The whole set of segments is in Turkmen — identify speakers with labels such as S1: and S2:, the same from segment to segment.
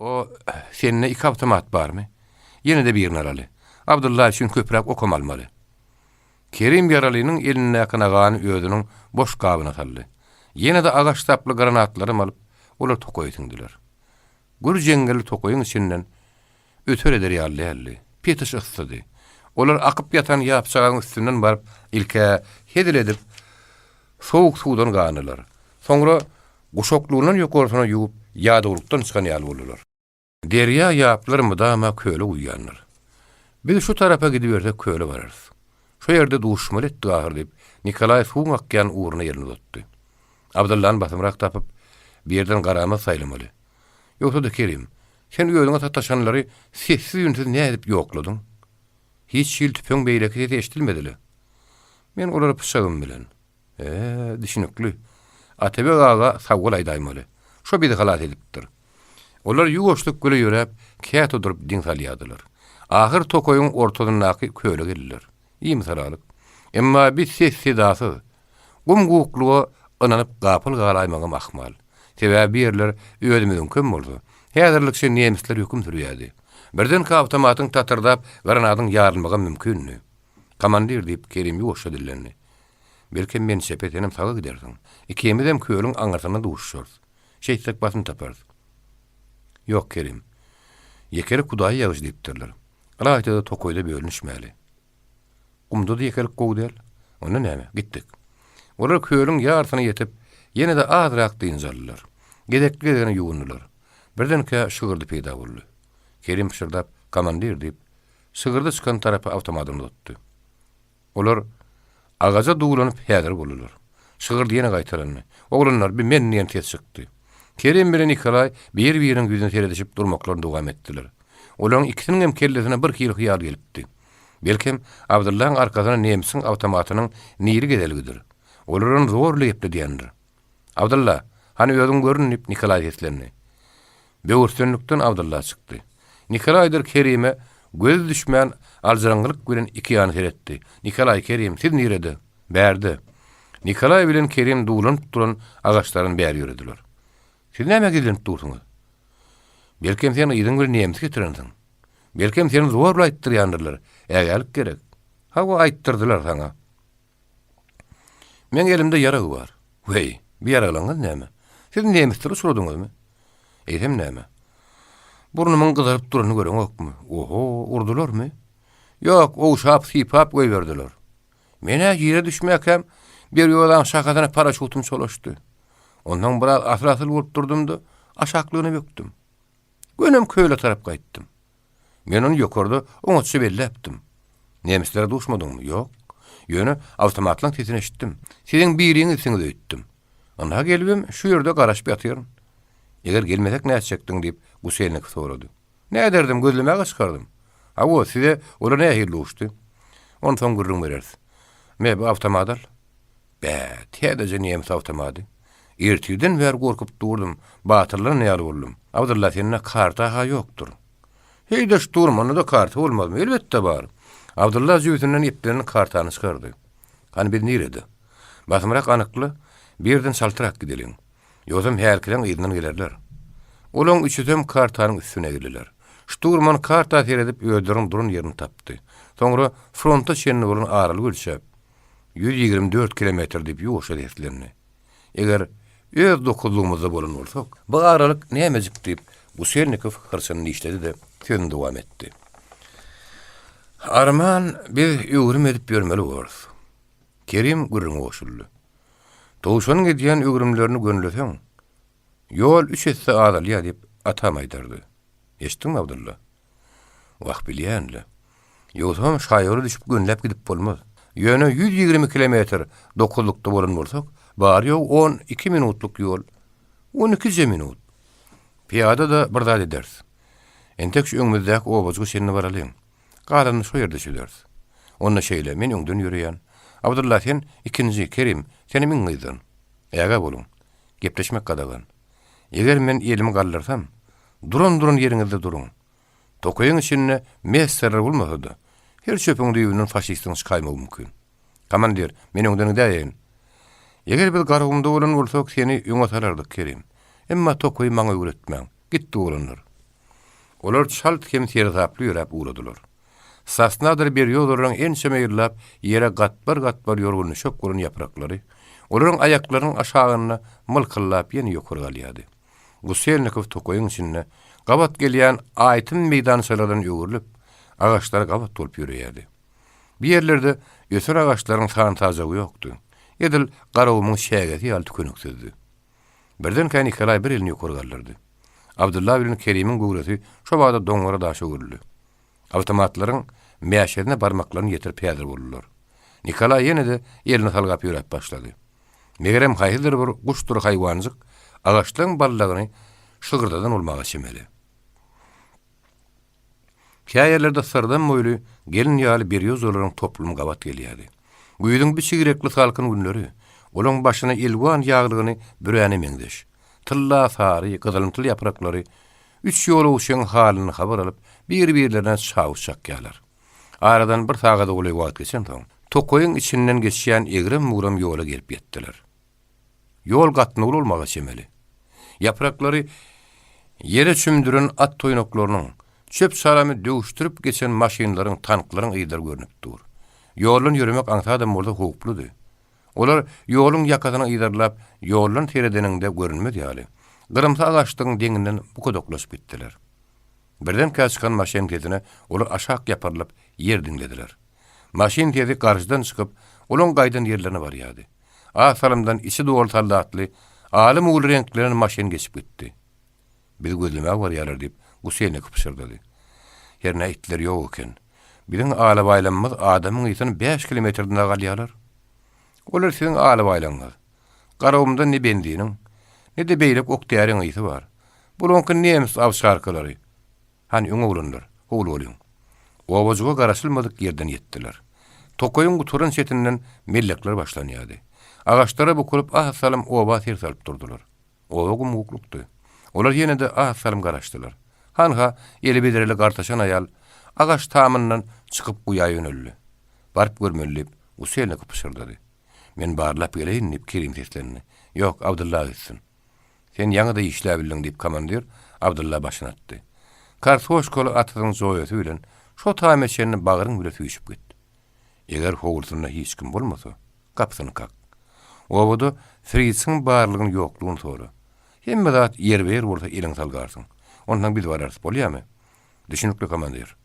S1: O, sende iki awtomat barmy? Ýene-de birini alaly. Abdylla üçin köpräk okam almaly. Kerim ýaralynyň elindäki nagany özüniň boş gabyna saldy. Ýene-de agaç saply granatlaram alyp, olar tokaýa siňdiler. Gür jeňňelli tokaýyň içinden öter eder ýaly däldi. Petiş yssydy. Olar akyp ýatan ýapjagazyň üstünden baryp, ilk-ä hezil edip, sowuk suwdan gandylar. Soňra guşaklygyndan ýokarsyna ýuwup, ýadawlykdan çykan ýaly boldular. Derýa ýaplar mydama köle guýýandyr. Biz şu tarapa gidibersek köle bararys. Şo ýerde duşmaly etdik ahyr diýip, Nikolaý suwuň akýan ugruna elini uzatdy. Abdyllany basymrak tapyp, bir ýerden garamaz saýlamaly. Ýogsa-da Kerim, sen özüňe sataşanlary sessiz-üýnsüz nädip ýokladyň? Hiç hili tüpeň beýleki sesi eşidilmedi-le. Men olary pyçagym bilen. He, düşünikli. Atabeg aga sag bol aýdaýmaly. Şo bizi halas edipdir. Olar ýuwaşlyk göle ýöräp, käte durup diň salýardylar. Ahyr tokaýyň ortasyndaky köle geldiler. Imisalalyk. Emma biz ses-sedasyz, gum-gukluga ynanyp gapyl galaýmagam ahmal. Sebäbi bu ýerler özümiziňkem bolsa, häzirlikçe nemisler höküm sürýärdi. Birdenkä awtomatyň tatyrdap, granadyň ýarylmagam mümkindi. Komandir, diýip, Kerim ýuwaşja dillendi. Belkem men çepe, senem saga gidersiň. Ikimizem kölüň aňyrsynda duşuşarys. Şeýtsek basym taparys. Ýok, Kerim. Ýekelik Hudaýa ýagyş diýipdirler. Ylaýta-da tokaýda bölünişmäli. Gumda-da ýekelik gowy däl. Onda näme, gitdik. Olar kölüň ýarysyna ýetip, ýene-de azrak dynç aldylar. Gezekli-gezegine ýuwundylar. Birdenkä şygyrdy peýda boldy. Kerim pyşyrdap, Komandir diýip, şygyrdy çykan tarapa awtomadyny uzatdy. Olar agaja duwlanyp häzir boldular. Şygyrdy ýene gaýtalandy. Oglanlar, bi men diýen ses çykdy. Kerim bilen Nikolaý bir-biriniň ýüzüne seredişip durmaklaryny dowam etdiler. Olaryň ikisiniňem kellesine bir hili hyýal gelipdi. Belkem, Abdyllaň arkasyna nemsiň awtomatynyň nili gezelgidir. Olar ony zor bilen gepledýändir. Abdylla, hany özüň görün, diýip, Nikolaý seslendi. Böwürslenlikden Abdylla çykdy. Nikolaýdyr Kerime gözi düşmän, aljyraňňylyk bilen iki ýana seretdi. Nikolaý, Kerim, siz nirede? Bärde. Nikolaý bilen Kerim duwlanyp duran agaçlardan bäri ýörediler. Siz nämä gizlenip dursuňyz? Belkem sen yzyň bilen nemis getirensiň? Belkem seni zorla aýtdyrýandyrlar. Ägälik gerek. Hawa, aýtdyrdylar saňa. Meň elimde ýarag bar. Weý, bu ýaraglaryňyz näme? Siz nemisleri uçradyňyzmy? Eýsem näme? Burnumyň gyzaryp duranyny göreňokmy? Oho, urdularmy? Ýok, ogşap, sypap goýberdiler. Men-ä ýere düşmäkäm, berýozaň şahasyna paraşutym çolaşdy. Onsoň biraz asyl-asyl bolup durdum-da, aşaklygyna bökdüm. Gönem köle tarap gaýtdym. Men ony ýokarda oňatja belläpdim. Nemislere duşmadyňmy? Ýok. Ýöne awtomatlaň sesini eşitdim. Siziň biriňizsiňiz öýtdüm. Ynha gelibem şu ýerde garaşyp ýatyryn. Eger gelmesek nätjekdiň diýip, Guselnikow sorady. Näderdim, gözlemäge çykardym. Hawa, size olar nähili duşdy? Ony soň gürrüň bereris. Me, bu awtomady al. Bä, täzeje nemis awtomady. Ertirden bäri gorkup durdum, batyrlan ýaly boldum. Abdylla, sende karta-ha ýokdur. Heý-de, şturmanda-da karta bolmazmy? Elbetde bar. Abdylla jübüsinden eplenen kartany çykardy. Hany biz nirede? Basymrak anykla, bir ýerden çaltrak gideliň. Ýogsam hälkileň yzyndan gelerler. Olaň üçüsem kartanyň üstüne egildiler. Şturman karta seredip özleriniň duran ýerini tapdy. Soňra fronta çenli bolan aralygy ölçäp, 124 kilometr diýip ýuwaşja seslendi. Eger öz dokuzlygymyzda bolan bolsak, bu aralyk nämejik diýip, Guselnikow hyrçyny dişledi-de, sözüni dowam etdi. Arman, biz öwrüm edip ýörmeli borus. Kerim gürrüňe goşuldy. Towşanyň edýän öwrümlerini gönüleseň, ýol üç esse azalýar diýip, atam aýdardy. Eşitdiňmi, Abdylla? Wah, bilýän-le. Ýogsam şaýola düşüp gönüläp gidip bolmaz. Ýöne 120 kilometr dokuzlykda bolan bolsak, bary-ýogy 12 minutlyk ýol. On ikije minut. Pyýada-da bir zat ederis. Entek şu öňümizdäki obajyga çenli baralyň. Galanyny şo ýerde çözeris. Onda şeýle, men öňden ýöreýän. Abdylla, sen ikinji, Kerim, senem iň yzdan. Ägä boluň. Gepleşmek gadagan. Eger men elimi galdyrsam, duran-duran ýeriňizde duruň. Tokaýyň içinde messerler bolmasa-da, her çöpüň düýbünden faşistiň çykaýmagy mümkin. Komandir, men öňden gidäýeýin. Eger biz Garagumda bolan bolsak, seni öňe salardyk, Kerim. Emma tokaýy maňa öwretmäň. Gitdi oglanlar. Olar çalt hem seresaply ýöräp ugradylar. Sosnadyr berýozalaryň ençeme ýyllap ýere gatbar-gatbar ýorgun-düşek bolan ýapraklary olaryň aýaklarynyň aşagynda mylkyllap ýene ýokary galýardy. Guselnikow tokaýyň içinde gabat gelýän aýtym meýdançalardan öwrülip, agaçlara gabat bolup ýöreýärdi. Bu ýerlerde ösen agaçlaryň san-sajagy ýokdy. Edil Garagumuň çägesi ýaly tükeniksizdi. Birdenkä Nikolaý bir elini ýokary galdyrdy. Abdylla bilen Kerimiň göwresi şo bada doňňara daşa öwrüldi. Awtomatlaryň mäşesine barmaklaryny ýetirip häzir boldular. Nikolaý ýene-de elini salgap ýöräp başlady. Megerem haýsydyr bir guşdur haýwanjyk agaçlaryň baldagyny şygyrdadan bolmaga çemeli. Kä ýerlerde syrdam boýly gelin ýaly berýozalaryň toplumy gabat gelýärdi. Güýzüň bu çigrekli salkyn günleri olaň başyna elwan ýaglygyny büräne meňzeş, tylla sary, gyzylymtyl ýapraklary üç ýolagçyň halyny habar alyp, bir-birlerine çawuş çakýarlar. Aradan bir sagada golaý wagt geçensoň, tokaýyň içinden geçýän egrem-bugram ýola gelip ýetdiler. Ýol gatnawly bolmaga çemeli. Ýapraklary ýere çümdüren at toýnaklarynyň, çöp-çalamy döwüşdirip geçen maşynlaryň, tanklaryň yzlary görnüp dur. Ýoldan ýöremek aňsadam bolsa howpludy. Olar ýoluň ýakasyny yzarlap, ýoldan seredeniňde görünmez ýaly, gyrymsy agaçlygyň deňinden bukudaklaşyp gitdiler. Birdenkä çykan maşyn sesine olar aşak ýapyrylyp, ýer diňlediler. Maşyn sesi garşydan çykyp, olaň gaýdan ýerlerine barýardy. Az salymdan içi doly soldatly, aly-muwly reňklenen maşyn geçip gitdi. Bizi gözlemäge barýarlar, diýip, Guseýnikow pyşyrdady. Hernä itler ýok eken. Biziň alabaýlamymyz adamyň ysyny bäş kilometrden dagy alýarlar. Olar siziň alabaýlaňyz. Garagumda ne benziniň, ne-de beýleki ok-däriň ysy bar. Bulaňky nemes owçarkalary. Hany, öňe oglanlar, howlugalyň. Obajyga garaşylmadyk ýerden ýetdiler. Tokaýyň gutaran çetinden mellekler başlanýardy. Agaçlara bukulyp az salym oba ser salyp durdular. Oba gum-guklukdy. Olar ýene-de az salym garaşdylar. Hanha, eli bedreli gartaşan aýal agaç tamyndan çykyp guýa ýöneldi. Baryp görmeli diýip, Guselnikow pyşyrdady. Men barlap geleýin, diýip, Kerim seslendi. Ýok, Abdylla gitsin. Sen ýaňy-da işläbildiň, diýip, komandir Abdylla başyny atdy. Kartoşkaly atyzyň joýasy bilen şo taýma çenli bagryň bile süýşüp git. Eger howlusynda hiç kim bolmasa, gapysyny kak. Obada Fritsiň barlygyny-ýoklugyny sora. Hemme zat ýerbe-ýer bolsa eliňi salgarsyň. Onsoň biz bararys, bolýamy? Düşünikli, komandir.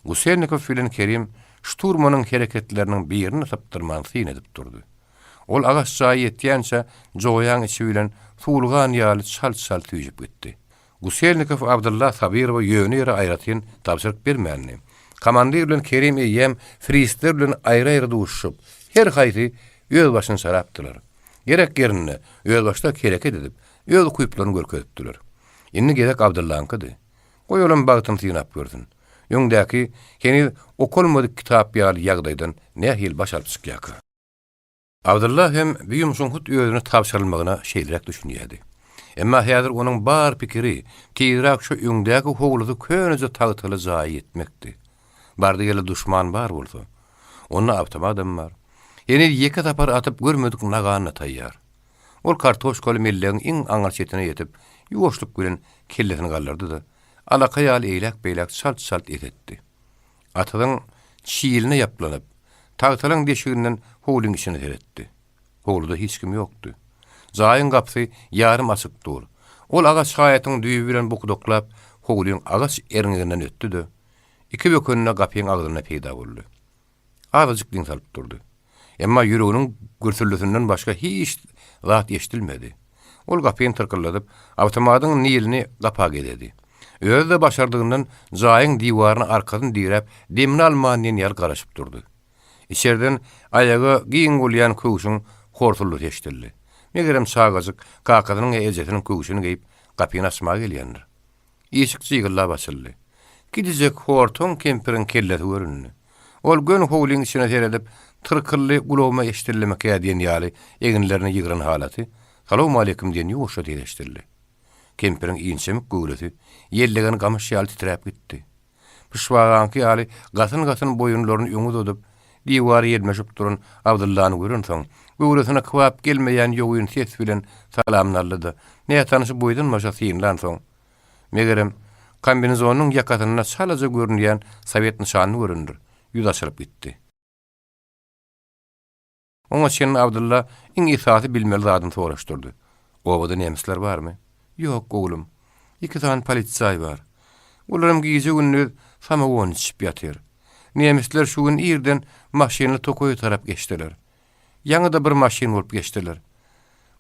S1: Guselnikow bilen Kerim şturmanyň hereketleriniň birini sypdyrman syn edip durdy. Ol agaç jaýa ýetýänçä joýaň içi bilen suwulgan ýaly çalt-çalt süýjüp gitdi. Guselnikow Abdylla Sabyrowa ýöne ýere aýratyn tabşyryk bermändi. Komandir bilen Kerim eýýäm frisler bilen aýry-aýry duşuşyp, her haýsy öz başyny çarapdylar. Gerek ýerinde özbaşdak hereket edip, öz ukyplaryny görkezipdiler. Indi gezek Abdyllaňkydy. Goý olam bagtyny synap görsün. Öňdäki, heniz okalmadyk kitap ýaly ýagdaýdan nähili baş alyp çykýarka? Abdylla hem bu ýumşuň hut özüne tabşyrylmagyna şeýleräk düşünýärdi. Emma häzir onuň bar pikiri tizräk şu öňdäki howlusy köneje tagtaly jaýa ýetmekdi. Bardy-geldi duşman bar bolsa, onda awtomadam bar. Heniz ýeke sapar atyp görmedik nagany-da taýýar. Ol kartoşkaly mellegiň iň aňyr çetine ýetip, ýuwaşlyk bilen kellesini galdyrdy-da, alaka ýaly eýläk-beýläk çalt-çalt esetdi. Atyzyň çiline ýaplanyp, tagtalaň deşiginden howlyň içine seretdi. Howluda hiç kim ýokdy. Jaýyň gapysy ýarym açyk dur. Ol agaç haýatyň düýbi bilen bukudaklap, howlyň agaç erňeginden ötdi-de, iki bökende gapyň agzynda peýda boldy. Azajyk diň salyp durdy. Emma ýüreginiň gürsüldisinden başga hiç zat eşidilmedi. Ol gapyny tyrkyldadyp, awtomatyň nilini gapa gezedi. Özi-de başardygyndan jaýyň diwaryna arkasyny diräp, demini alman diýen ýaly garaşyp durdy. Içerden aýaga giň bolýan köwşüň horsuldysy eşidildi. Megerem çagajyk kakasynyň ýa ejesiniň köwşüni geýip, gapyny açmaga gelýändir. Işik jygyllap açyldy. Gidijek hortaň kempiriň kellesi göründi. Ol göni howlyň içine seredip, tyrkyldy gulagyma eşidildimikä diýen ýaly eginlerini ýygran halaty, Salowmaleýkim diýen ýuwaşja ses eşidildi. Kempiriň inçemik göwresi ýellegen gamyş ýaly titräp gitdi. Pyşbagaňky ýaly gasyn-gasyn boýunlaryny öňe uzadyp, diwara ýelmeşip duran Abdyllany görensoň, göwresine kybap gelmeýän ýogyn ses bilen salamyny aldy-da, nätanyşy boýdan-başa synlansoň, megerem, Kombinezonynyň ýakasynda çalaja görünýän sowet nyşanyny görendir, ýüzi açylyp gitdi. Oňa çenli Abdylla iň esasy bilmeli zadyny soraşdyrdy. Obada nemisler barmy? Ýok, oglum. Iki sany polisaý bar. Olaram gije-gündiz samogon içip ýatyr. Nemisler şu gün irden maşynly tokaýa tarap geçdiler. Ýaňy-da bir maşyn bolup geçdiler.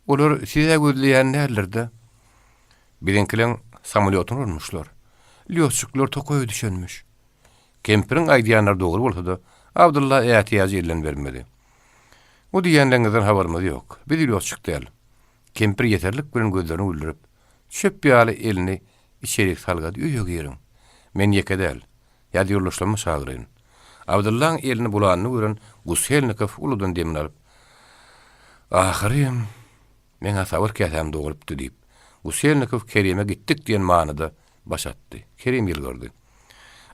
S1: Olar siz-ä gözleýän däldir-dä? Biziňkileň samolýotyny urmuşlar. Lýotçikler tokaýa düşenmiş. Kempiriň aýdýanlary dogry bolsa-da, Abdylla ätiýajy elden bermedi. O diýýänleriňizden habarymyz ýok. Biz lýotçik däl. Kempir ýeserlik bilen gözlerini güldürip, çöp ýaly elini içerik salgady, Öýe giriň. Men ýeke däl. Ýa-da ýoldaşlarymy çagyraýyn. Abdyllaň elini bulanyny gören Guselnikow uludan demini alyp, Ahyrym, meň-ä sabyr käsäm dogulypdy diýip, Guselnikow Kerime gitdik diýen manyda baş atdy. Kerim ýylgyrdy.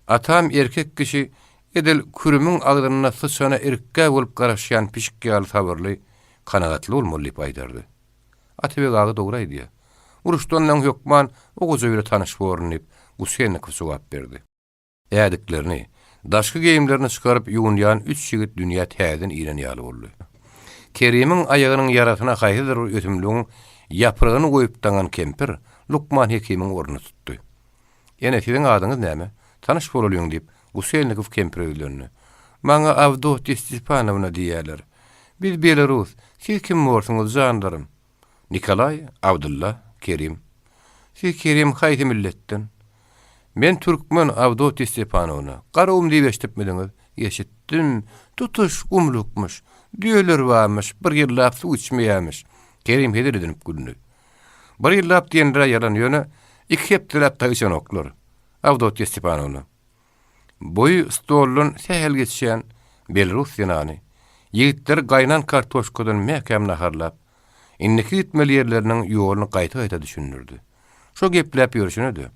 S1: Atam erkek kişi edil kürümiň agzynda syçana irkgä bolup garaşýan pişik ýaly sabyrly, kanagatly bolmaly diýip aýdardy. Atabeg aga dogry aýdýar. Uruşdan öň hökman o goja bile tanyş borun diýip, Guselnikow jogap berdi. Ädiklerini, daşky geýimlerini çykaryp ýuwunýan üç ýigit dünýä täzeden inen ýaly boldy. Kerimiň aýagynyň ýarasyna haýsydyr bir ösümligiň ýapragyny goýup daňan kempir lukman hekimiň ornuny tutdy. Ene, siziň adyňyz näme? Tanyş bolalyň, diýip, Guselnikow kempire ýüzlendi. Maňa Awdotýa Stepanowna diýýärler. Biz belarus. Siz kim borsuňyz, janlarym? Nikolaý, Abdylla, Kerim. Siz Kerim haýsy milletden? Men türkmen, Awdotýa Stepanowna. Garagum diýip eşidipmidiňiz? Eşitdim. Tutuş gumlukmyş. Düýeler barmyş, bir ýyllap suw içmeýärmiş. Kerim hezil edinip güldi. Bir ýyllap diýenler-ä ýalan, ýöne iki hepdeläp dagy içenoklar. Awdotýa Stepanowna. Boýy stoldan sähel geçýän belarus zenany, ýigitleri gaýnan kartoşkadan mäkäm naharlap, indiki gitmeli ýerleriniň ýoluny gaýta-gaýta düşündirdi. Şo gepläp ýörşüne-de,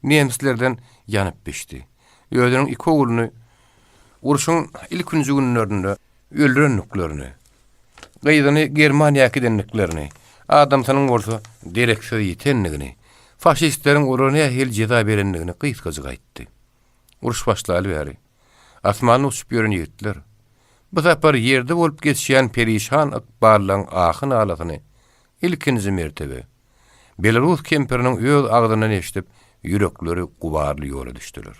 S1: nemislerden ýanyp bişdi. Özüniň iki ogluny urşuň ilkinji günlerinde öldürendiklerini, gyzyny Germaniýa äkidendiklerini, adamsynyň bolsa dereksiz ýitendigini, faşistleriň olara nähili jeza berendigini gysgajyk aýtdy. Uruş başlaly bäri, asmanda uçup ýören ýigitler, bu sapar ýerde bolup geçýän perişan ykballaryň ahy-nalasyny ilkinji mertebe belarus kempiriniň öz agzyndan eşidip, ýürekleri gubarly ýola düşdüler.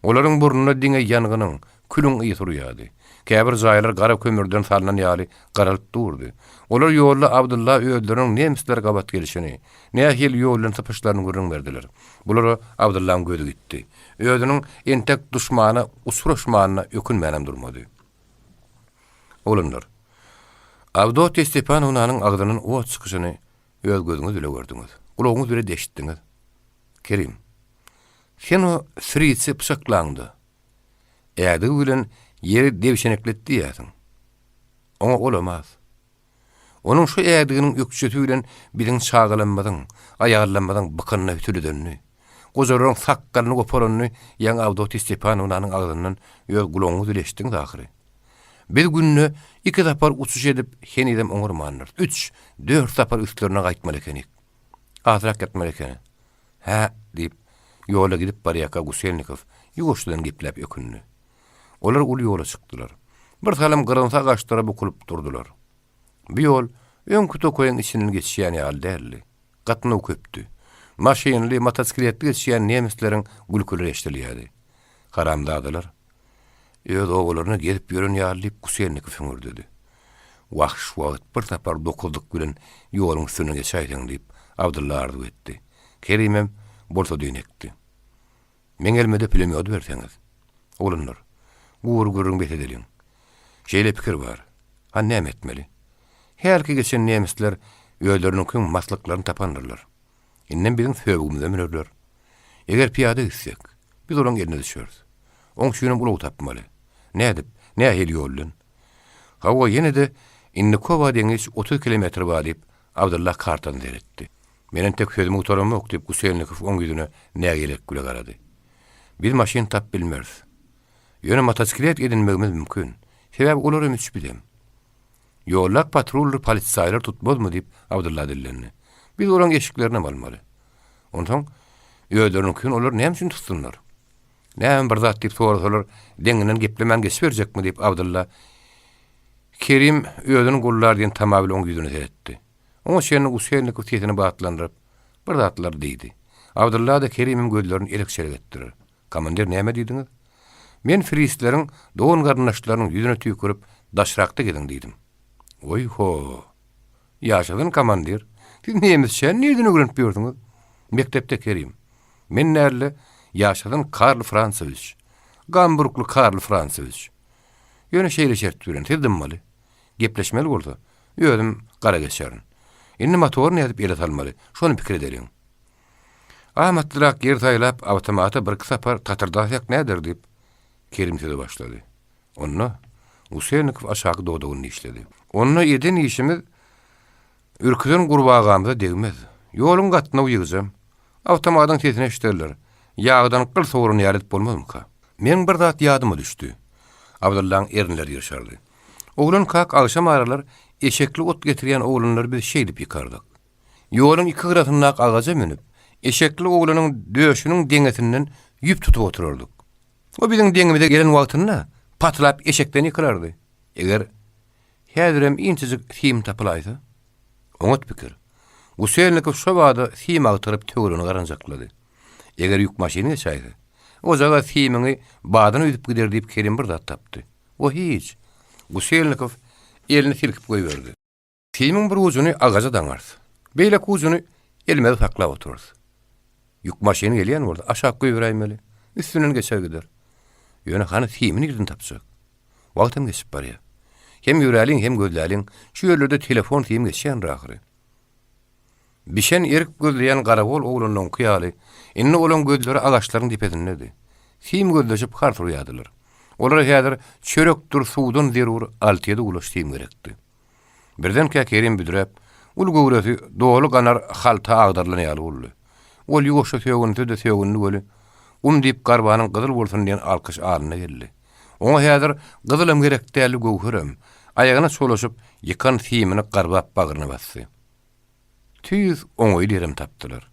S1: Olaryň burnuna diňe ýangynyň, külüň ysy urýardy. Käbir jaýlar gara kömürden salnan ýaly garalyp durdy. Olar ýolda Abdylla özleriniň nemisler gabat gelşini, nähili ýol bilen sypyşlaryny gürrüň berdiler. Bulara Abdyllaň gözi gitdi. Özüniň entek duşmana uçraşmanyna ökünmänem durmady. Oglanlar, Awdotýa Stepanownanyň agzyndan ot çykyşyny öz gözüňiz bile gördüňiz, gulagyňyz bile-de eşitdiňiz. Kerim, sen o fritsi pyçaklaňda, ädigi bilen ýeri debşeneklet diýýärsiň. Oňa olamaz. Onuň şu ädiginiň ökjesi bilen biziň çagalarymyzyň, aýallarymyzyň bykynyna hütüledenini, gojalaryň sakgalyny goparanyny ýaňy Awdotýa Stepanownanyň agzyndan öz gulagyňyz bile eşitdiňiz ahyry. Biz günde iki sapar uçuş edip henizem oňarmandyrys. Üç, dört sapar üstlerine gaýtmaly ekenik. Azrak ýatmaly ekeni. Hä, diýip, ýola gidip barýarka Guselnikow ýuwaşjadan gepläp ökündi. Olar uly ýola çykdylar. Bir salym gyrymsy agaçlara bukulyp durdular. Bu ýol öňki tokaýyň içinden geçýän ýaly däldi. Gatnaw köpdi. Maşynly, motosikletli geçýän nemisleriň gülküleri eşidilýärdi. Haramzadalar. Öz obalaryna gezip ýören ýaly diýip, Guselnikow hüňürdedi. Wah, şu wagt bir sapar dokuzlyk bilen ýoluň üstünden geçäýseň diýip, Abdylla arzuw etdi. Kerimem bolsa düýn ekdi. Meň elime-de pulemýot berseňiz. Oglanlar, gury gürrüň bes edeliň. Şeýle pikir bar. Hany näme etmeli? Hälki geçen nemisler özleriniňkiň maslyklaryny tapandyrlar. Indem biziň söbügimize münerler. Eger pyýada gitsek, biz olaň eline düşeris. Oň üçinem ulag tapmaly. Nädip, nähili ýol bilen? Hawa, ýene-de Indikowa deňiç 30 kilometr bar diýip, Abdylla kartany seretdi. Men entek sözümi gutaramok, diýip, Guselnikow oň ýüzüne nägilelik bile garady. Biz maşyn tapyp bilmeris. Ýöne motosiklet edinmegimiz mümkin. Sebäbi olar hem üç bizem. Ýoldak patruldyr polisaýlar tutmazmy diýip, Abdylla dillendi. Biz olaň eşiklerinem almaly. Onsoň, Özleriniňkini olar näme üçin tutsunlar? Näme bir zat diýip sorasalar, deňinden geplemän geçiberjekmi diýip Abdylla Kerim özüni gollar diýen tama bilen oň ýüzüne seretdi. Oňa çenli Guselnikow sesini batlandyryp, bir zatlar diýdi. Abdylla-da Kerimem gözlerini elek-çelek etdiler. Komandir näme diýdiňiz? Men frisleriň dogan-garyndaşlarynyň ýüzüne tüýkürip, daşrakda geziň diýdim. Oý-ho! Ýaşasyn komandir! Siz nemisçäni nirden öwrenip ýörsüňiz? Mekdepde Kerim. Men däl-de, ýaşasyn Karl Fransowiç. Gamburgly Karl Fransowiç. Ýöne şeýle şert bilen, siz dymmaly. Gepleşmeli bolsa, özüm gara geçerin. Indi motory nädip ele salmaly, şony pikir edeliň. Amatlyrak ýer saýlap, awtomata birki sapar tatyrdasak näder diýip, Kerim söze başlady. Onda, Guselnikow aşaky dodagyny dişledi. Onda eden işimiz ürküzen gurbagamyza degmez. Ýoluň gatnawy ýygjam. Awtomatyň sesini eşiderler. Ýagdan gyl sowran ýaly edip bolmazmyka? Meň bir zat ýadyma düşdi. Abdyllaň erinleri ýyrşardy. Oglankak agşam aralar eşekli ot getirýän oglanlary biz şeýdip ýykardyk. Ýoluň iki gyrasyndaky agaja münüp, eşekli oglanyň döşüniň deňesinden ýüp tutup oturardyk. O biziň deňimize gelen wagtynda patylap eşekden ýykylardy. Eger häzirem inçejik sim tapylaýsa? Oňat pikir. Guselnikow şo bada sim agtaryp töweregini garanjaklady. Eger ýük maşyny geçäýse, ojagaz simiňi badyna üzüp gider diýip Kerim bir zat tapdy. O hiç. Guselnikow elini silkip goýberdi. Simiň bir ujuny agaja daňarys. Beýleki ujuny elimizde saklap oturarys. Ýük maşyny gelýän bolsa, aşak goýberäýmeli. Üstünden geçer gider. Ýöne hany simi nirden tapjak? Wagtam geçip barýar. Hem ýöräliň, hem gözläliň. Şu ýerlerde telefon simi geçýändir ahyry. Bişen erik gözleýän garagol oglanlaryňky ýaly, indi olaň gözleri agaçlaryň depesindedi. Sim gözleşip hars urýardylar. Olara häzir çörekdir suwdan zerur alty-ýedi gulaç sim gerekdi. Birdenkä Kerim büdräp, uly göwresi doly ganar halta agdarylan ýaly boldy. Ol ýuwaşja sögünse-de sögündi weli, Gum diýip garbanyň gyzyl bolsun diýen alkyş alyna geldi. Oňa häzir gyzylam gerek däldi, göwherem. Aýagyna çolaşyp, ýykan simini garbap bagryna basdy. Tüýs oňaýly ýerem tapdylar.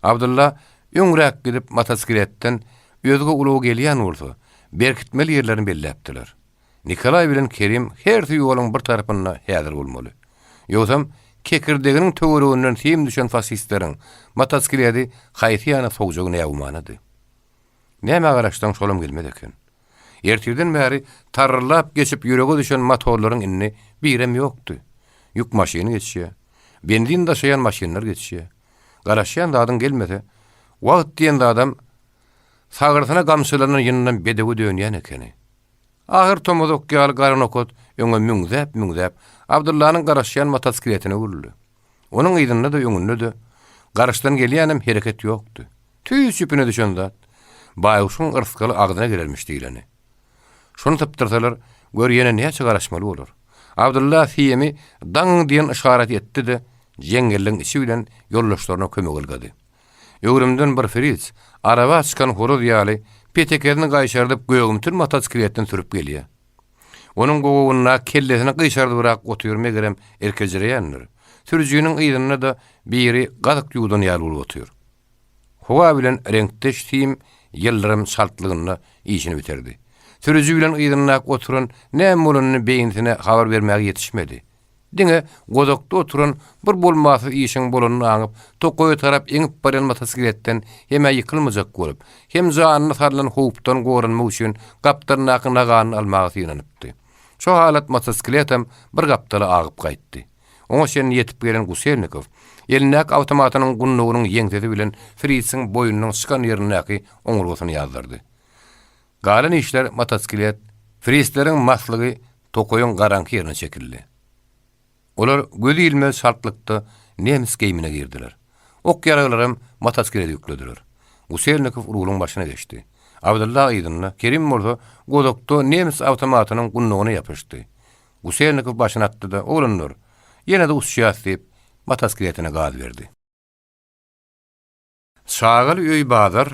S1: Abdylla öňräk gidip motosikletden özge ulag gelýän bolsa, berkitmeli ýerlerini belläpdiler. Nikolaý bilen Kerim hersi ýoluň bir tarapynda häzir bolmaly. Ýogsam, kekirdeginiň töwereginden sim düşen faşistleriň motosikleti haýsy ýana sowjagy nägümanady. Nämä garaşsaň şolam gelmez eken. Ertirden bäri tarrylap geçip ýürege düşen motorlaryň indi birem ýokdy. Ýük maşyny geçýär. Benzin daşaýan maşynlar geçýär. Garaşýan zadyň gelmese, wagt diýen zadam sagyrsyna gamçylanan ýyndam bedewe dönýän ekeni. Ahyr tomazak ýaly gara nokat öňe müňzäp-müňzäp, Abdyllanyň garaşýan motosikletine öwrüldi. Onuň yzynda-da, öňünde-de, garyşdan gelýänem hereket ýokdy. Tüýs ýüpüne düşen zat. Baýguşuň yrsgaly agzyna gelermiş diýleni. Şuny sypdyrsalar, gör ýene näçe garaşmaly bolar. Abdylla Siýemi daňyň diýen yşaraty etdi-de, jeňňelligiň içi bilen ýoldaşlaryna kömege ylgady. Öwrümden bir fritz, araba çykan horaz ýaly, petekesini gaýşardyp gögümtil motosikletden sürüp gelýär. Onuň gowagynda kellesini gyşardybrak otyr, megerem, erkejireýändir. Sürüjiniň yzynda-da biri gazyk ýuwdan ýaly bolup otyr. Howa bilen reňkdeş sim ýyldyrym çaltlygynda işini bitirdi. Sürüji bilen yzyndaky oturan näme bolanyny beýnisine habar bermäge ýetişmedi. Diňe gozakda oturan bir bolmasyz işiň bolanyny aňyp, tokaýa tarap eňip barýan motosikletden hem-ä ýykylmajak bolup, hem janyna salnan howpdan goranmak üçin gapdalyndaky naganyny almaga synanypdy. Şo halat motosikletem bir gapdala agyp gaýtdy. Oňa çenli ýetip gelen Guselnikow, elindäki awtomatynyň gundagynyň ýeňsesi bilen frisiň boýnunyň çykan ýerindäki oňurgasyny ýazdyrdy. Galan işler motosiklet, frisleriň maslygy tokaýyň garaňky ýerine çekildi. Olar göz ilmez çaltlykda nemis geýmine girdiler. Ok-ýaraglaram motosiklete ýüklediler. Guselnikow ruluň başyna geçdi. Abdylla yzynda, Kerim bolsa gozakda nemis awtomatynyň gundagyna ýapyşdy. Guselnikow başyny atdy-da, Oglanlar, ýene-de uçýas diýip, motosikletine gaz berdi. Çagaly öý bazar,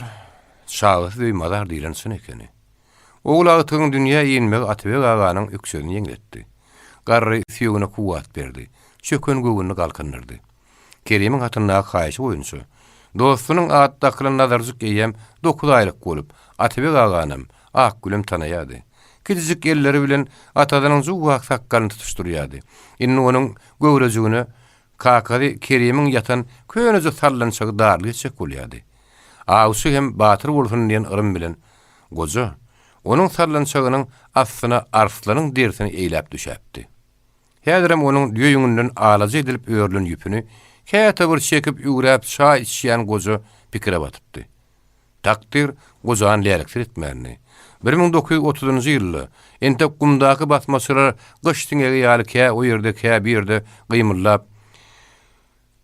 S1: çagasyz öý mazar diýlen çyn ekeni. Ogul agtygyň dünýä inmegi Atabek aganyň ökjesini ýeňletdi. Garry süýegine kuwwat berdi, çöken göwnüni galkyndyrdy. Kerimiň hatyndaky haýyşy boýunça. Dostunyň ady dakylan Nazarjyk eýýäm dokuz aýlyk bolup, Atabek aganam, Akgülem tanaýardy. Kiçijik elleri bilen atasynyň juwwak sakgalyny tutuşdyrýardy. Indi onuň göwrejigine kakasy Kerimiň ýatan köneje sallançagy darlyk etjek bolýardy. Awçy hem batyr bolsun diýen yrym bilen goja onuň sallançagynyň astyna arslanyň derisini eýläp düşäpdi. Häzirem onuň düýe ýüňünden alaja edilip örülen ýüpüni käte bir çekip üwräp çaý içýän goja pikire batypdy. Takdyr gojany läliksiz etmändi. 1930-njy ýylda entek gumdaky basmaçylar gyş siňegi ýaly kä o ýerde, kä bu ýerde gymyldap,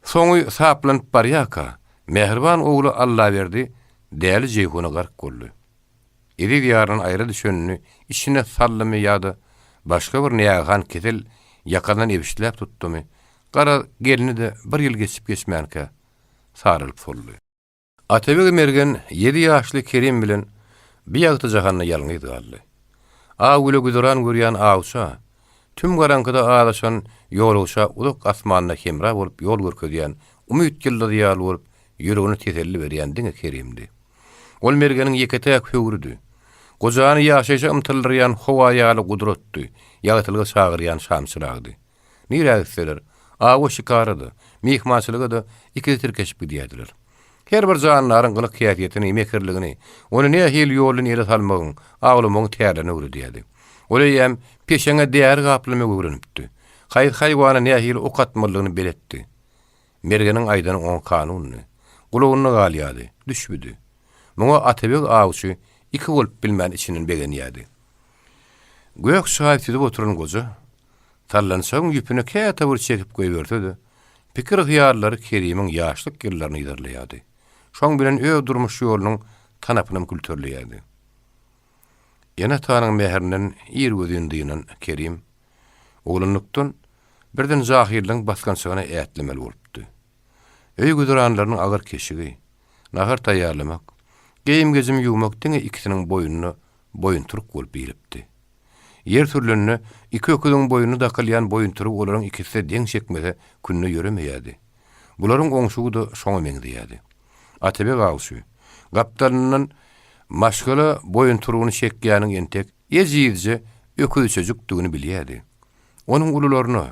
S1: soňy saplanyp barýarka, mähriban ogly Allaberdi däli Jeýhuna gark boldy. Eziz ýaryndan aýra düşenini içine saldymy ýa-da başga bir nägehan kesel ýakadan ebiştläp tutdumy, garaz, gelni-de bir ýyl geçip-geçmänkä saralyp soldy. Atabeg mergen ýedi ýaşly Kerim bilen bi ýagty jahanda ýalňyz galdy. Aw güle güzeran görýän awça, tüm garaňkyda azaşan ýolagça uzak asmanda hemra bolup ýol görkezýän umyt ýyldyzy ýaly bolup ýüregine teselli berýän diňe Kerimdi. Ol mergeniň ýeke-täk höwrüdi. Gojany ýaşaýşa ymtyldyrýan howa ýaly gudratdy, ýagtylyga çagyrýan şamçyragdy. Nirä gitseler, awa-şikara-da, myhmançylyga-da ikisi tirkeşip gidýärdiler. Her bir jandaryň gylyk-häsiýetini, mekirligini, ony nähili ýoldan ele salmagyň, awlamagyň tärlerini öwredýärdi. Ol eýýäm peşeňe däri gaplamagy öwrenipdi. Haýsy haýwana nähili ok atmalydygyny beletdi. Mergeniň aýdany oňa kanundy. Gulagynda galýardy, düşbüdi. Muňa Atabeg awçy iki bolup bilmän içinden begenýärdi. Gök çaý süzüp oturan goja, sallançagyň ýüpüni käte bir çekip goýberse-de, pikir-hyýallary Kerimiň ýaşlyk ýyllaryny yzarlaýardy. Şoň bilen öz durmuş ýolunyň tanapynam külterleýärdi. Ene-atanyň mährinden ir gözüni dynan Kerim, Oglanlykdan birden jahyllygyň basgançagyna ätlemeli bolupdy. Öý güzeranlarynyň agyr keşigi, nahar taýýarlamak, geýim-gejim ýuwmak diňe ikisiniň boýnuna boýuntyryk bolup ilipdi. Ýer sürlende iki öküziň boýnuna dakylýan boýuntyrygy olaryň ikisi-de deň çekmese künde ýöremeýärdi. Bularyň oňşugy-da şoňa meňzeýärdi. Atabeg awçy, gapdalyndan maşgala boýuntyrygyny çekýäniň entek Ejizje öküzçejikdigini bilýärdi. Onuň ulularyna,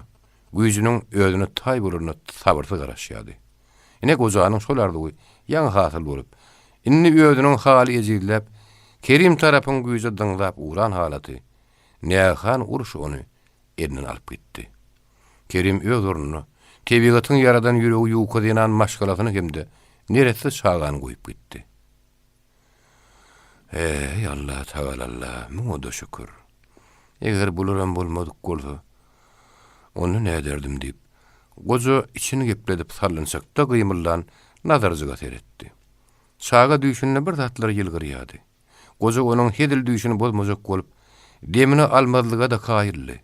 S1: güýjüniň özüne taý bolaryna sabyrsyz garaşýardy. Ine gojanyň şol arzuwy ýaňy hasyl bolup, indi özüniň haly ejizläp, Kerim tarapyň güýje dyňzap ugran halaty, nägehan uruş ony elinden alyp gitdi. Kerim öz ornuna, tebigatyň ýaradan ýüregi ýuka zenan maşgalasyny hem-de neresse çagany goýup gitdi. Eý, Allatagalalla, muňa-da şükür. Eger bularam bolmadyk bolsa, onda näderdim diýip, goja içini gepledip sallançakda gymyldan Nazarjyga seretdi. Çaga düýşünde bir zatlar ýylgyrýardy. Goja onuň hezil düýşüni bozmajak bolup, demini almazlyga-da kaýyldy.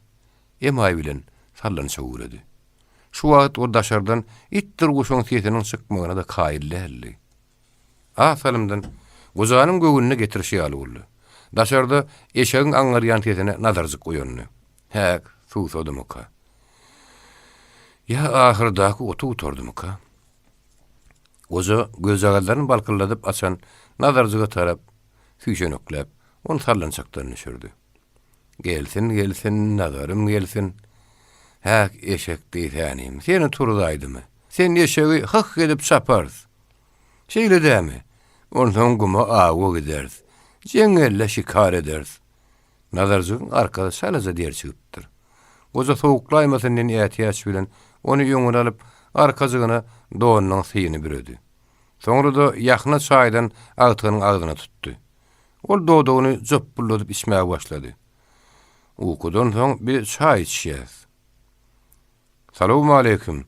S1: Emaý bilen sallançak üwredi. Şu wagt ol daşardan itdir guşuň sesiniň çykmagyna-da kaýyl däldi. Az salymdan gojanyň göwnüne getirişi ýaly boldy. Daşarda eşegiň aňňyrýan sesine Nazarjyk oýandy. Häk, suwsadymyka? Ýa ahyrdaky oty gutardymyka? Goja gözjagazlaryny balkyldadyp açan Nazarjyga tarap süýşenekläp, ony sallançakdan düşürdi. Gelsin, gelsin, Nazarym gelsin. Häk, eşek diýsänim, seni turzaýdymy? Sen eşegi hyh edip çaparys. Şeýle dämi? Onsoň guma awa gideris. Jeňňelde şikar ederis. Nazarjygyň arkasy çalaja derçigipdir. Goja sowuklaýmasyn diýen ätiýaç bilen ony öňüne alyp, arkajygyna donunyň syýyny büredi. Soňra-da ýahna çaýdan agtygynyň agzyna tutdy. Ol dodagyny jopbulladyp içmäge başlady. Ukudan soň biz çaý içýäs. Salowmaleýkim!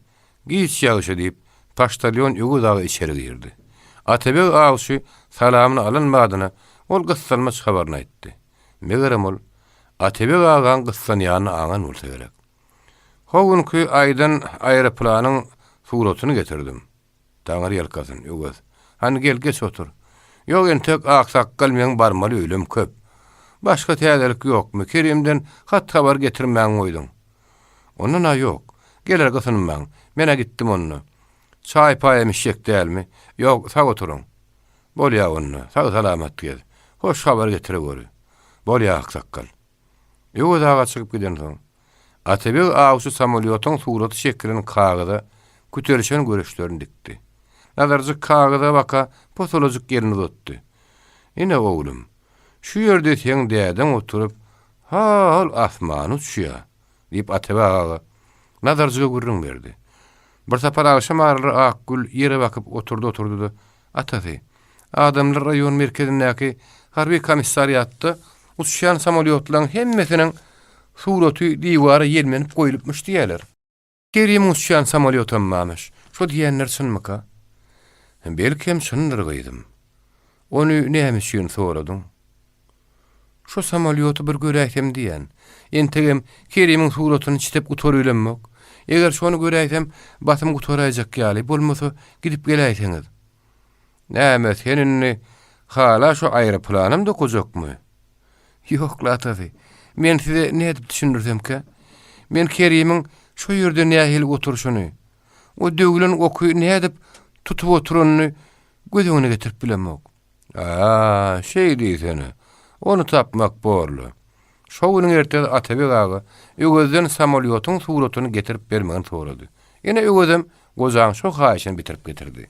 S1: Giç ýagşy, diýip, poçtalýon Öwez aga içeri girdi. Atabeg awçy salamyny alan badyna ol gyssanmaç habaryny aýtdy. Megerem ol Atabeg agaň gyssanýanyny aňan bolsa gerek. Ho günki aýdan aeroplanyň suratyny getirdim. Taňry ýalkasyn, Öwez. Hany gel, geç otur. Ýok, entek aksakgal meň barmaly öýlem köp. Başga täzelik ýokmy? Kerimden hat-habar getirmäň goýduň. Ondan-a ýok. Geler gysynmaň. Men-ä gitdim onda. Çaý-paýam içjek dälmi? Ýok, sag oturyň. Bolýa onda, sag-salamat gez. Hoş habar getireweri. Bolýa, aksakgal. Öwez aga çykyp gidensoň, Atabeg awçy samolýotyň suraty çekilen kagyza kütelişen göreçlerini dikdi. Nazarjyk kagyza baka posalajyk elini uzatdy. Ine, oglum, şu ýerde seň dädeň oturyp, ha-ol asmana uçýa, diýip, Atabeg aga Nazarjyga gürrüň berdi. Bir sapar agşam aralary Akgül ýere bakyp oturdy-oturdy-da, Atasy, adamlar raýon merkezindäki harby komissariatda uçýan samolýotlaryň hemmesiniň suraty diwara ýelmenip goýlupmyş diýýärler. Kerimiň uçýan samolýotam barmyş. Şo diýýänler çynmyka? Belkem çyndyr gyzym. Ony näme üçin soradyň? Şo samolýoty bir göräýsem diýýän. Entegem Kerimiň suratyny çitip gutarybilemok. Eger şony göräýsem, basym gutaraýjak ýaly, bolmasa gidip geläýseňiz. Näme, sen indi hala şo aeroplanam dokajakmy? Ýok-la, atasy. Men size nädip düşündirsemkä? Men Kerimiň şo ýerde nähili oturyşyny, o döwlen oky nädip tutup oturanyny göz öňüne getirip bilemok. A, şeý diýsene. Ony tapmak borly. Şo günüň ertesi Atabeg aga Öwezden samolýotyň suratyny getirip bermegini sorady. Ine Öwezem gojaň şo haýyşyny bitirip getirdi.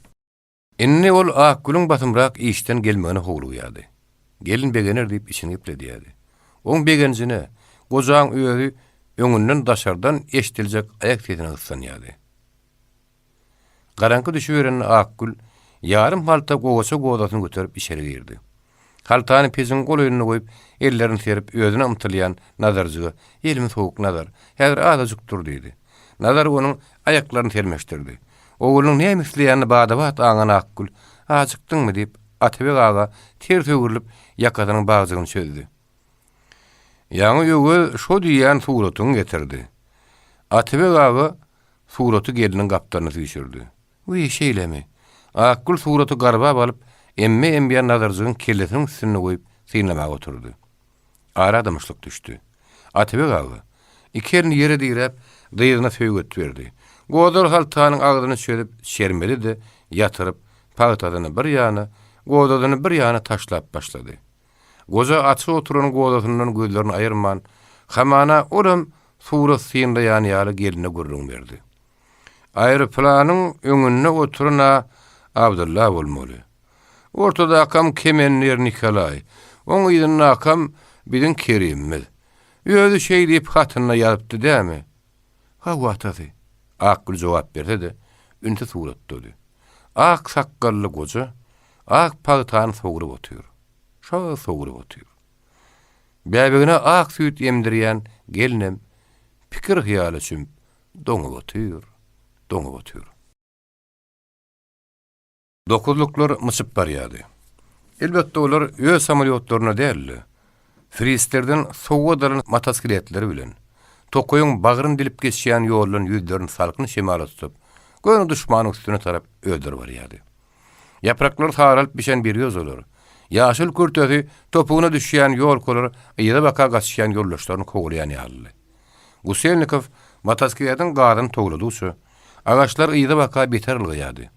S1: Indi ol Akgülüň basymrak işden gelmegine howlugýardy. Gelin begener diýip içini gepledýärdi. Oň begenjine gojaň özi öňünden daşardan eşidiljek aýak sesine gyssanýardy. Garaňky düşüberende Akgül ýarym halta gowaça gozasyny göterip içeri girdi. Haltany pejiň golaýynda goýup, ellerini serip, özüne ymtylýan Nazarjyga, Elim sowuk, Nazar, häzir azajyk dur diýdi. Nazar onuň aýaklaryny sermeşdirdi. Oglunyň näme isleýänini bada-bat aňan Akgül, Ajykdyňmy? diýip, Atabek aga ters öwrülip, ýakasynyň bagjygyny çözdi. Ýaňy Öwez şo diýýän suratyňy getirdi. Atabek aga suraty gelniň gapdalyna süýşürdi. Wiý, şeýlemi? Akgül suraty garbap alyp, emme emýän Nazarjygyň kellesiniň üstünde goýup, synlamaga oturdy. Ara dymyşlyk düşdi. Atabek aga, iki elini ýere diräp, dyzyna söýget berdi. Gozal haltanyň agzyny çözüp, çermedi-de, ýatyryp, pagtasyny bir ýana, gozasyny bir ýana taşlap başlady. Goja açyk oturan gozasyndan gözlerini aýyrman, hamana olam surat synlaýan ýaly gelnine gürrüň berdi. Aeroplanyň öňünde oturan-a Abdylla bolmaly. Ortadakam Kemendir Nikolaý, oň yzyndakam biziň Kerimimiz. Özi şeý diýip hatynda ýazypdy dämi? Hawa, atasy. Akgül jogap berse-de, ünsi suratdady. Ak sakgally goja ak pagtany sogrup otyr. Şo sogrup otyr. Bäbegine ak süýt emdirýän gelnem pikir-hyýala çümüp doňup otyr, doňup otyr. Dokuzlyklar myçyp barýardy. Elbetde, olar öz samolýotlarynda däldi. Frislerden sowgat alan motosikletleri bilen, tokaýyň bagryny dilip geçýän ýoldan ýüzlerini salkyn şemala tutup, göni duşmanyň üstüne tarap özleri barýardy. Ýapraklary saralyp bişen berýozalar, ýaşyl kürtesi topugyna düşýän ýolkalar yza baka gaçýan ýoldaşlaryny kowalaýan ýalydy. Guselnikow motosikletiň gazyny towladygyça, agaçlar yza baka beter ylgaýardy.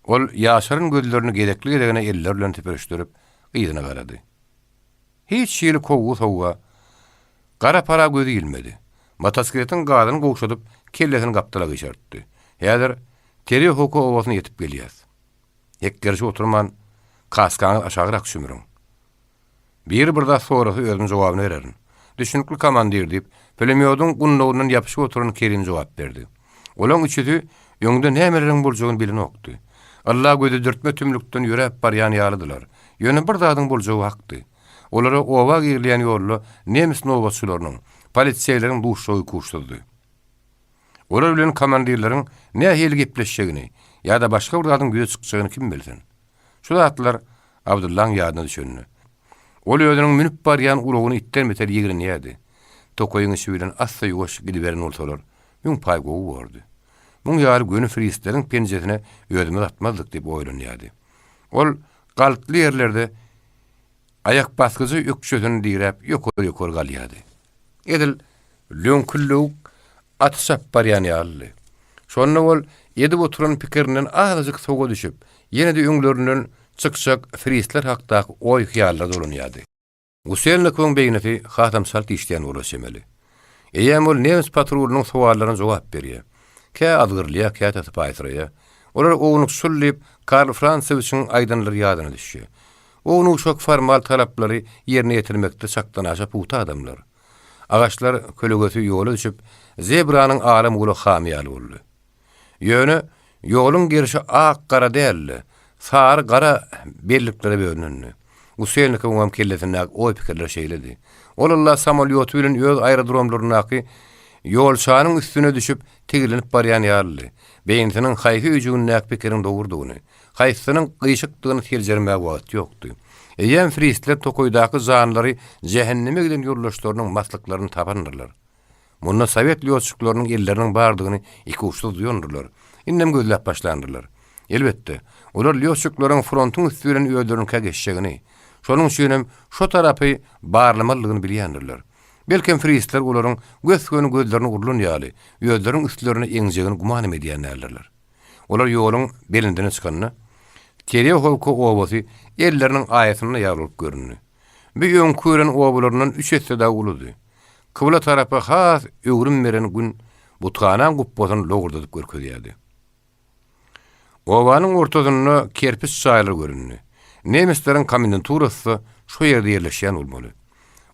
S1: Ol ýaşaryn gözlerini gezekli-gezegine elleri bilen süpürişdirip, yzyna garady. Hiç hili kowgy-sowga, gara-para gözi ilmedi. Motosikletiň gazyny gowşadyp, kellesini gapdala gyşartdy. Häzir Terehowka obasyna ýetip gelýäs. Hekgerişip oturman, kaskaňyzy aşagrak çümüriň. Biri bir zat sorasa özüm jogabyny bererin. Düşünikli komandir, diýip, pulemýodyň gundagyndan ýapyşyp oturan Kerim jogap berdi. Olaň üçüsi öňde nämeleriň boljagyny bilenokdy. Ylla gözedürtme tümlükden ýöräp barýan ýalydylar. Ýöne bir zadyň boljagy hakdy. Olara oba girilýän ýolda nemis nobatçylarynyň, poliseýleriň duşjagy ikuçsuzdy. Olar bilen komandirleriň nähili gepleşjegini ýa-da başga bir zadyň ýüze çykjagyny kim bilsin. Şu zatlar Abdyllaň ýadyna düşende. Ol özüniň münüp barýan ulagyny itden beter ýigrenýärdi. Tokaýyň içi bilen assa-ýuwaş gidiberen bolsalar, müň paý gowy bordy. Muň ýaly göni frisleriň penjesine özümiz atmazdyk diýip oýlanýardy. Ol galtly ýerlerde aýakbasgyjy ökjesini diräp ýokary-ýokary galýardy. Edil löňküllewük aty çapyp barýan ýalydy. Şonda ol edip oturan pikirinden azajyk sowa düşüp, ýene-de öňlerinden çykjak frisler hakdaky oý-hyýallara dolanýardy. Guselnikowyň beýnisi hasam çalt işleýän bolar çemeli. Eýýäm ol nemes patrulynyň sowallaryna jogap berýär. Kä azgyrylýar, käte sypaýysyraýar. Olar ownukçyl diýip, Karl Fransewiçiň aýdanlary ýadyna düşýär. Ownuk-uşak formal talaplary ýerine ýetirmekde çakdanaşa pugta adamlar. Agaçlar kölegesi ýola düşüp, zebranyň ala-mula hamy ýaly boldy. Ýöne ýoluň gerşi ak-gara däl-de, sary-gara belliklere bölünendi. Guselnikowyňam kellesindäki oý-pikirler şeýledi. Ol ylla samolýoty bilen öz aerodromlaryndaky ýolçanyň üstüne düşüp, tigirlenip barýan ýalydy. Beýnisiniň haýsy öýjügindäki pikiriň dogrudygyny, haýsysynyň gyşykdygyny seljermäge wagt ýokdy. Eýýäm frisler tokaýdaky janlary jähenneme giden ýoldaşlarynyň maslyklaryny tapandyrlar. Munda sowet lýotçiklarynyň elleriniň bardygyny ikuçsuz duýandyrlar. Indem gözläp başlandyrlar. Elbetde, olar lýotçiklaryň frontuň üsti bilen özleriniňkä geçjegini, şonuň üçinem şo tarapy barlamalydygyny bilýändirler. Belkem frisler olaryň gös-göni gözlerine urlan ýaly, özleriniň üstlerine eňjegini gümanam edýän däldirler. Olar ýoluň belendine çykanda, Terehowka obasy elleriniň aýasynda ýaly bolup göründi. Bu öňki gören obalaryndan üç esse dagy uludy. Kybla tarapa has öwrüm beren gün buthanaň gupbasyny lowurdadyp görkezýärdi. Obanyň ortasynda kerpiç jaýlar göründi. Nemesleriň komendanturasy-da şo ýerde ýerleşýän bolmaly.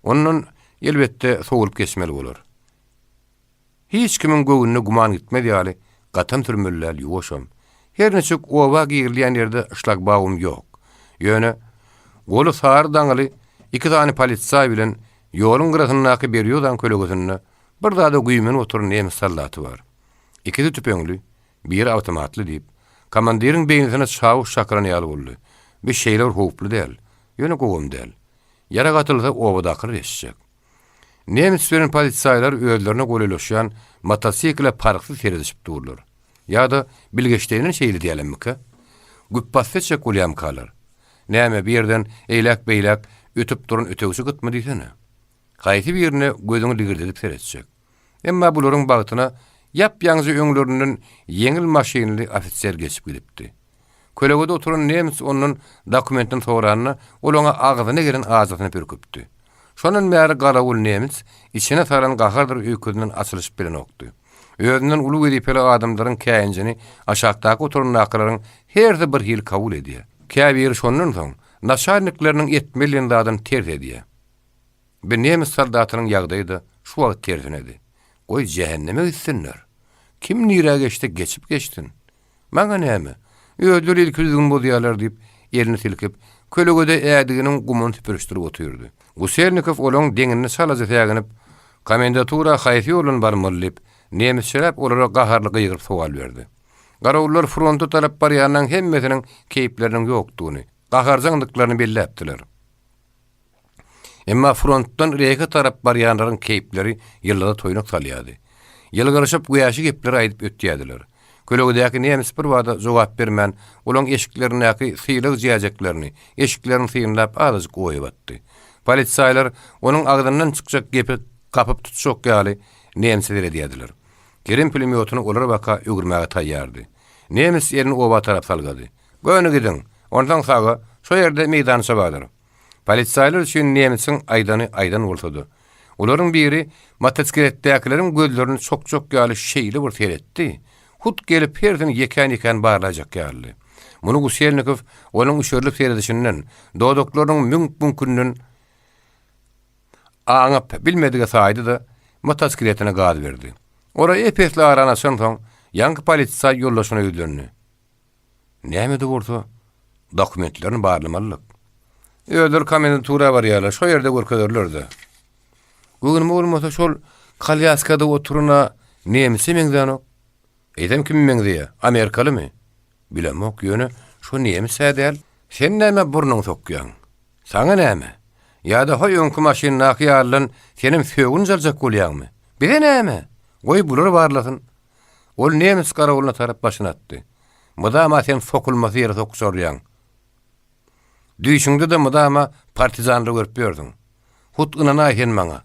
S1: Ondan, elbetde, sowulyp geçmeli bolar. Hiç kimiň göwnüne güman gitmez ýaly gatam sürmeli däl, ýuwaşam. Her niçik oba girilýän ýerde şlagbaum ýok. Ýöne, goly sary daňyly iki sany polisaý bilen ýoluň gyrasyndaky berýozaň kölegesinde bir zada güýmenip oturan nemes soldaty bar. Ikisi tüpeňli, biri awtomatly diýip, komandiriň beýnisine çawuş çakyran ýaly boldy. Bi şeýle bir howply däl, ýöne gowam däl. Ýarag atylsa obadakylar eşitjek. Nemes bilen polisaýlar özlerine golaýlaşýan motosikle parhsyz seredişip durlar. Ýa-da bilgeşleýinden şeýle edýärlermikä? Güpbasdy etjek bolýarmykalar? Näme, bir ýerden eýläk-beýläk ötüp duran ötegçi gytmy diýsene? Haýsy birine gözüňi ligirdedip seretjek? Emma bularyň bagtyna ýap-ýaňyja öňlerinden ýeňil maşynly ofiser geçip gidipdi. Kölegede oturan nemes ondan dokumentini soranda, ol oňa agzyna gelen ajysyny pürküpdi. Şondan bäri garawul nemes içine salan gahardyr öýkesinden açylyşyp bilenokdy. Özünden uly wezipeli adamlaryň käýinjini aşakdaky oturandakylaryň hersi bir hili kabul edýär. Käbiri şondan soň naçalnikleriniň etmeli diýen zadyny ters edýär. Bir nemes soldatynyň ýagdaýy-da şu wagt tersinedi. Goý, jähenneme gitsinler. Kim nirä geçse geçip geçsin. Maňa näme? Özleri ilki düzgün bozýarlar diýip, elini silkip, kölegede ädiginiň gumuny süpürişdirip otyrdy. Guselnikow olaň deňinde çalaja säginip, Komendatura haýsy ýoldan barmaly diýip, nemisçeläp olara gaharly gygyryp sowal berdi. Garawullar fronta tarap barýanlaryň hemmesiniň keýpleriniň ýokdugyny, gaharjaňdyklaryny belläpdiler. Emma frontdan Reýhe tarap barýanlaryň keýpleri ýyldyza toýnak salýardy. Ýylgyryşyp wäşi gepleri aýdyp ötýärdiler. Kölegedäki nemes birbada jogap bermän, olaň eşiklerindäki sylag jäjeklerini, eşiklerini synlap azajyk oýa batdy. Polisaýlar onuň agzyndan çykjak gepi gapyp tutjak ýaly nemse seredýärdiler. Kerim pulemýotyny olara baka öwürmäge taýýardy. Nemes elini oba tarap salgady. Göni gidiň, onsoň saga, şo ýerde meýdança bardyr. Polisaýlar üçin nemesiň aýdany aýdan bolsady. Olaryň biri motosikletdäkileriň gözlerini çokjak ýaly şeýle bir seretdi, hut gelip hersini ýekän-ýekän barlaýjak ýalydy. Muny Guselnikow onuň üşerilip seredişinden, dodaklarynyň müňk-müňkünden aňyp bilmedige saýdy-da, motosikletine gaz berdi. Olar ep-esli arany açansoň, ýaňky polisaý ýoldaşyna ýüzlendi. Näme-de bolsa, dokumentlerini barlamalydyk. Özleri komendantura barýarlar, şo ýerde görkezerler-de. Göwnüme bolmasa, şol kolýaskada oturan-a nemise meňzänok. Eýsem kime meňzeýär, amerikalymy? Bilemok, ýöne şo nemis-ä däl. Sen näme burnuňy sokýaň? Saňa näme? Ýa-da hoý öňki maşyndaky ýalydan senem sögünç aljak bolýaňmy? Bize näme? Goý bular barlasyn. Ol nemes garawulyna tarap başyny atdy. Mydama sen sokulmasy ýere sokuşarýaň. Düýşüňde-de mydama partizanlary görüp ýörsüň. Hut ynanaý sen maňa.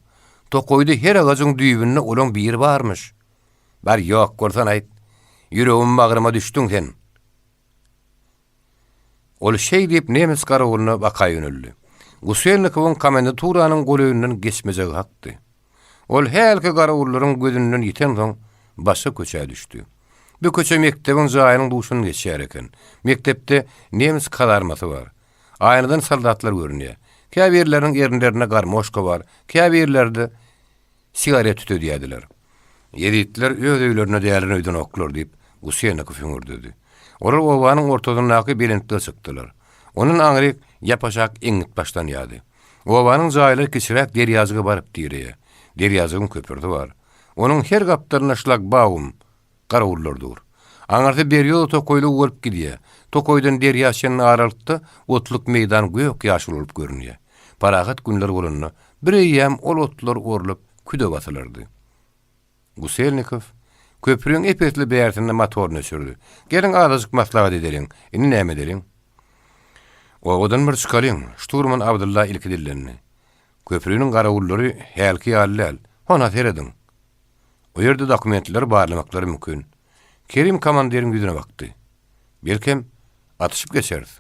S1: Tokaýda her agajyň düýbünde olaň biri barmyş. Bar, ýok bolsan aýt. Ýüregim bagryma düşdüň sen. Ol şeý diýip nemes garawulyna baka ýöneldi. Guselnikowyň komendaturanyň golaýyndan geçmejegi hakdy. Ol hälki garawullaryň gözünden ýitensoň, başga köçä düşdi. Bu köçe mekdebiň jaýynyň duşundan geçýär eken. Mekdepde nemes kazarmasy bar. Aýnadan soldatlar görünýär. Käbirleriniň erinlerinde garmoşka bar, käbirleri-de sigaret tütedýärdiler. Ýezitler öz öýlerinde dälin öýdenoklar, diýip, Guseýnikow hüňürdedi. Olar obanyň ortasyndaky belentlige çykdylar. Ondan aňryk ýapaşak eňňit başlanýardy. Obanyň jaýlary kiçiräk derýajyga baryp direýär. Derýajygyň köprüsi bar. Onuň her gapdalynda şlagbaum, garawullar dur. Aňyrsy berýoza tokaýlygy bolup gidýär. Tokaýdan derýa çenli aralykda otluk meýdan gök-ýaşyl bolup görünýär. Parahat günler bolanda, bireýýäm ol otlar orlup, küde basylardy. Guselnikow köprüň ep-esli bärsinde motoryny öçürdi. Geliň, azajyk maslahat edeliň. Indi näme edeliň? Obadan bir çykalyň, şturman Abdylla ilki dillendi. Köprüniň garawullary hälki ýaly däl. Hona serediň. O ýerde dokumentleri barlamaklary mümkin. Kerim komandiriň ýüzüne bakdy. Belkem, atyşyp geçeris.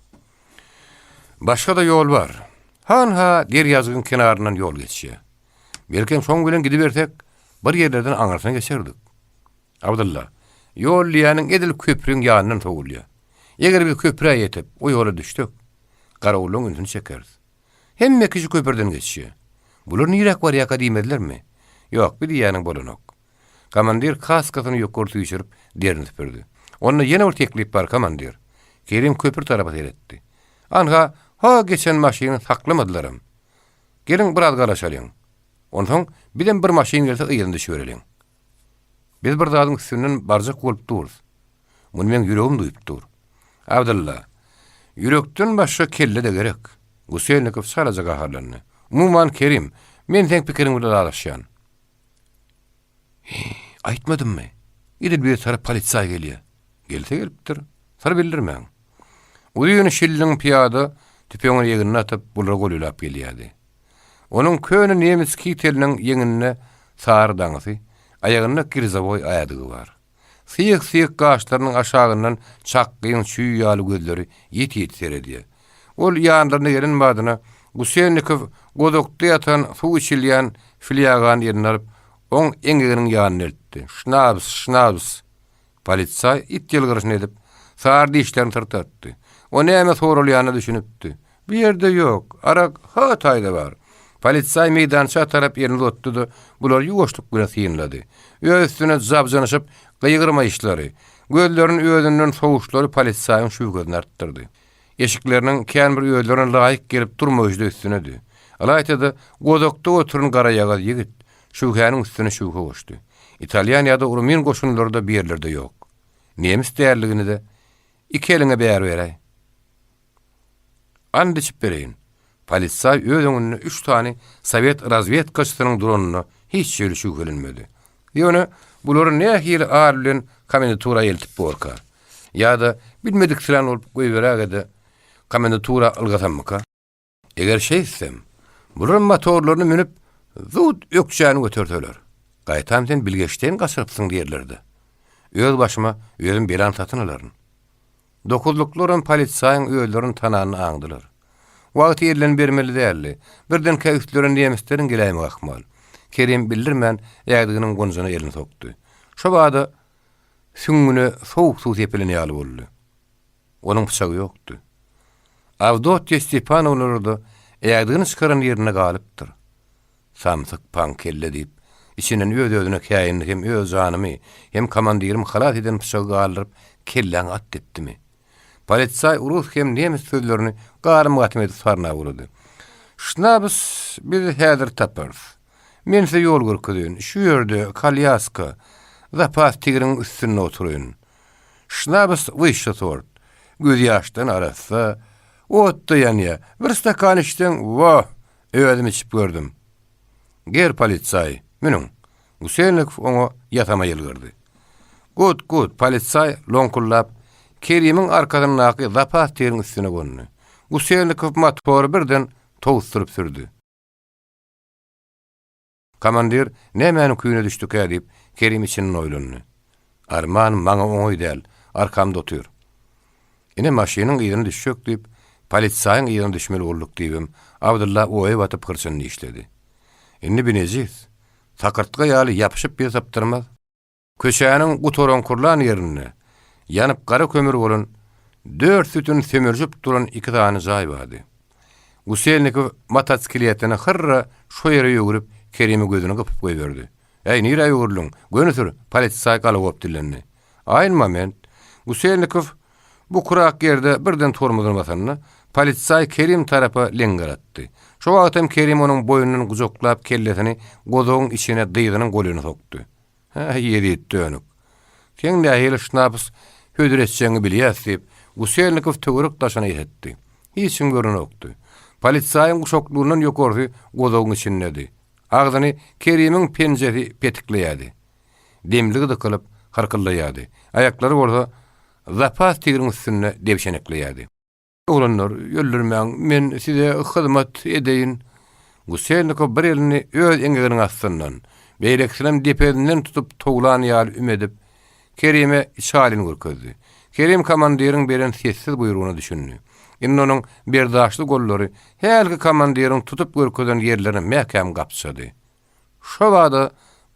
S1: Başga-da ýol bar. Hanha, derýajygyň kenaryndan ýol geçýär. Belkem, şoň bilen gidibersek, bir ýerlerden aňyrsyna geçerdik. Abdylla, ýol diýýäniň edil köpriň ýanyndan sowulýar. Eger biz köprä ýetip, o ýola düşsek, garawullaryň ünsüni çekeris. Hemme kişi köprüden geçýär. Bular niräk barýarka diýmezlermi? Ýok, bi diýýäniň bolanok. Komandir kaskasyny ýokary süýşürip, derini süpürdi. Onda ýene bir teklip bar, komandir. Kerim köpri tarapa seretdi. Anha, ho geçen maşyny saklamadylaram. Geliň, biraz garaşalyň. Onsoň bizem bir maşyn gelse yzyna düşübereliň. Biz bir zadyň üstünden barjak bolup durus. Muny meň ýüregim duýup dur. Abdylla, ýürekden başga kelle-de gerek. Guselnikow çalaja gaharlandy. Umuman, Kerim, men seň pikiriň bilen ylalaşýan. Hi, aýtmadymmy? Edil bize tarap polisaý gelýär. Gelse gelipdir. Syr bildirmäň. Uzyn şilliň pyýada tüpeňini egnine atyp, bulara golaýlap gelýärdi. Onuň köne nemes kiteliniň ýeňinde sary daňysy, aýagynda girzawoý ädigi bar. Syýyk-syýyk gaşlarynyň aşagyndan çakgyň çüý ýaly gözleri ýiti-ýiti seredýär. Ol ýanlaryna gelen badyna Guselnikow gozakda ýatan suw içilýän flýagany eline alyp, oň eňeginiň ýanyna eltdi. Şnabs, şnabs! Polisaý it ýylgyryşyny edip, sary dişlerini syrtartdy. O näme soralýanyna düşünipdi. Bu ýerde ýok, arak ha taýda bar. Polisaý meýdança tarap elini uzatdy-da, bulary ýuwaşlyk bilen synlady. Öz üstüne jabjynyşyp gygyrmaýyşlary, gözlerini özünden sowuşlary polisaýyň şübhesini artdyrdy. Eşikleriniň kän bir özlerine laýyk gelip durmaýşy-da üstünedi. Ylaýta-da, gozakda oturan garaýagyz ýigit şübhäniň üstüne şübhe goşdy. Italýan ýa-da rumyn goşunlary-da bu ýerlerde ýok. Nemis däldigini-de iki eliňe bäri beräý. And içip bereýin, polisaý öz öňünde üç sany sowet razwedkaçysynyň duranyna hiç hili şübhelenmedi. Ýöne bulary nähili ar bilen komendatura eltip borka? Ýa-da bilmediksirän bolup goýberäge-de komendatura ylgasammyka? Eger şeýtsem, bularam motorlaryny münüp, zut ökjäni göterseler. Gaýtam sen bilgeşleýin gaçyrypsyň diýerler-de. Öz başyma özüm belany satyn alaryn. Dokuzlyklaram polisaýyň özlerini tananyny aňdylar. Wagty elden bermeli däldi. Birdenkä üstlerine nemisleriň geläýmegi ahmal. Kerim bildirmän ädiginiň gonjuna elini sokdy. Şo bada süňňüne sowuk suw sepilen ýaly boldy. Onuň pyçagy ýokdy. Awdotýa Stepanownalar-da ädigini çykaran ýerinde galypdyr. Samsyk paňkelle diýip, içinden öz-özüne käýindi hem öz janymy, hem komandirimi halas eden pyçagy galdyryp, kelläňe at depdimi? Polisaý rus hem nemes sözlerini garym-gatym edip sarnap ugrady. Şnabs biz häzir taparys. Men size ýol görkezeýin. Şu ýerde kolýaska, zapas tigiriň üstünde oturaýyn. Şnabs wyşşy sort. Gözýaşdan arassa. Otda ýanýa. Bir stakan içseň, wah, Özüm içip gördüm. Ger polisaý, münüň! Guselnikow oňa ýasama ýylgyrdy. Gut, gut, polisaý loňkuldap, Kerimiň arkasyndaky zapas tigriň üstüne gondy. Guselnikow motory birden towusdyryp sürdi. Komandir nämäniň küýüne düşdükä diýip, Kerim içinden oýlandy. Arman, maňa oňaý däl, arkamda otyr. Ine, maşynyň yzyna düşjek diýip, polisaýyň yzyna düşmeli bolduk diýibem, Abdylla oýa batyp hyrçyny dişledi. Indi bi nejis, sakyrtga ýaly ýapyşyp bir sypdyrmaz. Köçäniň gutaraňkyrlan ýerinde, ýanyp gara kömür bolan, dört sütün sömürjip duran iki sany jaý bardy. Guselnikow motosikletini hyrra şo ýere öwrüp, Kerime gözüni gypyp goýberdi. Äý, nirä öwrüldiň? Göni sür! Polisaý galagop dillendi. Aýn moment! Guselnikow bukurak ýerde birden tormozyny basanda, polisaý Kerim tarapa leňňer atdy. Şo wagtam Kerim onuň boýnundan gujaklap kellesini gozagyň içine dyzynyň golaýyna sokdy. Hä, ýezit dönük. Seň nähili şnaps hödür etjegiňi bilýäs, diýip, Guselnikow töwerek-daşyna esetdi. Hiç kim görnenokdy. Polisaýyň guşaklygyndan ýokarsy gozagyň içindedi. Agzyny Kerimiň penjesi petikleýärdi. Demligi dykylyp, hyrkyldaýardy. Aýaklary bolsa zapas tigriň üstünde debşenekleýärdi. Oglanlar, öldürmäň, men size hyzmat edeýin. Guselnikow bir elini öz eňeginiň astyndan, beýlekisinem depesinden tutup towlan ýaly üm edip, Kerime içalyny görkezdi. Kerim komandiriň beren sessiz buýrugyna düşündi. Indi onuň berdaşly gollary hälki komandiriň tutup görkezen ýerlerini mäkäm gapjady. Şobada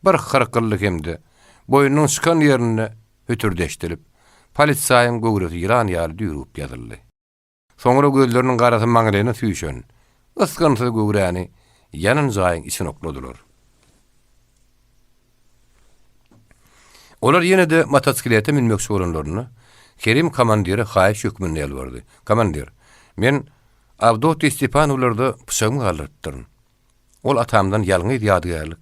S1: bir hyrkyldy hem-de boýnunyň çykan ýerinde hütürdeşdirip, polisaýyň göwresi ýylan ýaly düýrügip ýazyldy. Soňra gözleriniň garasy maňlaýyna süýşen, ysgynsyz göwräni ýanan jaýyň içine okladylar. Olar ýene-de motosiklete münmekçi bolanlarynda, Kerim komandire haýyş hökmünde ýalbardy, Komandir, men Awdotýa Stepanowlarda pyçagymy galdyrypdyryn. Ol atamdan ýalňyz ýadygärlik.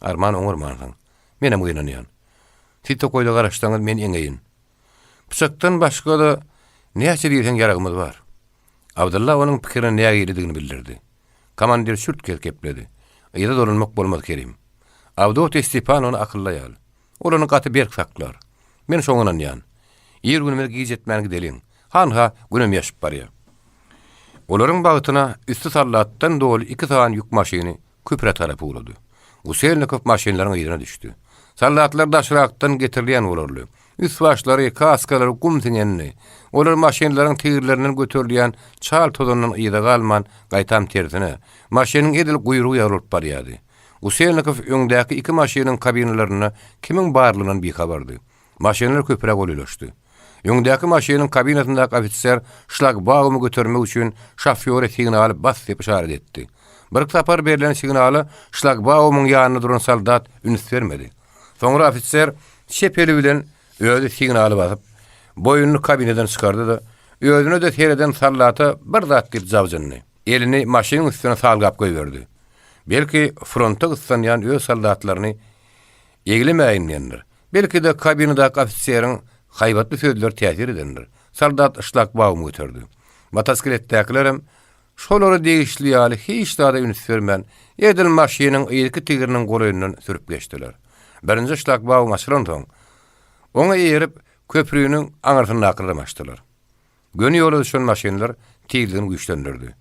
S1: Arman oňarmansyň. Menem gynanýan. Siz tokaýda garaşsaňyz, men eňeýin. Pyçakdan başga-da näçe diýseň ýaragymyz bar. Abdylla onuň pikirine nägiledigini bildirdi. Komandir çürt-kesik gepledi. Yza dolanmak bolmaz, Kerim. Awdotýa Stepanowna akylly aýal. Ol ony gaty berk saklar. Men şoňa ynanýan. Ir günümiz giç etmän gideliň. Hanha, günem ýaşyp barýar. Olaryň bagtyna üsti sallatdan doly iki sany ýük maşyny köprä tarap ugrady. Guselnikow maşynlaryň yzyna düşdi. Soldatlar daşrakdan getirilýän bolarly. Üst-başlary, kaskalary gum siňendi. Olar maşynlaryň tigirlerinden göterilýän çal tozandan yza galman, gaýtam tersine, maşynyň edil guýrugy ýaly bolup barýardy. Guselnikow öňdäki iki maşynyň kabinalarynda kimiň barlygyndan bihabardy. Maşynlar köprä golaýlaşdy. Öňdäki maşynyň kabinasyndaky ofiser şlagbaumy götermek üçin şofýora signaly bas diýip yşarat etdi. Birki sapar berlen signala şlagbaumyň ýanynda duran soldat üns bermedi. Soňra ofiser çep eli bilen özi signaly basyp, boýnuny kabinadan çykardy-da, özüne-de sereden soldata bir zat diýip jabjyndy. Elini maşynyň üstüne salgap goýberdi. Belki, fronta gyssanýan öz soldatlaryny Eglemäýin diýendir. Belki-de, kabinadaky ofiseriň haýbatly sözleri täsir edendir. Soldat şlagbaum göterdi. Motosikletdäkilerem şolara degişli ýaly hiç zada üns bermän, edil maşynyň yzky tigriniň golaýyndan sürüp geçdiler. Birinji şlagbaum açylansoň, oňa eýerip, köprüniň aňyrsyndakylaram açdylar. Göni ýola düşen maşynlar tizligini güýçlendirdi.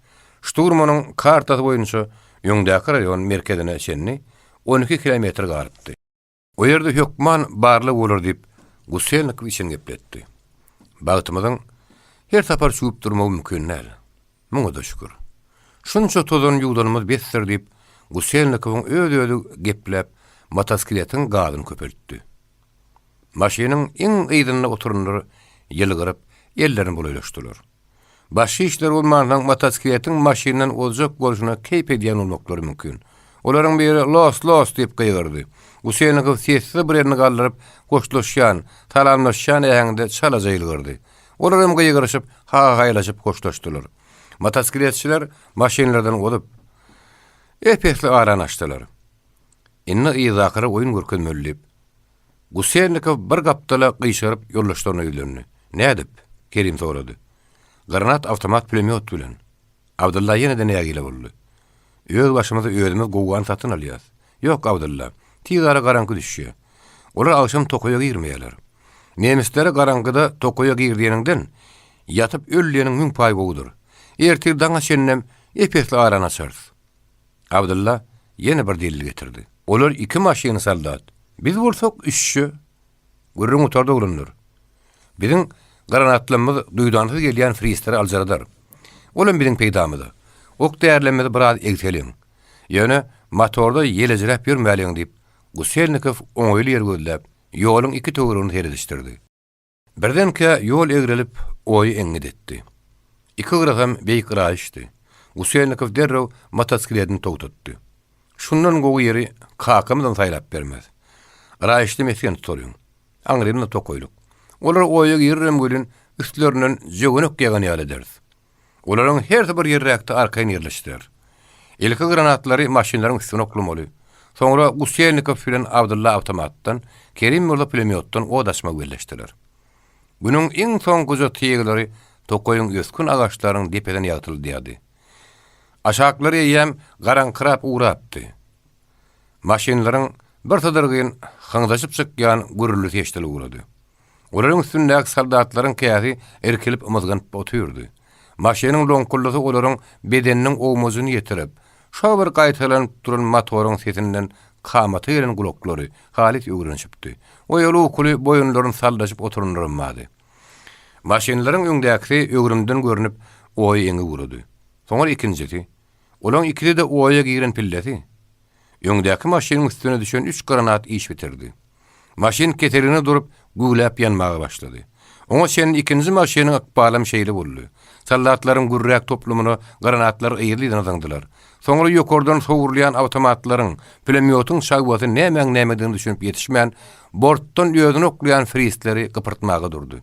S1: Şturmanyň kartasy boýunça öňdäki raýon merkezine çenli 12 kilometr galypdy. O ýerde hökman barlag bolar diýip, Guselnikow içini gepletdi. Bagtymyzyň her sapar çüwüp durmagy mümkin däl. Muňa-da şükür. Şunça tozan ýuwdanymyz besdir diýip, Guselnikowyň öz-özi gepläp, motosikletiň gazyny köpeltdi. Maşynyň iň yzynda oturanlar ýylgyryp, ellerini bulaýlaşdylar. Başga işleri bolmansoň, motosikletiň maşyndan ozjak bolşuna keýp edýän bolmaklary mümkin. Olaryň biri Los, los! diýip gygyrdy. Guselnikow sessiz bir elini galdyryp, hoşlaşýan, salamlaşýan äheňde çalaja ýylgyrdy. Olar hem gygyryşyp, ha-haýlaşyp hoşlaşdylar. Motosikletçiler maşynlardan ozup, ep-esli arany açdylar. Indi yzdakylara oýun görkezmeli diýip, Guselnikow bir gapdala gyşaryp ýoldaşlaryna ýüzlendi. Nädip? Kerim sorady. Granat awtomat pulemýot bilen. Abdylla ýene-de nägile boldy. Öz başymyza özümiz gowgany satyn alýas. Ýok, Abdylla, tiz ara garaňky düşýä. Olar agşam tokaýa girmeýärler. Nemislere garaňkyda tokaýa gir diýeniňden, ýatyp öl diýeniň müň paý gowudyr. Ertir daňa çenlem ep-esli arany açarys. Abdylla ýene bir delil getirdi. Olar iki maşyn soldat. Biz bolsak üçje. Gürrüň gutardy oglanlar. Biziň granatlarymyz duýdansyz gelýän frisleri aljyradar. Olam biziň peýdamyza. Ok-därilerimizi biraz egseliň. Ýöne motorda ýelejiräp ýörmäliň diýip, Guselnikow oňaýly ýer gözläp, ýoluň iki töweregini seredişdirdi. Birdenkä ýol egrelip, oýy eňňit etdi. Iki gyrasam beýik yraýyşdy. Guselnikow derrew motosikletini togtatdy. Şundan gowy ýeri kakamyzam saýlap bermez. Yraýyşda mesgen tutalyň. Aňrymyzda tokaýlyk. Olar oýa girerem welin, üstlerinden jöwenek ýagan ýaly ederis. Olaryň hersi bir ýerräkde arkaýyn ýerleşdiler. Ilki granatlary maşynlaryň üstüne oklamaly. Soňra Guselnikow bilen Abdylla awtomatdan, Kerim bolsa pulemýotdan ot açmagy belleşdiler. Günüň iň soňkuja tyglary tokaýyň ösgün agaçlarynyň depesine ýagtyldýardy. Aşaklar eýýäm garaňkyrap ugrapdy. Maşynlaryň birsydyrgyn hyňzaşyp çykýan gürrüldisi eşidilip ugrady. Olaryň üstündäki soldatlaryň käsi irkilip ymyzganyp otyrdy. Maşynyň loňkuldysy olaryň bedeniniň owmajyny ýetirip, şo bir gaýtalanyp duran motoryň sesinden kamata gelen gulaklary halys öwrenişipdi. Oýaly-ukuly boýunlaryny sallaşyp oturanlaram bardy. Maşynlaryň öňdäkisi öwrümden görnüp, oýa eňip ugrady. Soňra ikinjisi. Olaň ikisi-de oýa giren pillesi. Öňdäki maşynyň üstüne düşen üç granat iş bitirdi. Maşyn keseligine durup, güwläp ýanmaga başlady. Oňa çenli ikinji maşynyň ykbalam şeýle boldy. Soldatlaryň gürräk toplumyna granatlar yzly-yzyna zyňdylar. Soňra ýokardan sowrulýan awtomatlaryň, pulemýotyň çawasy nämäň-nämedigine düşünip ýetişmän, bortdan özüni oklaýan frisleri gypyrtmaga durdy.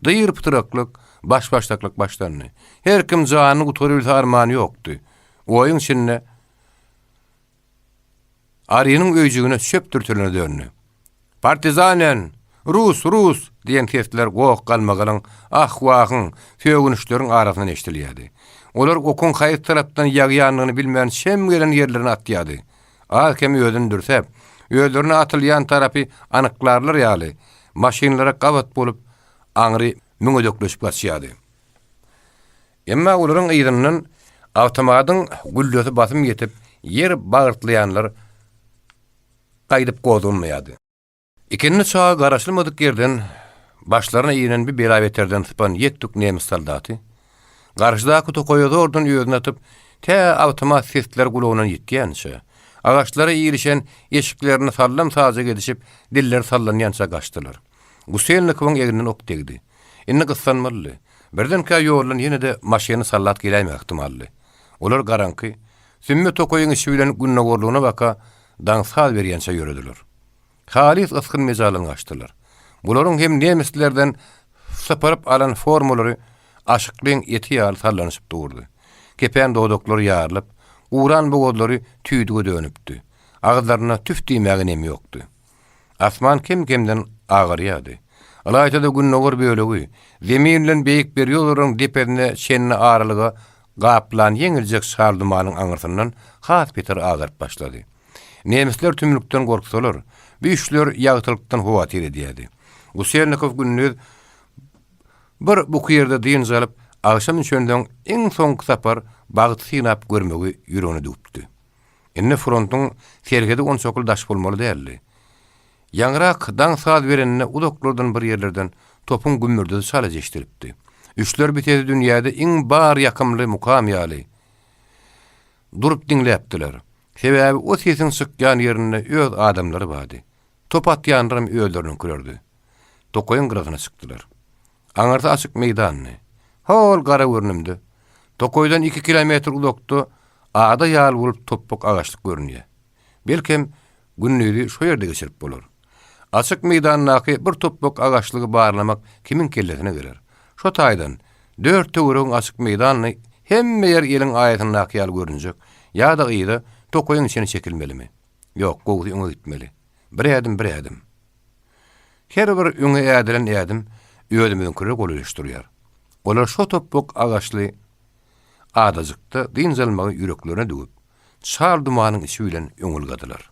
S1: Dyr-pytraklyk, baş-başdaklyk başlandy. Her kim janyny gutarybilse armany ýokdy. Oýuň içinde Arynyň öýjügine çöp dürtülene döndi. Partizanen! Rus, rus! diýen sesler goh-galmagalyň, ah-wahyň, sögünişleriň arasyndan eşidilýärdi. Olar okuň haýsy tarapdan ýagýandygyny bilmän çem gelen ýerlerine atýardy. Az-kem özüni dürsäp, özlerine atylýan tarapy anyklarlar ýaly, maşynlara gabat bolup, aňry müňedekleşip gaçýardy. Emma olaryň yzyndan awtomatyň güllesi basym ýetip, ýer bagyrtlaýanlar gaýdyp gozganmaýardy. Ikindi çagy garaşylmadyk ýerden başlaryna inen bir bela-beterden sypan ýek-tük nemes soldaty, garşydaky tokaýa zordan özüni atyp, tä awtomat sesleri gulagyndan ýitýänçä, agaçlara ilişen eşiklerini sallam-sajak edişip, dilleri sallanýança gaçdylar. Guselnikowyň egninden ok degdi. Indi gyssanmalydy. Birdenkä ýoldan ýene-de maşynly soldat geläýmegi ähtimaldy. Olar garaňky, sümme tokaýyň içi bilen gündogarlygyna baka daň saz berýänçä ýörediler. Halys ysgyn-mejaldan gaçdylar. Bularyň hem nemislerden sypyryp alan formalary aşyklyň eti ýaly sallanyşyp durdy. Kepän dodaklary ýarylyp, guran bogazlary tüýdüge dönüpdi. Agyzlarynda tüf diýmäge nem ýokdy. Asman kem-kemden agarýardy. Ylaýta-da gündogar bölegi, zemin bilen beýik berýozalaryň depesine çenli aralyga gaplan ýeňiljek çal dumanyň aňyrsyndan has beter agaryp başlady. Nemisler tümlükden gorksalar, bu işler ýagtylykdan howatyr edýärdi. Guselnikow gündiz bir buky ýerde dynç alyp, agşam düşensoň iň soňky sapar bagty synap görmegi ýüregine düwüpdi. Indi frontuň serhedi onçakly daş bolmaly däldi. Ýaňyrak daň saz berende uzaklardan bir ýerlerden topuň gümmürdisi çalaja eşidilipdi. Üçler bitesi dünýäde iň bar ýakymly mukam ýaly. Durup diňläpdiler. Sebäbi o sesiň çykýan ýerinde öz adamlary bardy. Top atýanlaram özleriniňkilerdi. Tokaýyň gyrasyna çykdylar. Aňyrsy açyk meýdandy. Hol gara görnümde, tokaýdan iki kilometr uzakda ada ýaly bolup topbak agaçlyk görünýär. Belkem, gündizi şo ýerde geçirip bolar. Açyk meýdandaky bir topbak agaçlygy barlamak kimiň kellesine geler? Şo taýdan, dört töweregiň açyk meýdanyny hemme ýer eliň aýasyndaky ýaly görünjek, ýa-da yza, tokaýyň içine çekilmelimi? Ýok, gowusy öňe gitmeli. Bir ädim, bir ädim. Her bir öňe ädilen ädim özümiziňkilere golaýlaşdyrýar. Olar şo topbak agaçly adajykda dynç almagy ýüreklerine düwüp, çal dumanyň içi bilen öňe ylgadylar.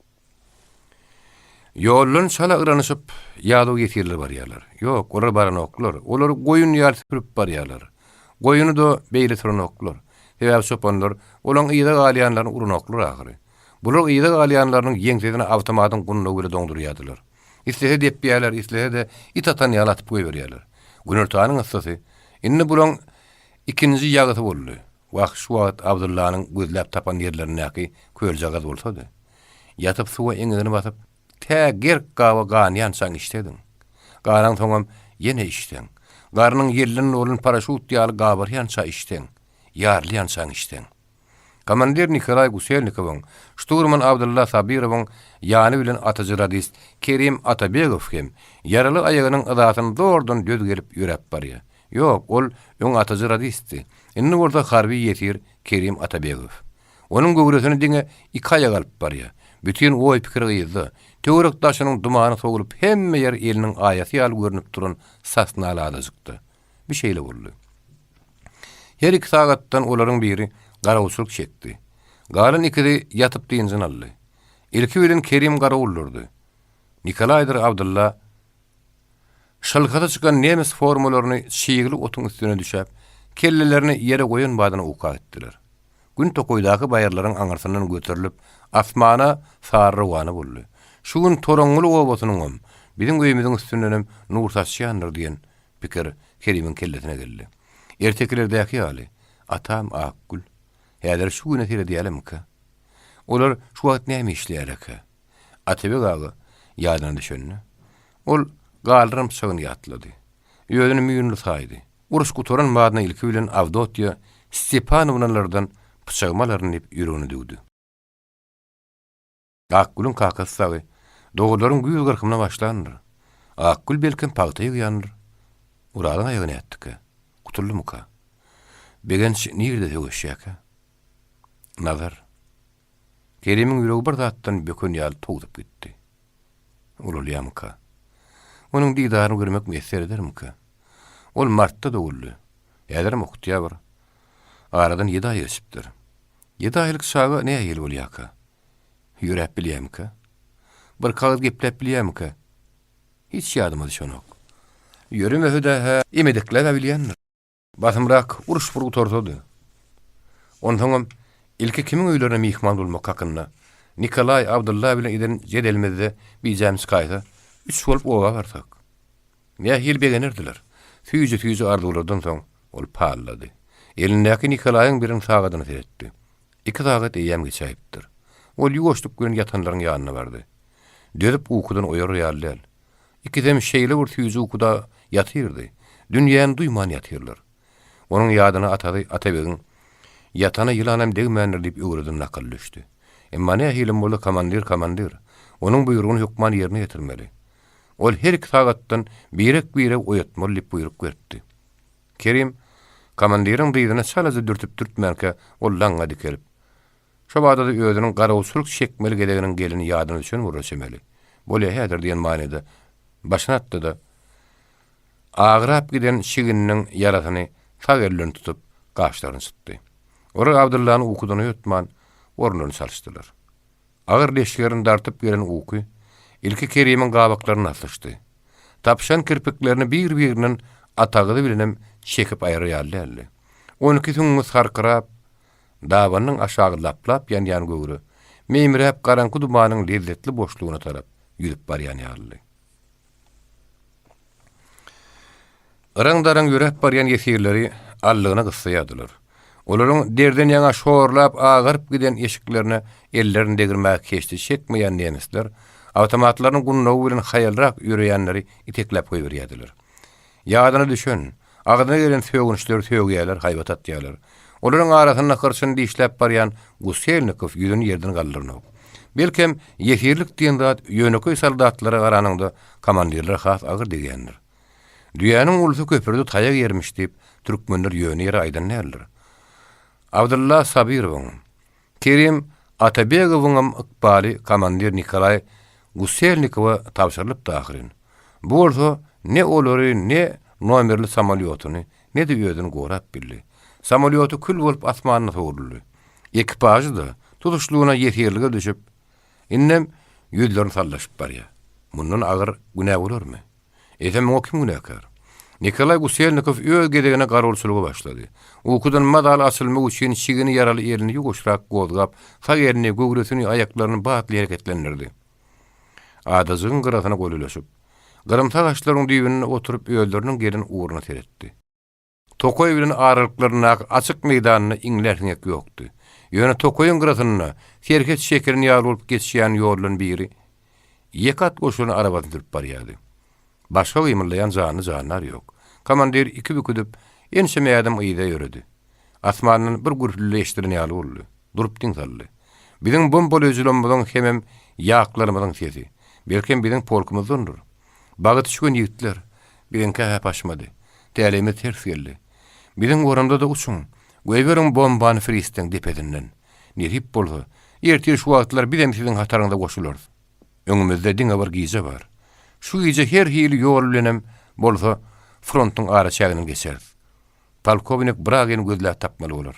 S1: Ýoldan çala yranyşyp, ýadaw ýesirler barýarlar. Ýok, olar baranoklar. Olary goýun ýaly sürüp barýarlar. Goýuny-da beýle sürenoklar. Sebäbi çopanlar olaň yza galýanlaryny uranoklar ahyry. Bular yza galýanlarynyň ýeňsesini awtomatyň gundagy bile doňdurýardylar. Islese depýärler, islese-de it atan ýaly atyp goýberýärler. Günortanyň yssysy. Indi bulaň ikinji ýagysy boldy. Wah, şu wagt Abdyllanyň gözläp tapan ýerlerindäki köljagaz bolsady. Ýatyp suwa eňegini basyp, tä gerk gaba ganýançaň içsediň. Ganaňsoňam ýene içseň. Garnyň ýelden dolan paraşut ýaly gabarýança içseň. Ýarylýançaň içseň. Komandir Nikolaý Guselnikowyň, şturman Abdylla Sabyrowyň ýany bilen atyjy radist Kerim Atabegow hem ýaraly aýagynyň yzasyny zordan döz gelip ýöräp barýar. Ýok, ol öň atyjy radistdi. Indi bolsa harby ýesir Kerim Atabegow. Onuň göwresini diňe iki aýagy alyp barýar. Bütin oý-pikiri yzda. Töwerek-daşynyň dumany sowlup hemme ýer eliniň aýasy ýaly görnüp duran sasnaly adajykda. Bir şeýle boldy. Her iki sagatdan olaryň biri garawulçylyk çekdi. Galan ikisi ýatyp dynjyny aldy. Ilki bilen Kerim garawul durdy. Nikolaýdyr Abdylla şylhasy çykan nemes formalaryny çygly otuň üstüne düşäp, kellelerini ýere goýan badyna uka gitdiler. Gün tokaýdaky baýyrlaryň aňyrsyndan göterilip, asmana sary rowana boldy. Şu gün Toraňňyly obasynyňam, biziň öýümiziň üstündenem nur saçýandyr diýen Pikir Kerimiň kellesine geldi. Ertekilerdäki ýaly, atam Akgül, häzir şu güne seredýälemika? Olar şu wagt näme işleýärkä? Atabek aga ýadyna düşende, ol galdyran pyçagyny ýatlady. Özüni müýnli saýdy. Uruş gutaran badyna ilki bilen Awdotýa Stepanownalardan pyçagymy alaryn diýip ýüregine düwdi. Akgülüň kakasy dagy doganlaryň güýz gyrkymyna başlandyr. Akgül belkem pagta ýygýandyr. Orazyň aýagy nätdikä? Gutuldymyka? Begenç nirede söweşýärkä? Nazar. Kerimiň ýüregi bir zatdan böken ýaly towsup gitdi. Ulalýarmyka? Onuň didaryny görmek miýesser edermikä? Ol martda doguldy. Häzirem oktýabr. Aradan ýedi aý geçipdir. Ýedi aýlyk çaga nähili bolýarka? Ýöräp bilýärmikä? Bir kagyz gepläp bilýärmikä? Hiç ýadyma düşenok. Ýöremese-de-hä emedekläp-ä bilýändir. Basymrak uruş bir gutarsady. Onsoňam ilki kimiň öýlerine myhman bolmak hakynda Nikolaý Abdylla bilen eden jedelimizde bijäm çykaýsa, üç bolup oba barsak. Nähili begenerdiler. Süýji-süýji arzuwlardan soň ol pallady. Elindäki Nikolaýyň beren sagadyna seretdi. Iki sagat eýýäm geçäýipdir. Ol ýuwaşlyk bilen ýatanlaryň ýanyna bardy. Dözüp ukudan oýarar ýaly däl. Ikisem şeýle bir süýji ukuda ýatyrdy. Dünýäni duýman ýatyrlar. Onuň ýadyna atasy Atabegiň Ýatana ýylanam degmändir diýip öwreden nakyly düşdi. Emma nähilem bolsa komandir komandir. Onuň buýrugyny hökman ýerine ýetirmeli. Ol her iki sagatdan birek-biregi oýatmaly diýip buýruk beripdi. Kerim komandiriň dyzyna çalaja dürtüp-dürtmänkä ol laňňa dikelip, şo bada-da özüniň garawçylyk çekmeli gezeginiň geleni ýadyna düşen bolara çemeli. Bolýa häzir diýen manyda başyny atdy-da, agyrap giden çigniniň ýarasyny sag eli bilen tutup, gaşlaryny çytdy. Olar Abdyllany ukudan oýatman, orunlaryny çalyşdylar. Agyr leşgerini dartyp gelen uky ilki Kerimiň gabaklaryna aslyşdy. Tapyşan kirpiklerini bir-birinden atagyzy bilenem çekip aýyrar ýaly däldi. 12 süňňi sarkyrap, dabanynyň aşagy laplap ýanýan göwre, meýmiräp garaňky dumanyň lezzetli boşlugyna tarap ýüzüp barýan ýalydy. Yraň-daraň ýöräp barýan ýesirleri aldygyna gyssaýardylar. Olaryň derden ýaňa şorlap agaryp giden eşiklerine ellerini degirmäge keşdi çekmeýän nemisler awtomatlarynyň gundagy bilen haýalrak ýöreýänleri itekläp goýberýärdiler. Ýadyna düşen, agzyna gelen sögünçleri sögýärler, haýbat atýarlar. Olaryň arasynda hyrçyny dişläp barýan Guselnikow ýüzüni ýerden galdyranok. Belkem, ýesirlik diýen zat ýönekeý soldatlara garanyňda komandirlere has agyr degýändir. Düýäniň ulusy köprüde taýak ýermiş diýip, türkmenler ýöne ýere aýdan däldir. Abdylla Sabyrowyň, Kerim Atabegowyňam ykbaly komandir Nikolaý Guselnikowa tabşyrylypdy ahyryn. Bu bolsa ne olary, ne nomerli samolýotyny, ne-de özüni gorap bildi. Samolýoty kül bolup asmanda sowruldy. Ekipažy-da tutuşlygyna ýesirlige düşüp, indem ýüzlerini sallaşyp barýar. Mundan agyr günä bolarmy? Eýsem muňa kim günäkär? Nikolaý Guselnikow öz gezegine garawulçylyga başlady. Ukudan mazaly açylmak üçin çigini ýaraly elini ýuwaşrak gozgap, sag elini, göwresini, aýaklaryny batly hereketlendirdi. Adajygyň gyrasyna golaýlaşyp, gyrymsy agaçlaryň düýbünde oturyp özleriniň gelen ugruna seretdi. Tokaý bilen aralyklaryndaky açyk meýdanda iňlär siňek ýokdy. Ýöne tokaýyň gyrasynda serhet şekilini ýaly bolup geçýän ýoldan biri ýeke at goşulan arabasyny sürüp barýardy. Başga gymyldaýan janly-jandar ýok. Komandir iki büküdip, ençeme ädim yza ýöredi. Asmandan bir gürpüldi eşidilen ýaly boldy. Durup diň saldy. Biziň bombalaýjylarymyzyň hemem ýaklarymyzyň sesi. Belkem biziň polkumyzdandyr. Bagy düşgün ýigitler, biziňkä-hä paşmady. Täleýimiz ters geldi. Biziň ornumyzda-da uçuň, goýberiň bombany fristiň depesinden. Nesip bolsa, ertir şu wagtlar bizem siziň hataryňyza goşularys. Öňümizde diňe bir gije bar. Şu gije her hili ýol bilenem bolsa frontuň araçäginden geçeris. Polkownik Bragini gözläp tapmaly bolar.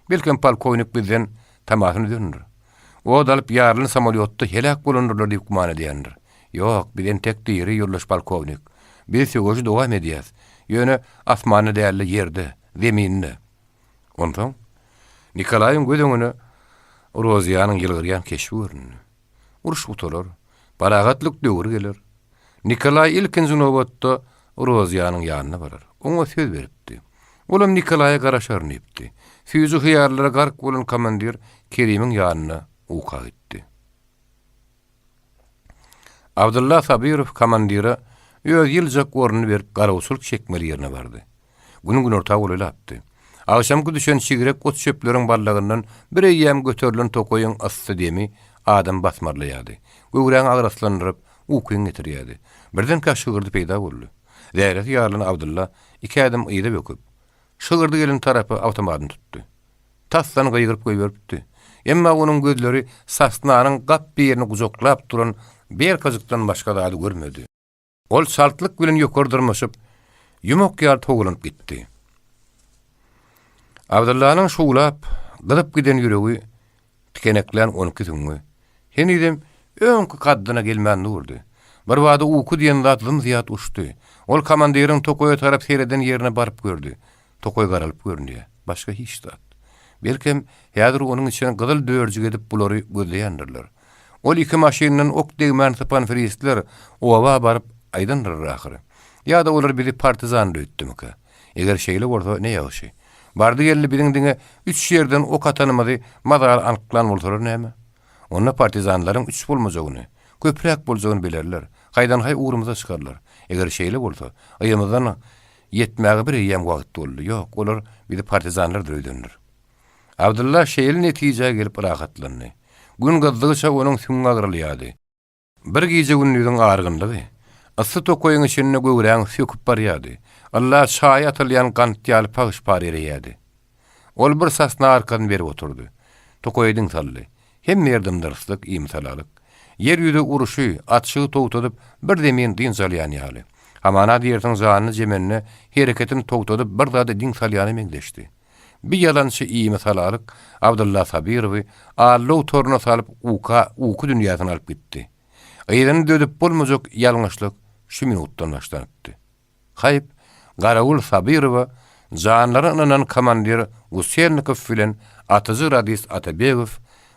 S1: Belkem polkownik bizden tamasyny üzendir. Ot alyp ýarylan samolýotda heläk bolandyrlar diýip güman edýändir. Ýok, biz entek diri, ýoldaş polkownik. Biz söweşi dowam edýäs. Ýöne asmanda däl-de ýerde, zeminde. Onsoň? Nikolaýyň göz öňüne Roziýanyň ýylgyrýan keşbi göründi. Uruş gutarar. Parahatlyk döwri geler. Nikolaý ilkinji nobatda Roziýanyň ýanyna barar. Oňa söz beripdi. Olam Nikolaýa garaşaryn diýipdi. Süýji hyýallara gark bolan komandir Kerimiň ýanyna uka gitdi. Abdylla Sabyrow komandire öz ýyljak ornuny berip garawçylyk çekmeli ýerine bardy. Gün günorta golaýlapdy. Agşamky düşen çigrek ot-çöpleriň ballagyndan bireýýäm göterilen tokaýyň yssy demi adamy basmarlaýardy. Göwräňi agraslandyryp, ukyňy getirýärdi. Birdenkä şygyrdy peýda boldy. Zähresi ýarylan Abdylla iki ädim yza böküp, şygyrdy gelen tarapa awtomatyny tutdy. Tasdan gygyryp goýberipdi. Emma onuň gözleri sosnanyň gap birini gujaklap duran Berkajykdan başga zady görmedi. Ol çaltlyk bilen ýokary dyrmaşyp, ýumak ýaly towlanyp gitdi. Abdyllanyň şuwlap, gyzyp giden ýüregi tikeneklän 12 süňňi henizem öňki kaddyna gelmän durdy. Birbada uky diýen zat zym-zyýat uçdy. Ol komandiriň tokaýa tarap sereden ýerine baryp gördi. Tokaý garalyp görünýär. Başga hiç zat. Belkem, häzir onuň içine gyzyl dörjük edip bulary gözleýändirler. Ol iki maşyndan ok degmän sypan frisler oba baryp aýdandyrlar ahyry. Ýa-da olar bizi partizanlar öýtdümikä? Eger şeýle bolsa, ne ýagşy. Bardy-geldi biziň diňe üç ýerden ok atanymyzy mazaly anyklan bolsalar näme? Onda partizanlaryň üç bolmajagyny, köpräk boljagyny bilerler. Haýdan-haý ugrumyza çykarlar. Eger şeýle bolsa, yzymyzdan Ýetmäge bir eýýäm wagt boldy. Ýok, olar bizi partizanlardyr öýdendir. Abdylla şeýle netijä gelip rahatlandy. Gün gyzdygyça onuň süňňi agralýardy. Bir gije-gündiziň argynlygy, yssy tokaýyň içinde göwräňi söküp barýardy. Ylla çaýa atylýan gant ýaly pagyş-par ereýärdi. Ol bir sosna arkasyny berip oturdy. Tokaýa diň saldy. Hemme ýer dym-dyrslyk, imisalalyk. Ýer ýüzi urşy, atyşygy togtadyp, bir zemin dynç alýan ýaly. Hamana diýersiň janly jemende hereketini togtadyp bir zada diň salýana meňzeşdi. Bi ýalançy imisalalyk Abdylla Sabyrowy aldaw toruna salyp uka, uky dünýäsine alyp gitdi. Yzyny düzedip bolmajak ýalňyşlyk şu minutdan başlanypdy. Haýp, Garagül Sabyrowa janlaryny ynanan komandir Guselnikow bilen atyjy radist Atabegow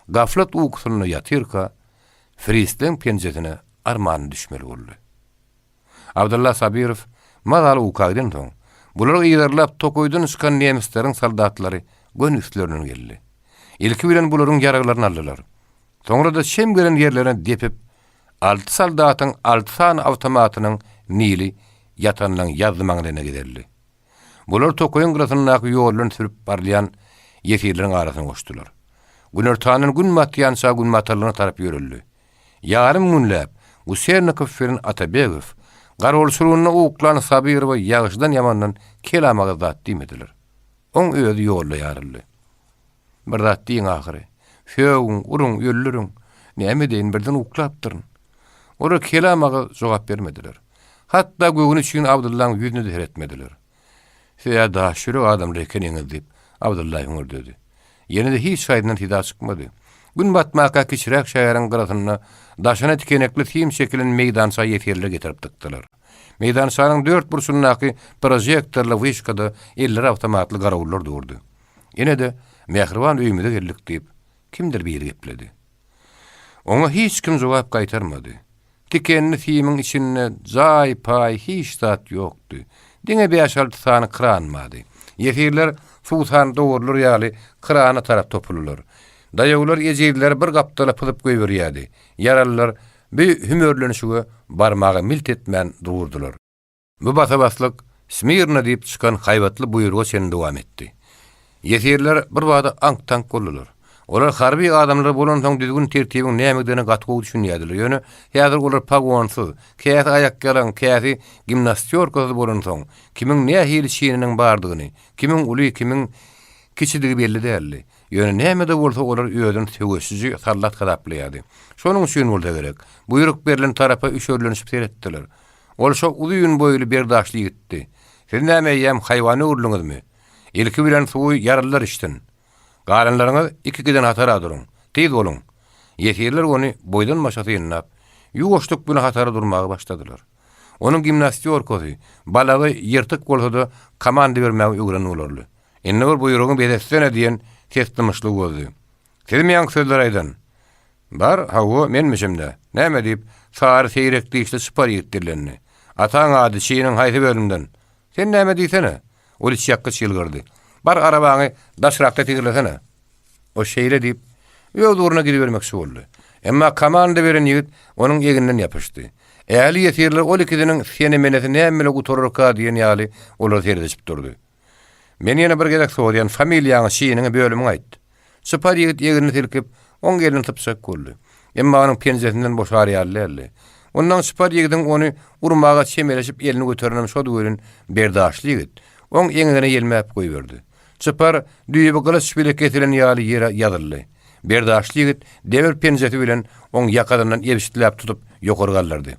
S1: gaflat ukusynda ýatyrka, frisleň penjesine armanly düşmeli boldy. Abdylla Sabyrow mazaly uka gidensoň, bulary yzarlap tokaýdan çykan nemisleriň soldatlary göni üstlerinden geldi. Ilki bilen bularyň ýaraglaryny aldylar. Soňra-da çem gelen ýerlerine depip, Alty soldatyň alty sany awtomatynyň nili ýatanlaň ýazzy maňlaýyna gezeldi. Bular tokaýyň gyrasyndaky ýoldan sürüp barylýan ýesirleriň arasyna goşdular. Günortandan gün batýança günbatarlygyna tarap ýöreldi. Ýarym günläp Gusernikow bilen Atabegow garawulçylygynda uklan Sabyrowa ýagşydan-ýamandan kelam agyz zat diýmediler. Oň özi ýolda ýaryldy. Bir zat diýiň ahyry. Sögüň, uruň, öldüriň. Näme edeýin, birden uklapdyryn. Olar kelam agyz jogap bermediler. Hatda göwni üçin Abdyllaň ýüzüne-de seretmediler. Siz-ä daş ýürek adamlar ekeniňiz, diýip, Abdylla hüňürdedi. Ýene-de hiç haýsyndan seda çykmady. Gün batmaka kiçiräk şäheriň gyrasynda daşyna tikenekli sim çekilen meýdança ýesirleri getirip dykdylar. Meýdançanyň dört burçundaky prožektorly wyşkada elleri awtomatly garawullar durdy. Ine-de, mähriban öýümize geldik diýip, kimdir biri gepledi. Oňa hiç kim jogap gaýtarmady. Tikenli simiň içinde jaý-paý hiç zat ýokdy. Diňe bäş-alty sany kran bardy. Ýesirler suwsan dowarlar ýaly krana tarap topuldylar. Daýawlar ejizleri bir gapdala pyzyp goýberýärdi. Ýaralylar bu hümerlenişige barmaga milt etmän durdular. Bu basa-baslyk Smirna diýip çykan haýbatly buýruga çenli dowam etdi. Ýesirler birbada aňk-taňk boldular. Olar harby adamlar bolansoň düzgün-tertibiň nämedigine gaty gowy düşünýärdiler, ýöne häzir olar pagonsyz, käsi aýakýalaň, käsi gimnastýorkasyz bolansoň, kimiň nähili çininiň bardygyny, kimiň uly, kimiň kiçidigi belli däldi. Ýöne näme-de bolsa olar özüni söweşiji soldat hasaplaýardy. Şonuň üçin bolsa gerek, buýruk berlen tarapa üşerlenişip seretdiler. Ol şo uzyn boýly berdaşly ýigitdi. Siz näme eýýäm haýwana öwrüldiňizmi? Ilki bilen suwy ýaralylar içsin. Galanlaryňyz iki-ikiden hatara duruň. Tiz boluň! Ýesirler ony boýdan-başa synlap, ýuwaşlyk bilen hatara durmaga başladylar. Onuň gimnastýorkasy, balagy ýyrtyk bolsa-da komanda bermäge öwren bolarly. Indi bir buýrugyňy bes etsene diýen ses dymyşlygy bozdy. Sizmi ýaňky sözleri aýdan? Bar, hawa, menmişim-dä. Näme diýip, sary seýrek dişli çypar ýigit dillendi. Ataň ady, çiniň haýsy bölümden? Sen näme diýsene? Ol içýakgyç ýylgyrdy. Bar, arabaňy daşrakda tigirlesene. O şeýle diýip, öz ugruna gidibermekçi boldy. Emma komanda beren ýigit onuň egninden ýapyşdy. Ähli ýesirler ol ikisiniň sene-menesi näme bile gutararka diýen ýaly olara seredişip durdy. Men ýene bir gezek soraýan, familiýaňy, çiniňi, bölümiňi aýt. Çypar ýigit egnini silkip, oň elini sypjak boldy. Emma onuň penjesinden boşar ýaly däldi. Ondan çypar ýigidiň ony urmaga çemeleşip elini göterenem şody welin, berdaşly ýigit, oň eňegine ýelmäp goýberdi. Çypar düýbi gylyç bile kesilen ýaly ýere ýazyldy. Berdaşly ýigit demir penjesi bilen oň ýakasyndan ebşitläp tutup ýokary galdyrdy.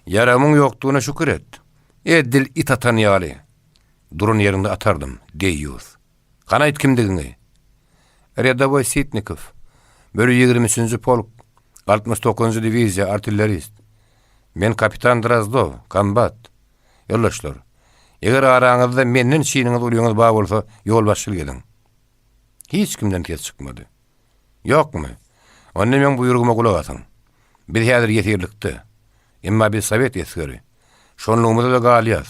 S1: Ýaragymyň ýokdugyna şükür et. Edil it atan ýaly. Duran ýeriňde atardym, deýýus. Hany aýt kimdigiňi? Rýadowoý Sitnikow. 123 üçünji polk, 69-njy diwiziýa, artillerist. Men kapitan Drozdow, kombat. Ýoldaşlar, eger araňyzda menden çiniňiz ulyňyz bar bolsa, ýolbaşçylyk ediň. Hiç kimden ses çykmady. Ýokmy? Onda meň buýrugyma gulak asyň. Biz häzir ýesirlikde. Emma biz sowet esgeri. Şonlugymyza-da galýas.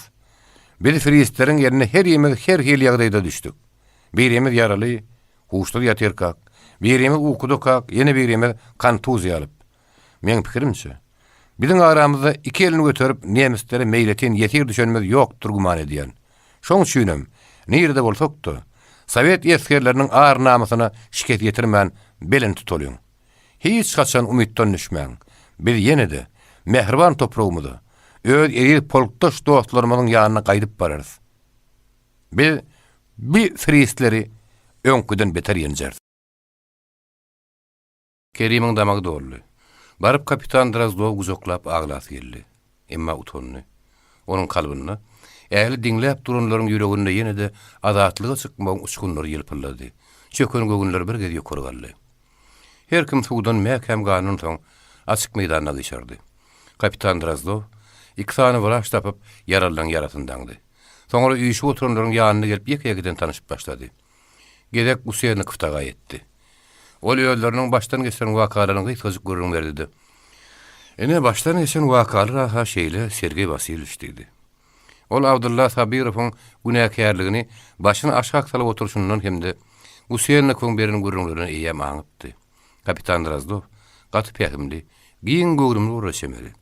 S1: Biz fristleriň eline herimiz her hili ýagdaýda düşdük. Birimiz ýaraly, huşsuz ýatyrkak, birimiz ukudakak, ýene birimiz kontuziýa alyp. Meň pikirimçe, biziň aramyzda iki elini göterip nemislere meýletin ýesir düşenimiz ýokdur güman edýän. Şoň üçinem, nirede bolsak-da, sowet esgerleriniň ar-namysyna şikes ýetirmän belent tutalyň. Hiç haçan umytdan düşmäň. Biz ýene-de mähriban topragymyza, öz eziz polkdaş dostlarymyzyň ýanyna gaýdyp bararys. Biz bi fristleri öňküden beter ýenjeris. Kerimiň damagy doldy. Baryp kapitan Drozdowy gujaklap aglasy geldi. Emma utandy. Onuň kalbynda, ähli diňläp duranlaryň ýüreginde ýene-de azatlyga çykmagyň uçgunlary ýylpyldady. Çöken göwünler bir gez ýokary galdy. Her kim suwdan mäkäm ganansoň, açyk meýdanda gyşardy. Kapitan Drozdow iki sany wraç tapyp, ýaralylaryň ýarasyny daňdy. Soňra üýşüp oturanlaryň ýanyna gelip ýeke-ýekeden tanyşyp başlady. Gezek Guselnikow daga ýetdi. Ol özleriniň başdan geçiren wakalaryny gysgajyk gürrüň berdi-de, Ine, başdan geçen wakalar-a şeýle, Sergeý Wasilýewiç diýdi. Ol Abdylla Sabyrowyň günäkärligini başyny aşak salyp oturyşyndan hem-de Guselnikowyň beren gürrüňlerinden eýýäm aňypdy. Kapitan Drozdow gaty pähimli, giň göwrümli bolara çemeli.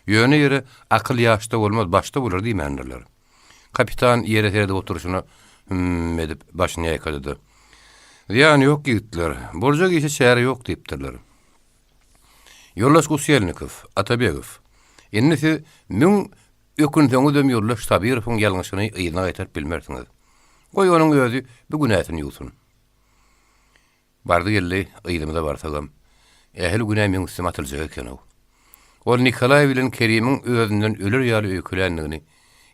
S1: Ýöne ýere akyl ýaşda bolmaz, başda bolar diýmändirler. Kapitan ýere seredip oturyşyna hümm edip başyny ýaýkady-da, Zyýany ýok, ýigitler, boljak işe çäre ýok diýipdirler. Ýoldaş Guselnikow, Atabegow, indi siz müň ökünseňizem ýoldaş Sabyrowyň ýalňyşyny yzyna gaýtaryp bilmersiňiz. Goý, onuň özi bu günäsini ýuwsun. Bardy-geldi yzymyza barsagam, ähli günä meň üstüme atyljak eken-ow. Ol Nikolaý bilen Kerimiň özünden öler ýaly öýkeländigini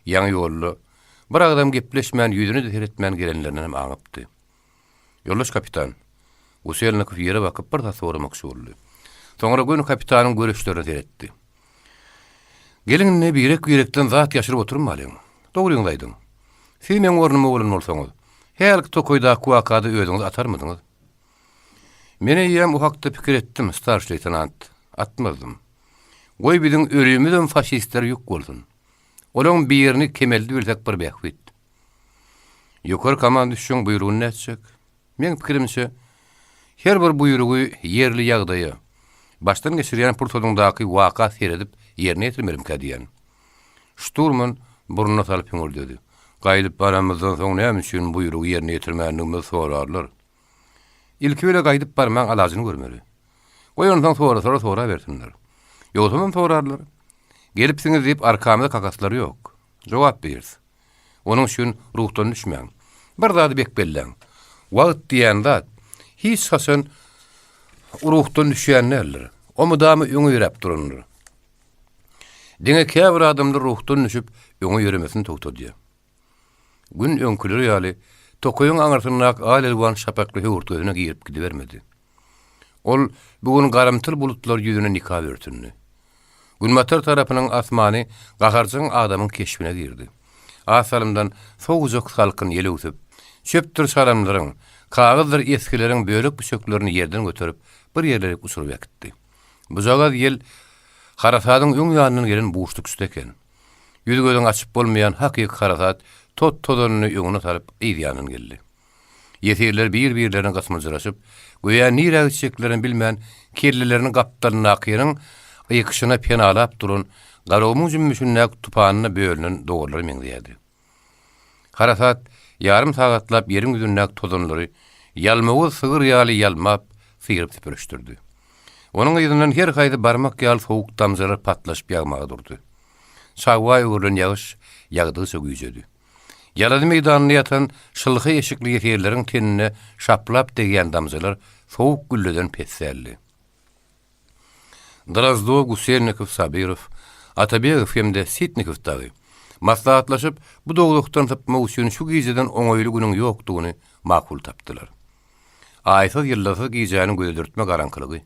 S1: ýaňy ýolda bir agzam gepleşmän, ýüzüne-de seretmän gelenlerindenem aňypdy. Ýoldaş kapitan! Guselnikow ýere bakyp bir zat soramakçy boldy. Soňra göni kapitanyň göreçlerine seretdi. Geliň indi birek-birekden zat ýaşyryp oturmalyň. Dogryňyzy aýdyň. Siz meň ornumda bolan bolsaňyz, hälki tokaýdaky wakada özüňizi atarmydyňyz? Men eýýäm o hakda pikir etdim, starşi leýtenant. Atmazdym. Goý biziň ölümizem faşistlere ýük bolsun. Olaň birini kemeldibilsek bir bähbit. Ýokary komanduşçyň buýrugyny nätjek? Meň pikirimçe, her bir buýrugy ýerli ýagdaýa, başdan geçirýän pursadyňdaky waka seredip ýerine ýetirmelimkä diýýän. Şturman burnuna salyp hüňürdedi. Gaýdyp baranymyzdan soň näme üçin buýrugy ýerine ýetirmändigimizi sorarlar. Ilki bile gaýdyp barmaň alajyny görmeli. Goý onsoň sorasalar sorabersinler. Ýogsamam sorarlar. Gelipsiňiz diýip arkamyza kakaslary ýok. Jogap beris. Onuň üçin ruhdan düşmäň. Bir zady bek belläň. Wagt diýen zat hiç haçan ruhdan düşýän däldir. O mydama öňe ýöräp durandyr. Diňe käbir adamlar ruhdan düşüp, öňe ýöremesini togtadýar. Gün öňküleri ýaly tokaýyň aňyrsyndaky al-elwan şapakly höwürtgesine girip gidibermedi. Ol bu gün garamtyl bulutlar ýüzüne nikap örtündi. Günbatar tarapynyň asmany gaharjaň adamyň keşbine girdi. Az salymdan sowujak salkyn ýel öwsüp, çöpdür çalamlaryň, kagyzdyr esgileriň bölek-büçeklerini ýerden göterip, bir ýerlerik uçuryp äkitdi. Bujagaz ýel harasadyň öň ýanyndan gelen buşlukçysy eken. Ýüz-gözüňi açyp bolmaýan hakyky harasat tot-tozanyny öňüne salyp yz ýanyndan geldi. Ýesirler bir-birlerine gysmyljyraşyp, göýä nirä gitjeklerini bilmän, kellelerini gapdalyndakynyň ykyşyna penalap duran Garagumuň jümmüşindäki tupanyna bölünen dowarlara meňzeýärdi. Harasat ýarym sagatlap ýeriň ýüzündäki tozanlary ýalmawuz sygyr ýaly ýalmap, syryp süpürişdirdi. Onuň yzyndan her haýsy barmak ýaly sowuk damjalar patlaşyp ýagmaga durdy. Çagba öwrülen ýagyş ýagdygyça güýjedi. Ýalazy meýdanynda ýatan şylha eşikli ýesirleriň tenine şaplap degýän damjalar sowuk gülleden pes däldi. Drozdow, Guselnikow, Sabyrow, Atabegow hem-de Sitnikow dagy, maslahatlaşyp, bu dowzahdan sypmak üçin şu gijeden oňaýly günüň ýokdugyny makul tapdylar. Aýsyz-ýyldyzsyz gijäniň gözedürtme garaňkylygy,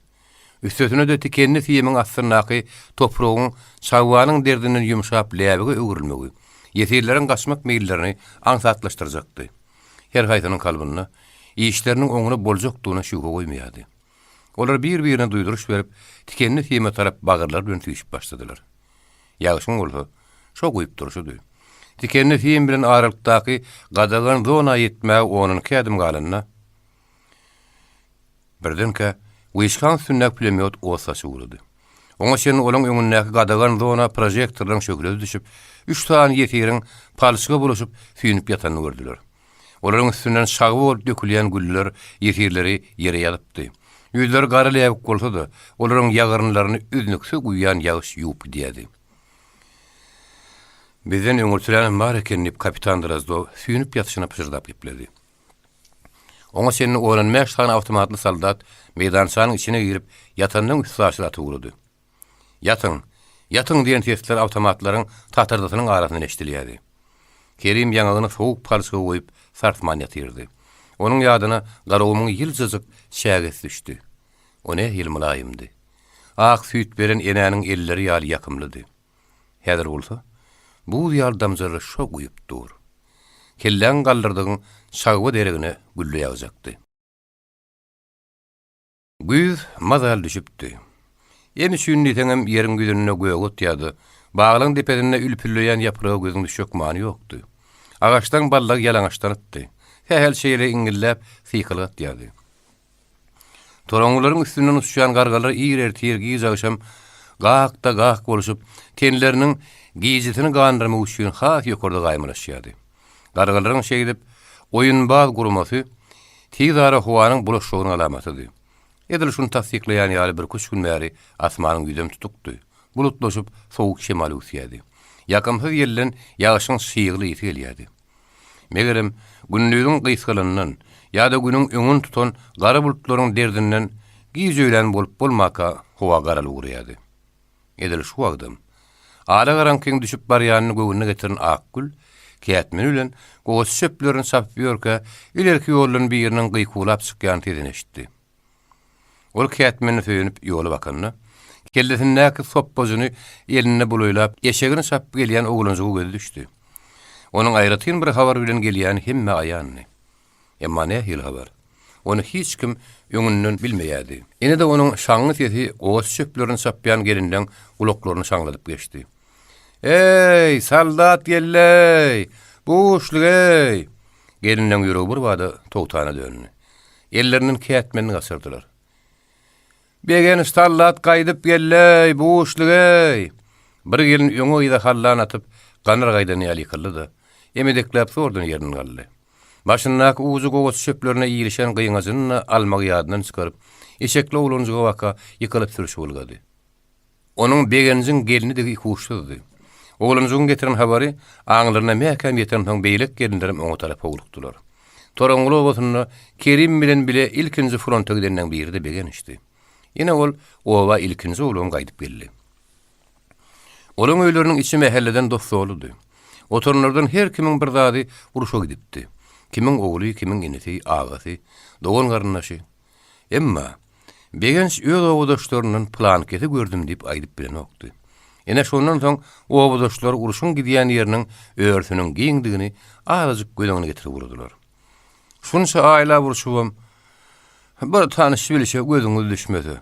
S1: Üstesine-de tikenli simiň astyndaky topragyň çagbanyň derdinden ýumşap läbige öwrülmegi, ýesirleriň gaçmak meýillerini aňsatlaşdyrjakdy. Her haýsynyň kalbynda işleriniň oňuna boljakdygyna şübhe goýmaýardy. Olar bir-birine duýduryş berip, tikenli sime tarap bagyrlary bilen süýşüp başladylar. Ýagşyň bolsa, şo guýup durşudy. Tikenli sim bilen aralykdaky gadagan zona ýetmäge on-on iki ädim galanda, Birdenkä, wyşkaň üstündäki pulemýot ot saçyp ugrady. Oňa çenli olaň öňündäki gadagan zona prožektorlaryň şöhlesi düşüp, üç sany ýesiriň palçyga bulaşyp, süýnüp ýatanyny gördüler. Olaryň üstünden çagba bolup dökülýän gülleler ýesirleri ýere ýazypdy. Ýüzleri gara läbik bolsa-da, olaryň ýagyrynlaryny üznüksiz guýýan ýagyş ýuwup gidýärdi. Bizden öňürtilänem bar eken, diýip, kapitan Drozdow süýnüp ýatyşyna pyşyrdap gepledi. Oňa çenli on bäş sany awtomatly soldat meýdançanyň içine girip, ýatandan üstaşyr atyp ugrady. Ýatyň! Ýatyň! diýen sesler awtomatlaryň tatyrdysynyň arasyndan eşidilýärdi. Kerim ýaňagyny sowuk palçyga goýup, sarsman ýatyrdy. Onuň ýadyna Garagumuň ýyljajyk çägesi düşdi. O nähili mylaýymdy. Ak süýt beren enäniň elleri ýaly ýakymlydy. Häzir bolsa, buz ýaly damjalar şo guýup dur. Kelläňi galdyrdygyň çagba deregine gülle ýagjakdy. Güýz mazaly düşüpdi. Em üçin diýseňem ýeriň ýüzünde gök ot ýa-da baglaň depesinde ülpülleýän ýapraga gözüň düşjek many ýokdy. Agaçlaň ballagy ýalaňaçlanypdy. Sähelçe ýele iňňilläp, sykylyk atýardy. Toraňňylaryň üstünden uçýan gargalar ir ertir, giç agşam gak-da-gak bolşup, tenleriniň gijisini gandyrmak üçin has ýokarda gaýmalaşýardy. Gargalaryň şeýdip, oýunbaz gurmasy tizara howanyň bulaşjagynyň alamatydy. Edil şuny tassyklaýan ýaly birküç gün bäri asmanyň ýüzem tutukdy. Bulutlaşyp, sowuk şemal öwüsýärdi. Ýakymsyz ýelden ýagyşyň çygly ysy gelýärdi. Megerem, gündiziň gysgalyndan ýa-da günüň öňüni tutan gara bulutlaryň derdinden giç öýlän bolup-bolmaka howa garalyp ugraýardy. Edil şu wagtam, alagaraňkyň düşüp barýanyny göwnüne getiren Akgül, kätmeni bilen gowaça çöplerini çapyp ýörkä, ilerki ýoldan biriniň gykuwlap çykýan sesini eşitdi. Ol kätmenine söýenip ýola bakanda, kellesindäki sopbajyny elinde bulaýlap, eşegini çapyp gelýän oglanjyga gözi düşdi. Onuň aýratyn bir habar bilen gelýäni hemmä aýandy. Emma nähili habar? ony hiç kim öňünden bilmeýärdi. Ine-de onuň şaňňy sesi gowaça çöplerini çapýan gelinleň gulaklaryny şaňladyp geçdi. Eý, soldat geldi-eý! Buşluk-eý! Gelinleň ýüregi birbada togtana döndi. Ellerinden kätmenini gaçyrdylar. Begenç sallat gaýdyp geldi-eý, buşluk-eý! Bir gelin öňe-yza hallan atyp, ganar gaýdan ýaly ýykyldy-da, emedekläp zordan ýerinden galdy. Başyndaky ujy gowaça çöplerine ilişen gyňajyny-da almagy ýadyndan çykaryp, eşekli oglanjyga baka ýykylyp sürşüp ylgady. Onuň Begenjiň gelnidigi ikuçsuzdy. Oglanjygyň getiren habary aňlaryna mäkäm ýetensoň beýleki gelinlerem oňa tarap howlukdylar. Toraňňuly obasynda Kerim bilen bile ilkinji fronta gidenleň biri-de Begençdi. Ine ol oba ilkinji oglan gaýdyp geldi. Olaň öýleriniň içi mähelleden dos-doludy. Oturanlardan her kimiň bir zady urşa gidipdi. Kimiň ogly, kimiň inisi, agasy, dogan-garyndaşy. Emma, Begenç öz obadaşlaryndan pylankesi gördüm diýip aýdyp bilenokdy. Ine şondan soň obadaşlar urşuň gidýän ýeriniň örüsiniň giňdigini azajyk göz öňüne getirip ugradylar. Şunça aýlap urşubam, bir tanyş-bilişe gözüňiz düşmese,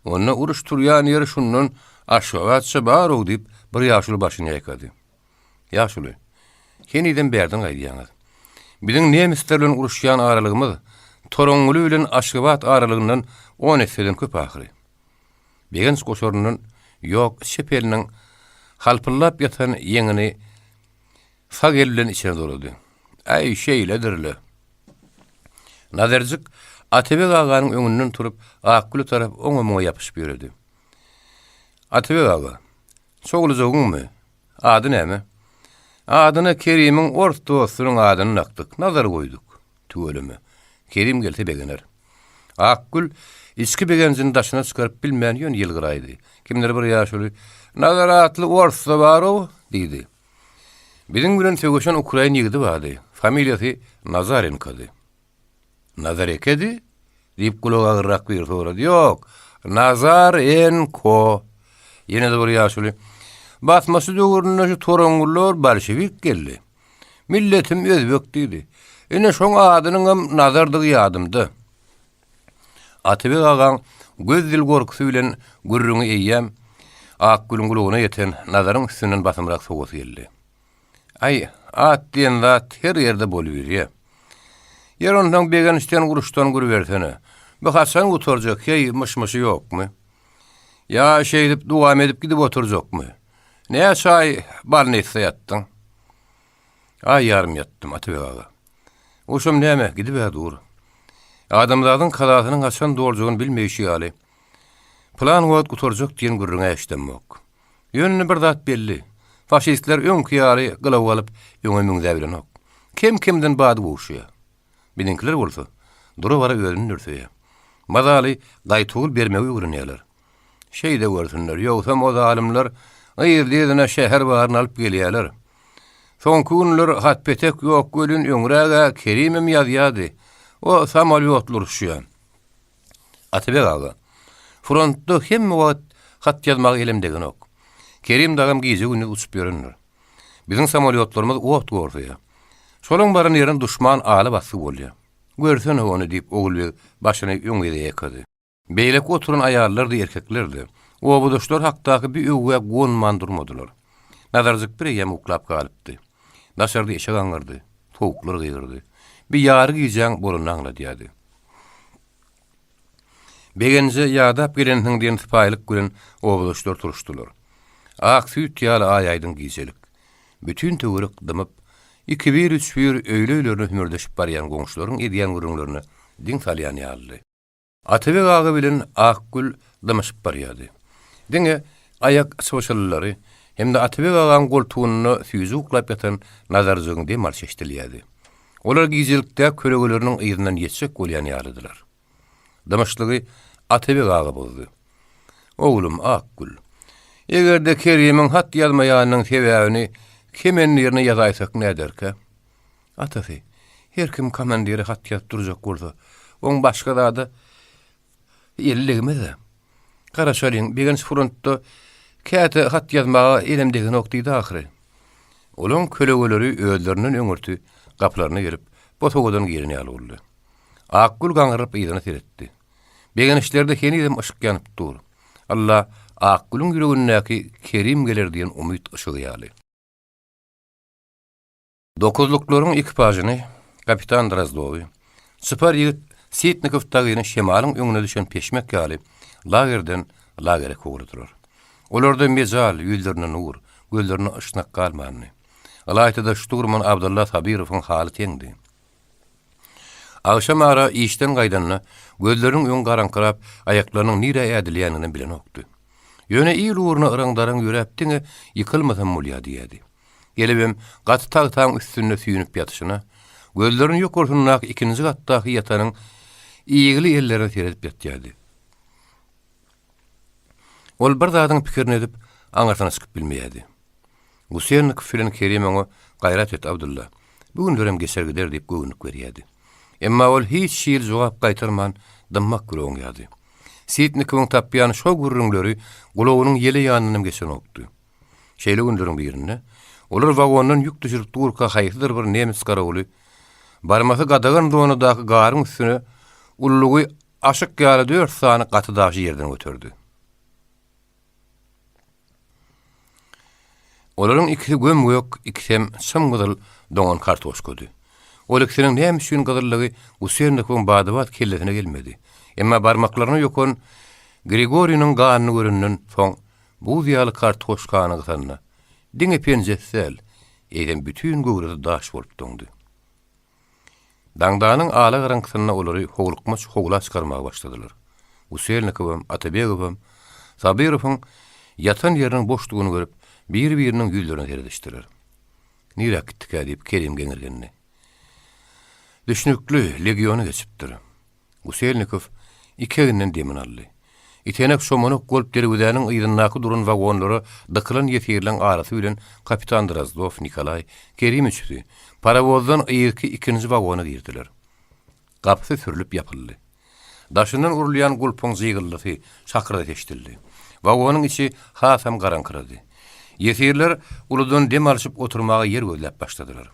S1: onda uruş turýan ýeri şundan Aşgabatça bar-ow diýip, bir ýaşuly başyny ýaýkady. Ýaşuly, henizem bärden gaýdýaňyz. Biziň nemisler bilen uruşýan aralygymyz Toraňňuly bilen Aşgabat aralygyndan on esseden köp ahyry. Begenç goşaryndan ýok çep eliniň halpyldap ýatan ýeňini sag eli bilen içine dolady. Äý, şeýledir-le. Nazarjyk Atabek aganyň öňünden turup, Akgüle tarap oňa-muňa ýapyşyp ýöredi. Atabek aga, çowlujagyňmy? Ady näme? Adyna Kerimiň ors dostunyň adyny dakdyk, Nazar goýduk. Tüweleme. Kerim gelse begener. Akgül içki begenjini daşyna çykaryp bilmän ýöne ýylgyraýdy. Kimdir bir ýaşuly, Nazar atly ors-da bar-ow, diýdi. Biziň bilen söweşen ukrain ýigidi bardy. Familiýasy Nazarenkody. Nazar ekedi? diýip, gulagy agyrrak biri sorady. Ýok, Nazar en ko. Ýene-de bir ýaşuly, Basmaçy döwründe şu toraňňullar bolşewik geldi. Milletim özbek diýdi. Ine şoň adynyňam Nazardygy ýadymda. Atabek agaň göz-dil gorkusy bilen gürrüňi eýýäm Akgülüň gulagyna ýeten Nazaryň üstünden basymrak sowasy geldi. Aý, at diýen zat her ýerde boluberýä. Ýer onsoň begençden uruşdan gürbersene. Bu haçan gutarjak, heý, myş-myşy ýokmy? Ýa şeýdip dowam edip gidip oturjakmy? Näçe aý balnisda ýatdyň? Aý ýarym ýatdym, Atabek aga. Urşam näme, gidib-ä dur. Adamzadyň kazasynyň haçan doljagyny bilmeýşi ýaly, pylan wagt gutarjak diýen gürrüň-ä eşidemok. Ýöne bir zat belli, faşistler öňki ýaly gylaw alyp öňe müňzäbilenok. Kem-kemden bady gowşaýar. Biziňkiler bolsa, dura-bara özüni dürseýär. Mazaly gaýtawul bermegi öwrenýärler. Şeýde görsünler, ýogsam o zalymlar yzly-yzyna şäher baryny alyp gelýärler. Soňky günler hat-petek ýok welin öňräg-ä Kerimem ýazýardy. O samolýotly uruşýar. Atabek aga, frontda hemme wagt hat ýazmaga elem degenok. Kerim dagam gije-gündiz uçup ýörendir. Biziň samolýotlarymyz ot gorsaýar. Şolaň baran ýerine duşman ala basgy bolýar. Görsene ony, diýip, Ogulbeg başyny öň-yza ýaýkady. Beýleki oturan aýallar-da, erkekler-de obadaşlary hakdaky bi öwgä gonman durmadylar. Nazarjyk bireýýäm uklap galypdy. Daşarda eşek aňňyrdy, towuklar gygyrdy. Bi ýary gijäň bolanyny aňladýardy. Begenje ýadap gelensiň diýen sypaýylyk bilen obadaşlar turuşdylar. Ak süýt ýaly aý-aýdyň gijelik. Bütin töwerek dymyp, ikibir-üçbir öýli-öýlerine hümürdeşip barýan goňşularyň edýän gürrüňlerine diň salýan ýalydy. Atabek aga bilen Akgül dymyşyp barýardy. Diňe aýak çybyşyldylary hem-de Atabek agaň goltugynda süýji uklap ýatan Nazarjygyň dem alşy eşidilýärdi. Olar gijelikde kölegeleriniň yzyndan ýetjek bolýan ýalydylar. Dymyşlygy Atabek aga bozdy. Oglum, Akgül, eger-de Kerimiň hat ýazmaýanynyň sebäbini kemendirine ýazaýsak näderkä? Atasy, her kim komandire hat ýazyp durjak bolsa, oň başga zada eli degmez-ä. Garaşalyň, Begenç frontda käte hat ýazmaga elem degenok diýdi ahyry. Olaň kölegeleri özlerinden öňürti gapylaryna gelip, bosagadan giren ýaly boldy. Akgül gaňrylyp yzyna seretdi. Begenişlerde henizem yşyk ýanyp dur. Alla Akgülüň ýüregindäki Kerim geler diýen umyt yşygy ýaly. Dokuzlyklaryň ekipažyny, kapitan Drozdowy, çypar ýigit Sitnikow dagyny şemalyň öňüne düşen peşmek ýaly lagerden lagere kowladylar. Olarda mejal, ýüzlerinde nur, gözlerinde yşnak galmandy. Ylaýta-da şturman Abdylla Sabyrowyň haly teňdi. Agşam ara işden gaýdanda, gözleriniň öňi garaňkyrap, aýaklarynyň nirä ädilýändiginem bilenokdy. Ýöne il ugruna yraň-daraň ýöräp diňe ýykylmasam bolýa diýýärdi. Gelibem gaty tagtaň üstünde süýnüp ýatyşyna, gözleriniň ýokarsyndaky ikinji gatdaky ýatanyň igli ellerine seredip ýatýardy. Ol bir zadyň pikirini edip, aňyrsyna çykyp bilmeýärdi. Guselnikow bilen Kerim oňa Gaýrat et, Abdylla, bu günlerem geçer gider diýip göwünlik berýärdi. Emma ol hiç hili jogap gaýtarman, dymmak bile oňýardy. Sitnikowyň tapýan şo gürrüňleri gulagynyň ýele ýanyndanam geçenokdy. Şeýle günleriň birinde, olar wagondan ýük düşürip durka haýsydyr bir nemes garawuly barmasy gadagan zonadaky garyň üstüne ululygy aşyk ýaly dört sany gaty daşy ýerden göterdi. Olaryň ikisi göm-gök, ikisem çym-gyzyl doňan kartoşkady. Ol ikisiniň näme üçin gyzyllygy Guselnikowyň bada-bat kellesine gelmedi. Emma barmaklaryna ýokan Grigoriniň ganyny görenden soň buz ýaly kartoşkany gysanda, diňe penjesi däl, eýsem bütin göwresi daş bolup doňdy. Daňdanyň ala garaňkysynda olary howlukmaç howla çykarmaga başladylar. Guselnikowam, Atabegowam Sabyrowyň ýatan ýeriniň boşdugyny görüp, bir-biriniň ýüzlerine seredişdiler. Niräk gitdikä diýip, Kerim geňirgendi. Düşnükli, legiona geçipdir. Guselnikow iki eginden demini aldy. Itenek-çomanak bolup derwezäniň yzyndaky duran wagonlara dykylan ýesirleň arasy bilen kapitan Drozdow, Nikolaý, Kerim üçüsi parowozdan yzky ikinji wagona girdiler. Gapysy sürlüp ýapyldy. Daşyndan urulýan gulpuň jygyldysy, şakyrdysy eşidildi. Wagonyň içi hasam garaňkyrady. Ýesirler uludan dem alşyp oturmaga ýer gözläp başladylar.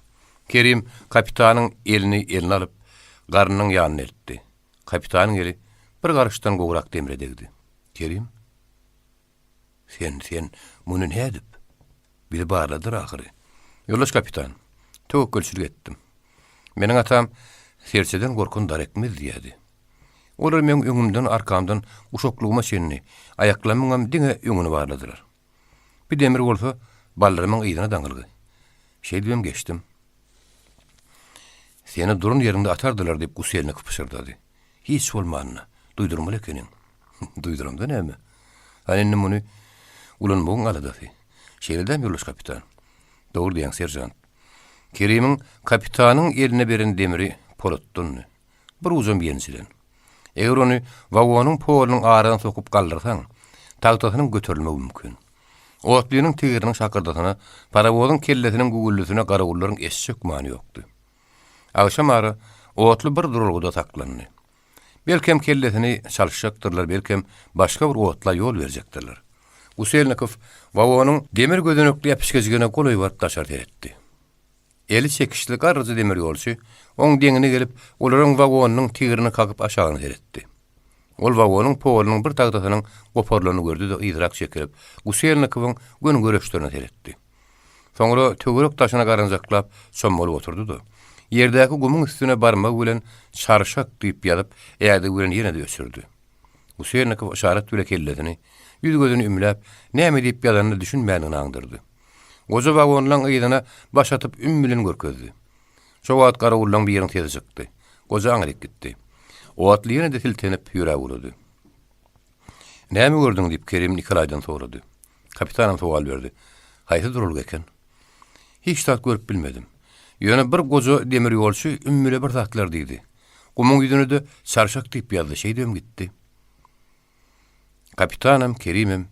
S1: Kerim kapitanyň elini eline alyp, garnynyň ýanyna eltdi. Kapitanyň eli bir garyşdan gowrak demre degdi. Kerim? Sen, sen muny nädip? Bizi barladylar ahyry. Ýoldaş kapitan, töwekgelçilik etdim. Meniň atam serçeden gorkan dar ekmez diýýärdi. Olar meň öňümden, arkamdan guşaklygyma çenli, aýaklarymyňam diňe öňüni barladylar. Bir demir bolsa baldyrymyň yzyna daňylgy. Şeýdibem geçdim. Seni duran ýeriňde atardylar, diýip, Guselnikow pyşyrdady. Hiç bolmanda, duýdurmaly ekeniň. Duýduramda näme? Hany indi muny ulanmagyň aladasy. Şeýle dämi, ýoldaş kapitan? Dogry diýýäň, seržant. Kerimiň kapitanyň eline beren demiri polatdandy. Bir ujam ýenjilen. Eger ony wagonyň polunyň arasyna sokup galdyrsaň, tagtasynyň göterilmegi mümkin. Otlynyň tigiriniň şakyrdysyna, parowozyň kellesiniň güwüldisine garawullaryň eşitjek many ýokdy. Agşam ara otly bir duralgada saklandy. Belkem kellesini çalyşjakdyrlar, belkem başga bir otla ýol berjekdirler. Guselnikow wagonyň demir gözenekli äpişgejigine golaý baryp daşary seretdi. Eli çekiçli garryja demirýolçy oň deňine gelip, olaryň wagonynyň tigrini kakyp aşagyna seretdi. Ol wagonyň polunyň bir tagtasynyň goparylanyny gördi-de yzrak çekilip, Guselnikowyň göni göreçlerine seretdi. Soňra töwerek daşyna garanjaklap çommalyp oturdy-da, ýerdäki gumuň üstüne barmagy bilen Çarşak diýip ýazyp, ädigi bilen ýene-de öçürdi. Guselnikow yşarat bile kellesini, ýüz-gözüni ümläp, näme diýip ýazanyna düşünmändigini aňdyrdy. Goja wagonlaň yzyna baş atyp üm bilen görkezdi. Şo wagt garawullaň biriniň sesi çykdy. Goja aňryk gitdi. Otly ýene-de siltenip ýöräp ugrady. Näme gördüň? diýip, Kerim Nikolaýdan sorady. Kapitanam sowal berdi. Haýsy duralga eken? Hiç zat görüp bilmedim. Ýöne bir goja demir ýolçy üm bile bir zatlar diýdi. Gumuň ýüzüne-de çarşak diýip ýazdy, şeýdibem gitdi. Kapitanam, Kerimem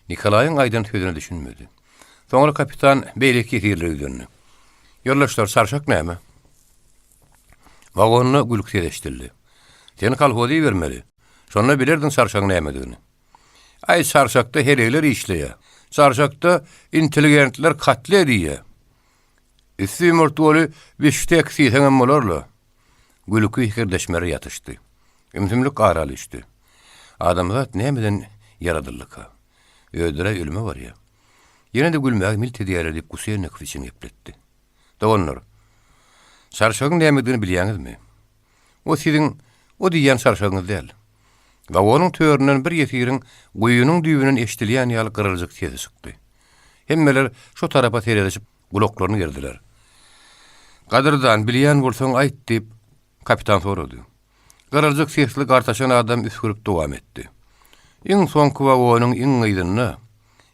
S1: Nikolaýyň aýdan sözüne düşünmedi. Soňra kapitan beýleki ýesirlere ýüzlendi. Ýoldaşlar, çarşak näme? Wagonda gülki sesi eşidildi. Seni kolhoza ibermeli. Şonda bilerdiň çarşagyň nämedigini. Aý, çarşakda heleýler işleýär. Çarşakda intelligentler katlet iýýär. Üsti ýumurtgaly bifşteks iýseňem bolar-la. Gülki hikirdeşmeler ýatyşdy. Ümsümlik ara düşdi. Adamzat nämeden ýaradyldyka? Özleri-ä ölüme barýar. Ýene-de gülmäge milt edýärler diýip Guselnikow içini gepletdi. Doganlar, çarşagyň nämedigini bilýäňizmi? O siziň o diýýän çarşagyňyz däl. Wagonyň töründen bir ýesiriň guýynyň düýbünden eşidilýän ýaly gyryljyk sesi çykdy. Hemmeler şo tarapa seredişip gulaklaryny gerdiler. Gadyrdan, bilýän bolsaň aýt, diýip, kapitan sorady. Gyryljyk sesli gartaşan adam üsgürip dowam etdi. Iň soňky wagonyň iň yzynda,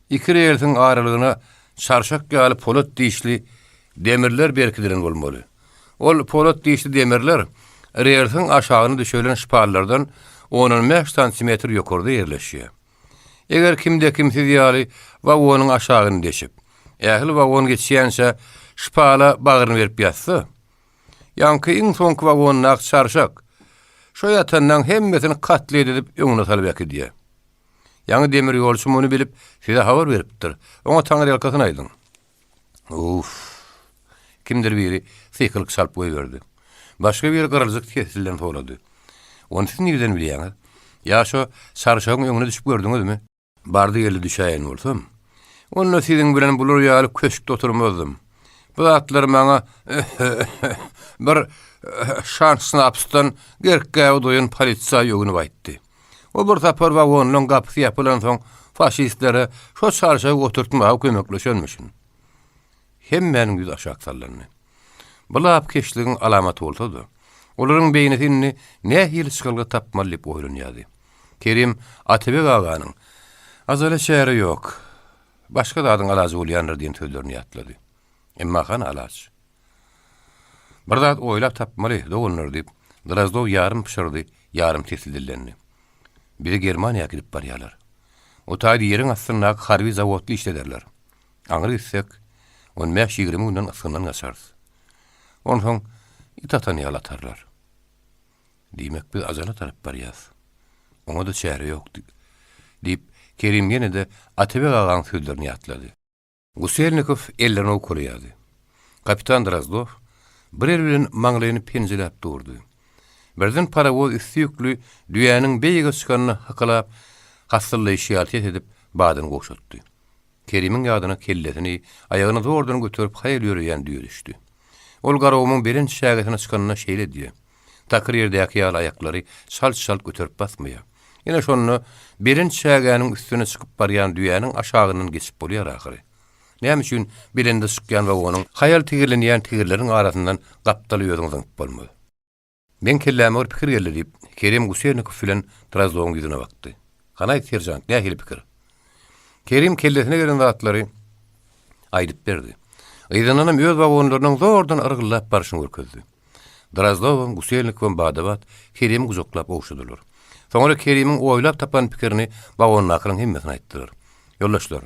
S1: iki relsiň aralygyna çarşak ýaly polat dişli demirler berkidilen bolmaly. Ol polat dişli demirler relsiň aşagyna düşelen şpallardan on-on bäş santimetr ýokarda ýerleşýär. Eger kimde-kim siz ýaly wagonyň aşagyny deşip, ähli wagon geçýänçä şpala bagryny berip ýatsa, Ýaňky iň soňky wagondaky çarşak şo ýatanlaň hemmesini katlet edip öňüne salyp äkidýär. Ýaňy demir ýolçy muny bilip size habar beripdir. Oňa taňryýalkasyn aýdyň. Uff! Kimdir biri sykylyk çalyp goýberdi. Başga biri gyryljyk ses bilen sorady. Ony siz nireden bilýäňiz? Ýa şo çarşagyň öňüne düşüp gördüňizmi? Bardy-geldi düşäýen bolsam, onda siziň bilen bular ýaly köşkde oturmazdym. Bu zatlar maňa bir şansnapsdan gerk-gäbe doýan polisaý öwünip aýtdy. O bir sapar wagonlaryň gapysy ýapylansoň faşistlere şo çarşagy oturtmaga kömekleşenmişin. Hemmäniň ýüzi aşak sallandy. Bu lapykeçligiň alamaty bolsa-da, olaryň beýnisi indi nähili çykalga tapmaly diýip oýlanýardy. Kerim Atabek aganyň, Ajala çäre ýok. Başga zadyň alajy bolýandyr diýen sözlerini ýatlady. Emma hany alaç? Bir zat oýlap tapmaly, doganlar diýip, Drozdow ýarym pyşyrdy, ýarym sesli dillendi. Bizi Germaniýa äkidip barýarlar. O taýda ýeriň astyndaky harby zawodda işlederler. Aňry gitsek, on bäş-ýigrimi günden ysgyndan gaçarys. Onsoň it atan ýaly atarlar. Diýmek, biz ajala tarap barýas. Oňa-da çäre ýok, diýip, Kerim ýene-de Atabek agaň sözlerini ýatlady. Guselnikow ellerini owkalaýardy. Kapitan Drozdow bir eli bilen maňlaýyny penjeläp durdy. Birden parowoz üsti ýükli düýäniň beýige çykanyny hykylap, hassyllaýşy ýaly ses edip, badyny gowşatdy. Kerimiň ýadyna kellesini, aýagyny zordan göterip haýal ýöreýän düýe düşdi. Ol Garagumuň belent çägesine çykanda şeýle edýär. Takyr ýerdäki ýaly aýaklary çalt-çalt göterip basmaýar. Ine şonda belent çägäniň üstüne çykyp barýan düýäniň aşagyndan geçip bolýar ahyry. Näme üçin belende çykýan wagonyň haýal tigirlenýän tigirleriň arasyndan gapdala özüňi zyňyp bolmaz? Meň kelläme bir pikir geldi, diýip, Kerim Guselnikow bilen Drozdowyň ýüzüne bakdy. Hany aýt, seržant, nähili pikir? Kerim kellesine gelen zatlary aýdyp berdi. Yzyndanam öz wagonlarynyň zordan yrgyldap barşyny görkezdi. Drozdowam, Guselnikowam bada-bat Kerimi gujaklap ogşadylar. Soňra Kerimiň oýlap tapan pikirini wagondakylaryň hemmesine aýtdylar. Ýoldaşlar,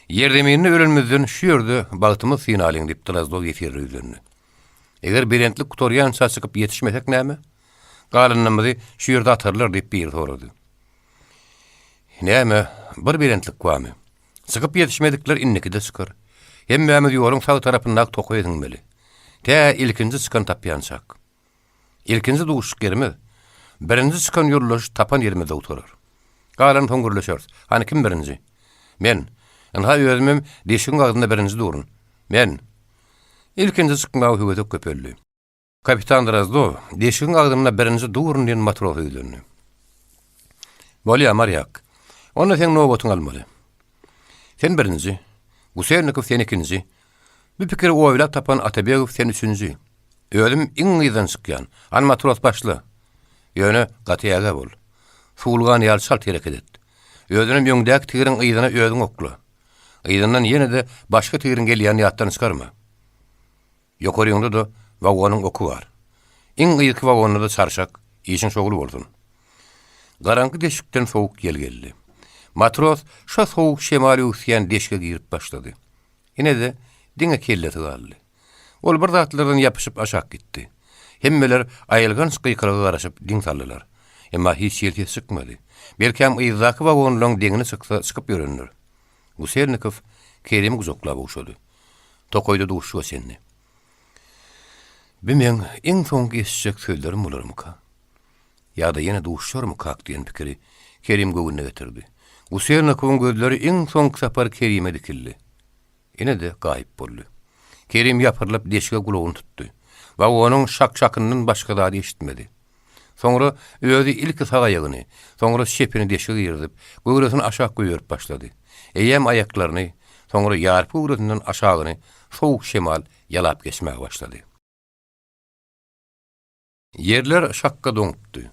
S1: ýerzeminde ölenimizden şu ýerde bagtymyzy synalyň, diýip, Drozdow ýesirlere ýüzlendi. Eger belentlik gutarýança çykyp ýetişmesek näme? Galynymyzy şu ýerde atarlar, diýip, biri sorady. Näme, bir belentlik barmy? Çykyp ýetişmedikler indikide çykar. Hemmämiz ýoluň sag tarapyndaky tokaýa siňmeli. Tä ilkinji çykan tapýançak. Ilkinji duşuşyk ýerimiz, birinji çykan ýoldaş tapan ýerimizde gutarar. Galany soň gürleşeris. Hany kim birinji? Men. Ynha özümem deşigiň agzynda birinji durun. Men. Ilkinji çykmaga höwesek köpeldi. Kapitan Drozdow deşigiň agzynda birinji durun diýen matrosa ýüzlendi. Bolýa, Marýak. Onda seň nobatyňy almaly. Sen birinji, Guselnikow sen ikinji, bu pikiri oýlap tapan Atabegow sen üçünji. Özüm iň yzdan çykýan. Hany matros başla. Ýöne gaty ägä bol. Suwulgan ýaly çalt hereket et. Özünem öňdäki tigiriň yzyna özüň okla. Yzyndan ýene-de başga tigiriň gelýänini ýatdan çykarma. Ýokaryňda-da wagonyň oky bar. Iň yzky wagonda-da çarşak, işiň şowly bolsun. Garaňky deşikden sowuk ýel geldi. Matros şo sowuk şemal öwüsýän deşige girip başlady. Ine-de, diňe kellesi galdy. Ol bir zatlardan ýapyşyp aşak gitdi. Hemmeler aýylganç gykylyga garaşyp diň saldylar. Emma hiç hili ses çykmady. Belkäm yzdaky wagonlaryň deňine çyksa çykyp ýörendir. Guselnikow Kerimi gujaklap ogşady. Tokaýda duşuşyga çenli. Bi meň iň soňky eşitjek sözlerim bolarmyka? Ýa-da ýene duşarmykak diýen pikiri Kerim göwnüne getirdi. Guselnikowyň gözleri iň soňky sapar Kerime dikildi. Ine-de gaýyp boldy. Kerim ýapyrylyp deşige gulagyny tutdy. Wagonyň şak-şakyndan başga zady eşitmedi. Soňra özi ilki sag aýagyny, soňra çepini deşige girizip, göwresini aşak goýberip başlady. Eýýäm aýaklaryny, soňra ýarpy göwresinden aşagyny sowuk şemal ýalap geçmäge başlady. Ýerler şakga doňupdy.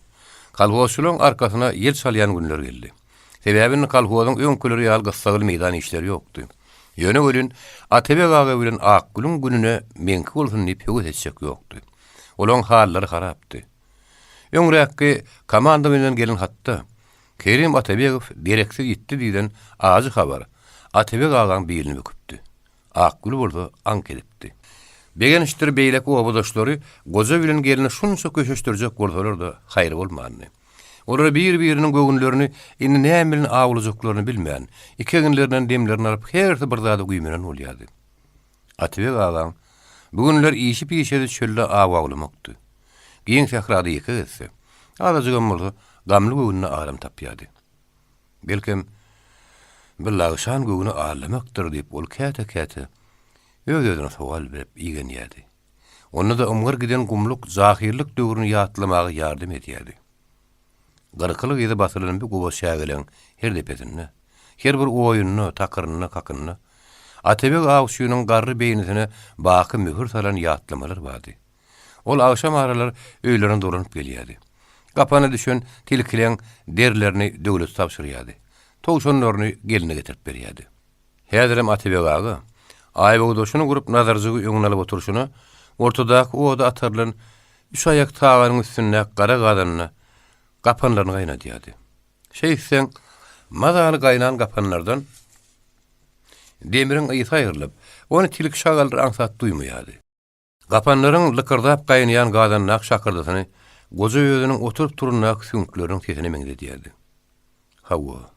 S1: Kolhozçylaryň arkasyna ýel çalýan günler geldi. Sebäbi indi kolhozyň öňküleri ýaly gyssagly meýdan işleri ýokdy. Ýöne welin, Atabek aga bilen Akgülüň gününe meňki bolsun diýip höwes etjek ýokdy. Olaň hallary harapdy. Öňräkki komandowaniýadan gelen hatda, Kerim Atabegow dereksiz ýitdi diýlen ajy habar Atabek agaň bilini büküpdi. Akgül bolsa aňk edipdi. Begençdir beýleki obadaşlary goja bilen gelni şunça köşeşdirjek bolsalar-da, haýry bolmandy. Olar bir-biriniň göwünlerini indi näme bilen awlajaklaryny bilmän, iki eginlerinden demlerini alyp hersi bir zada güýmenen bolýardy. Atabek agaň bu günler işi-pişesi çölde aw awlamakdy. Giň sährada ýeke gezse, azajygam bolsa gamly göwnüne aram tapýardy. Belkem, bu lagşan göwni aldamakdyr diýip, ol käte-käte öz-özüne sowal berip igenýärdi. Onda-da ymgyr giden gumluk jahyllyk döwrüni ýatlamaga ýardam edýärdi. Gyrkylyk yzy basylan bu guba çägeleň her depesinde, her bir oýunda, takyrynda, kakynda Atabeg awçynyň garry beýnisine baky möhür salan ýatlamalar bardy. Ol agşam aralar öýlerine dolanyp gelýärdi. Gapana düşen tilkileň derilerini Döwlete tabşyrýardy. Towşanlaryny gelne getirip berýärdi. Häzirem Atabeg aga, aýbogdaşyny gurup Nazarjygy öňüne alyp oturyşyna, ortadaky oda atarylan üç aýak taganyň üstündäki gara gazanda gapanlaryny gaýnadýardy. Şeýtseň, mazaly gaýnan gapanlardan demiriň ysy aýrylyp, ony tilki-şagallar aňsat duýmaýardy. Gapanlaryň lykyrdap gaýnaýan gazandaky şakyrdysyny goja özüniň oturyp-turundaky süňkleriniň sesine meňzedýärdi. Hawa,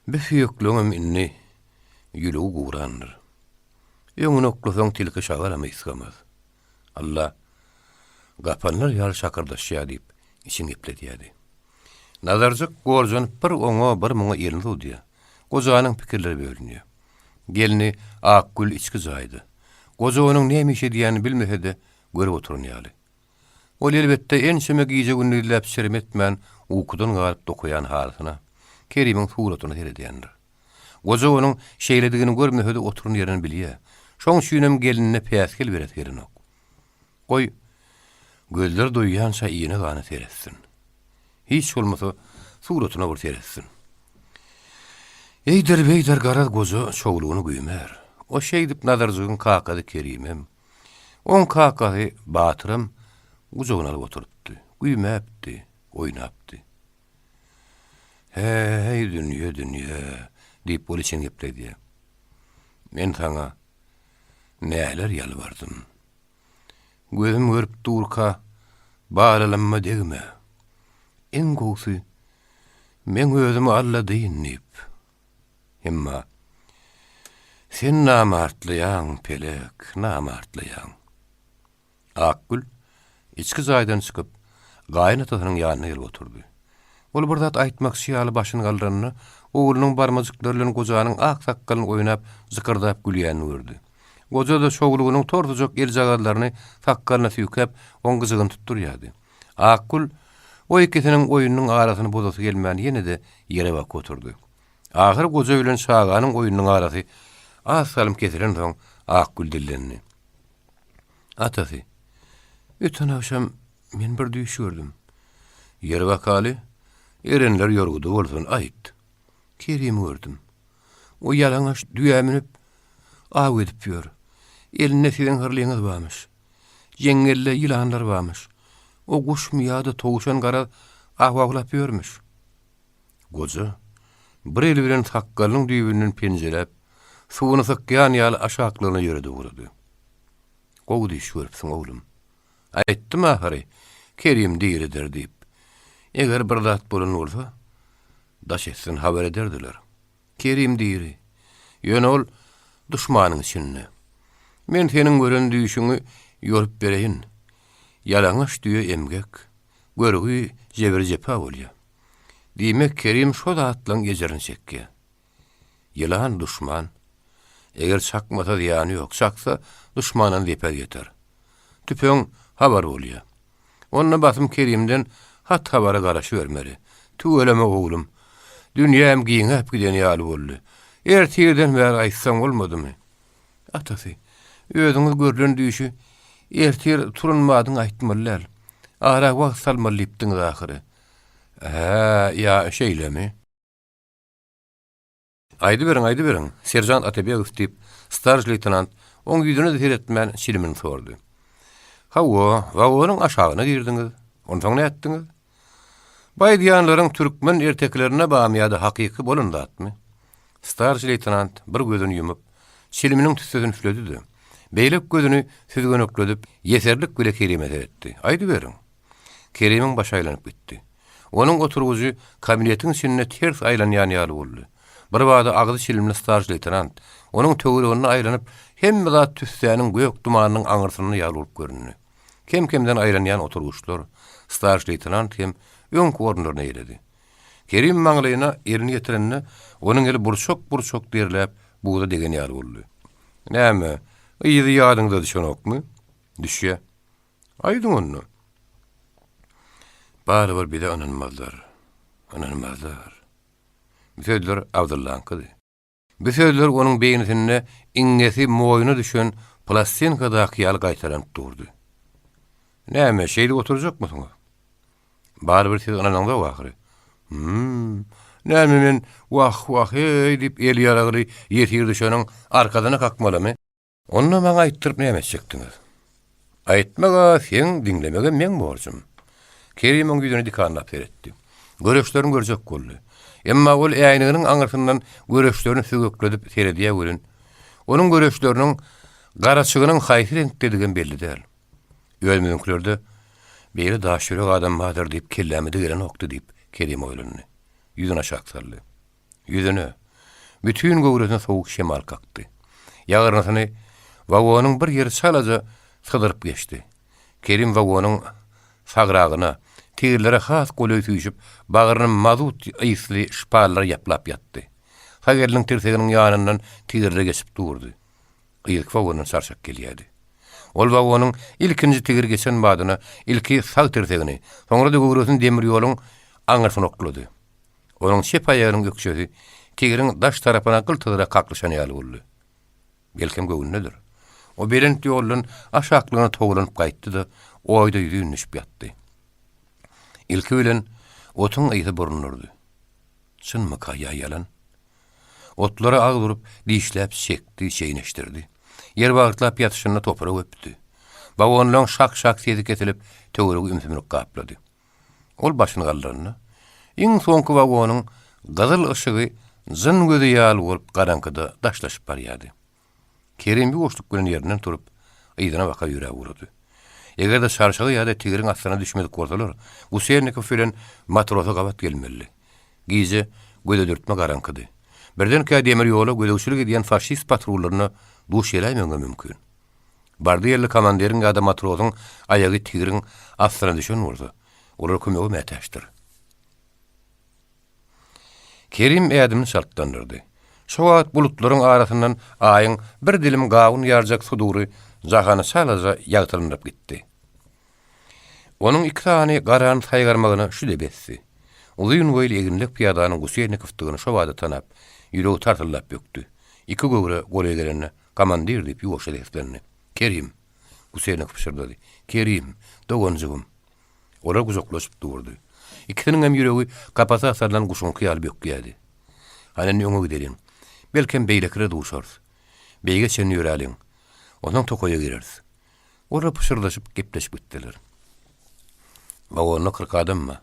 S1: bi süýekligiňem indi ýülügi gurandyr. Öňüne oklasaň tilki şagalam ysgamaz. Alla, gapanlar ýaly şakyrdaşýar diýip, içini gepledýärdi. Nazarjyk gorjanyp bir oňa, bir muňa elini uzadýar. Gojanyň pikirleri bölünýär. Gelni Akgül içki jaýda. Goja onuň näme iş edýänini bilmese-de, görüp oturan ýaly. Ol elbetde ençeme gije-gündizläp çirim etmän ukudan galyp dokaýan halysyna, Kerimiň suratyna seredýändir. Goja onuň şeýledigini görmese-de oturan ýerinden bilýär. Şoň üçinem gelinine päsgel beresi gelenok. Goý, gözleri doýýança iýene-gana seretsin. Hiç bolmasa, suratyna bir seretsin. Eýder-beýder garaz goja çowlugyny güýmär. O şeýdip Nazarjygyň kakasy Kerimem, oň kakasy Batyram gujagyna alyp oturypdy. Güýmäpdi, oýnapdy. He-heý, dünýe, dünýe, diýip ol içini gepledýär. Men saňa näler ýalbardym. Gözüm görüp durka, balalamma degme. Iň gowusy, meň özümi alladyn diýip. Emma sen namartlaýaň, pelek, namartlaýaň. Akgül içki jaýdan çykyp, gaýyn atasynyň ýanyna gelip oturdy. Ol bir zat aýtmakçy ýaly başyny galdyranda, oglunyň barmajyklary bilen gojanyň ak sakgalyny oýnap, jykyrdap gülýänini gördi. Goja-da çowlugynyň torsujak eljagazlaryny sakgalyna süýkäp, oň gyjygyny tutdurýardy. Akgül o ikisiniň oýnunyň arasyny bozasy gelmän ýene-de ýere bakyp oturdy. Ahyry goja bilen çaganyň oýnunyň arasy az salym kesilensoň, Akgül dillendi. Atasy, öten agşam men bir düýş gördüm. Ýeri bakaly, erenler ýorgudy bolsun, aýt. Kerimi gördüm. O ýalaňaç düýä münüp, aw edip ýör. Elinde siziň hyrlyňyz barmyş. Jeňňelde ýylanlar barmyş. O guşmy ýa-da towşan garaz aw awlap ýörmüş. Goja bir eli bilen sakgalynyň düýbünden penjeläp, suwuny sykýan ýaly aşaklygyna ýöredi ugrady. Gowy düýş görüpsiň, oglum. Aýtdym ahyry, Kerim diridir diýip. Eger bir zat bolan bolsa, daş etsin habar ederdiler. Kerim diri. Ýöne ol duşmanyň içinde. Men seniň gören düýşüňi. Ýolup bereýin. Ýalaňaç düýe emgek, görgi, jebir-jepa bolýa. Diýmek, Kerim şo zatlaň ejirini çekýä. Ýylan duşman. Eger çakmasa zyýany ýok, çaksa duşmandan zeper ýeter. Tüpeň habar bolýa. Onda basym Kerimden hat-habara garaşybermeli. Tüweleme oglum. Dünýäm giňäp giden ýaly boldy. Ertirden bäri aýtsaň bolmadymy? Atasy, özüňiz görlen düýşi ertir turan badyňa aýtmaly däl. Ara wagt salmaly diýipdiňiz ahyry. Hä, ýa şeýlemi? Aýdyberiň, aýdyberiň, seržant Atabegow, diýip, starž leýtenant oň ýüzüne-de seretmän çilimini sordy. Hawa, wagonyň aşagyna girdiňiz. Onsoň nätdiňiz? Bu aýdýanlaryň türkmen ertekilerinde barmy ýa-da hakyky bolan zatmy? Starşi leýtenant bir gözüni ýumup, çiliminiň tüssesini üfledi-de, beýleki gözüni süzgenekledip, ýeserlik bile Kerime seretdi. Aýdyberiň. Kerimiň başy aýlanyp gitdi. Onuň oturgyjy kabinetiň içinde ters aýlanýan ýaly boldy. Birbada agzy çilimli starşi leýtenant onuň töwereginde aýlanyp, hemme zat tüssäniň gök dumanynyň aňyrsynda ýaly bolup göründi. Kem-kemden aýlanýan oturgyçlar, starşi leýtenant hem öňki orunlaryny eýeledi. Kerim maňlaýyna elini ýetirende, onuň eli burçak-burçak derläp, buza degen ýaly boldy. Näme, yzy ýadyňyza düşenokmy? Düşýä. Aýdyň onda. Barybir bize ynanmazlar. Ynanmazlar. Bu sözler Abdyllaňkydy. Bu sözler onuň beýnisinde iňňesi moýna düşen plastinkadaky ýaly gaýtalanyp durdy. Näme, şeýdip oturjakmysyňyz? Barybir siz ynanaňzok ahyry. Hüm, näme men wah-wah-eý diýip eli ýaragly ýesir düşeniň arkasyna kakmalymy? Onda maňa aýtdyryp näme etjekdiňiz? Aýtmag-a seň, diňlemegem meň borjum. Kerim oň ýüzüne dikanlap seretdi. Göreçlerini görjek boldy. Emma ol äýneginiň aňyrsyndan göreçlerini sögekledip seredýär welin, onuň göreçleriniň garaçygynyň haýsy reňkdedigem belli däl. Özümiziňkilerde beýle daş ýürek adam bardyr diýip kelläme-de gelenokdy diýip, Kerim oýlandy. Ýüzüni aşak saldy. Ýüzüne, bütin göwresine sowuk şemal kakdy. Ýagyrnysyny wagonyň bir ýeri çalaja syzyryp geçdi. Kerim wagonyň sagragyna, tigirlere has golaý süýşüp, bagryny mazut ysly şpallara ýaplap ýatdy. Sag eliniň tirseginiň ýanyndan tigirlere geçip durdy. Yzky wagondan çarşak gelýärdi. Ol wagonyň ilkinji tigiri geçen badyna ilki sag tirsegini, soňra-da göwresini demir ýoluň aňyrsyna oklady. Onuň çep aýagynyň ökjesi tigiriň daş tarapyna gyltyzra kaklyşan ýaly boldy. Belkem göwnünedir. O belent ýoldan aşaklygyna towlanyp gaýtdy-da, oýda ýüzin düşüp ýatdy. Ilki bilen otuň ysy burnuna urdy. Çynmyka ýa ýalan? Otlara agyz urup, dişläp çekdi, çeýneşdirdi. Ýer wagtlap ýatyşynda topragy öpdi. Wagonlaryň şak-şak sesi kesilip, töweregi ümsümlik gaplady. Ol başyny galdyranda, iň soňky wagonyň gyzyl yşygy jyn gözi ýaly bolup garaňkyda daşlaşyp barýardy. Kerim ýuwaşlyk bilen ýerinden turup, yzyna baka ýöräp ugrady. Eger-de çarşaga ýa-da tigiriň astyna düşmedik bolsalar, Guselnikow bilen matrosa gabat gelmelidi. Gije gözedürtme garaňkydy. Birdenkä demir ýola gözegçilik edýän faşist patrullaryna duş geläýmegiňem mümkin. Bardy-geldi komandiriň ýa-da matrosyň aýagy tigriň astyna düşen bolsa, olar kömege mätäçdir. Kerim ädimini çaltlandyrdy. Şo wagt bulutlaryň arasyndan Aýyň bir dilim gawun ýarjak sudury jahany çalaja ýagtylandyryp gitdi. Onuň iki sany garany saýgarmagyna şu-da besdi. Uzyn boýly eginlek pyýadanyň Guselnikowdygyny şobada tanap, ýüregi tarsyldap bökdi. Iki göwre golaý gelende, Komandir! diýip, ýuwaşja seslendi. Kerim! Guselnikow pyşyrdady. Kerim! Doganjygym! Olar gujaklaşyp durdy. Ikisiniňem ýüregi kapasa salnan guşuňky ýaly bökýärdi. Hany indi öňe gideliň. Belkem, beýlekilere duşarys. Beýige çenli ýöräliň. Onsoň tokaýa gireris. Olar pyşyrdaşyp gepleşip gitdiler. Wagonda 40 adam bar.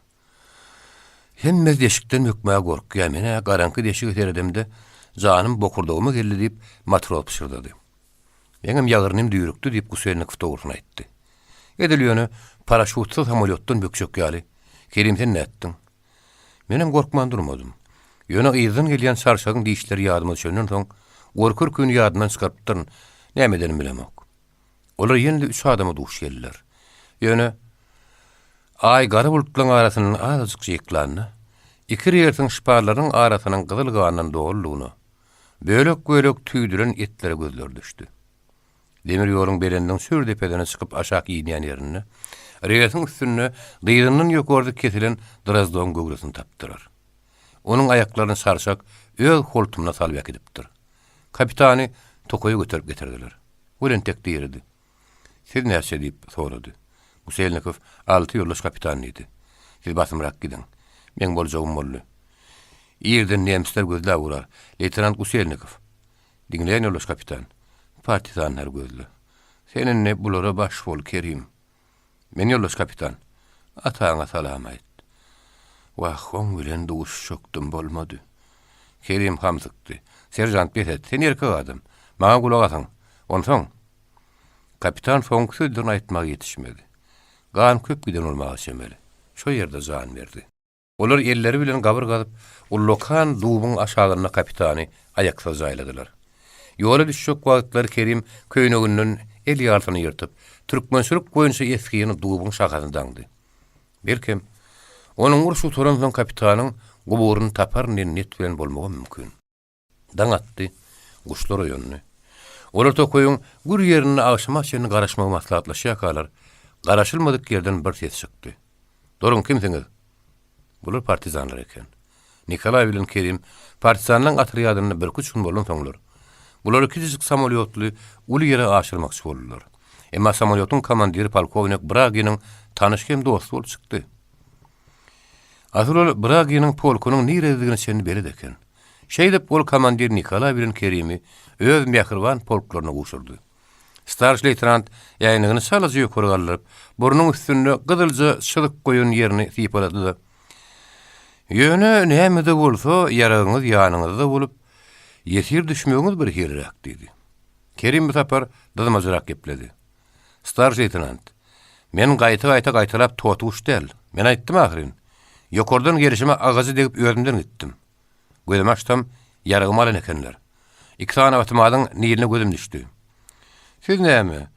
S1: Hemme deşikden bökmäge gorkýar, men-ä garaňky deşige seredemde, janym bokurdagyma geldi diýip, matros pyşyrdady. Meňem ýagyrnym düýrükdi diýip, Guselnikow dogrusyny aýtdy. Edil ýöne paraşutsyz samolýotdan bökjek ýaly. Kerim sen nätdiň? Menem gorkman durmadym. Ýöne yzdan gelýän çarşagyň dişleri ýadyma düşenden soň, gorky-ürküni ýadymdan çykarypdyryn, näme edenimi bilemok. Olar ýene-de üç adama duş geldiler. Ýöne Aý gara bulutlaryň arasyndan azajyk jyklanda, iki relsiň şparlarynyň arasynyň gyzyl gandan doludygyna, bölek-bölek tüýdülen etlere gözleri düşdi. Demir ýoluň belendiň çür depesine çykyp aşak inýän ýerinde, relsiň üstünde dyzyndan ýokarda kesilen Drozdowyň göwresini tapdylar. Onuň aýaklaryny çarşak öz holtumyna salyp äkidipdir. Kapitany tokaýa göterip getirdiler. Ol entek diridi. Siz näçe? diýip sorady. Guselnikow, Alty ýoldaş kapitan diýdi. Siz basymrak gidiň. Meň boljagym boldy. Irden nemisler gözläp ugrar. Leýtenant Guselnikow. Diňleýän ýoldaş kapitan. Partizanlary gözle. Sen indi bulara baş bol, Kerim. Men ýoldaş kapitan. Ataňa salam aýt. Wah, oň bilen duşuşjakdym, bolmady. Kerim hamsykdy. Seržant, bes et. Sen erkek adam. Maňa gulak asyň. Onsoň? Kapitan soňky sözlerini aýtmaga ýetişmedi. Gan köp giden bolmaga çemeli. Şo ýerde jan berdi. Olar elleri bilen gabyr gazyp, ullakan dubuň aşagynda kapitany aýaksyz jaýladylar. Ýola düşjek wagtlary Kerim köýneginden el ýarsyny ýyrtyp, türkmençilik boýunça esgini dubuň şahasyna daňdy. Belkem, onuň uruş gutaransoň kapitanyň guburyny taparyn diýen niýet bilen bolmagam mümkin. Daň atdy, guşlar oýandy. Olar tokaýyň gür ýerinde agşama çenli garaşmagy maslahatlaşýarkalar, garaşylmadyk ýerden bir ses çykdy. Duruň, kimsiňiz? Bular partizanlar eken. Nikolaý bilen Kerim partizanlaryň otrýadynda birküç gün bolansoňlar, bulary kiçijik samolýotly uly ýere aşyrmakçy boldular. Emma samolýotyň komandiri polkownik Braginiň tanyşy hem dosty bolup çykdy. Asyl ol Braginiň polkunyň nirededigine çenli belet eken. Şeýdip, ol komandir Nikolaý bilen Kerimi öz mähriban polklaryna gowşurdy. Starşi leýtenant äýnegini çalaja ýokary galdyryp, burnuň üstünde gyzylja çyzyk goýan ýerini sypalady-da, Ýöne, näme-de bolsa, ýaragyňyz ýanyňyzda bolup, ýesir düşmegiňiz bir hiliräk, diýdi. Kerim bu sapar dyzmajyrak gepledi. Starşi leýtenant, men gaýta-gaýta gaýtalap toty guş däl. Men aýtdym ahyryn. Ýokardan gelşime agajy degip özümden gitdim. Gözümi açsam, ýaragymy alan ekenler. Iki sany awtomatyň niline gözüm düşdi. Siz näme,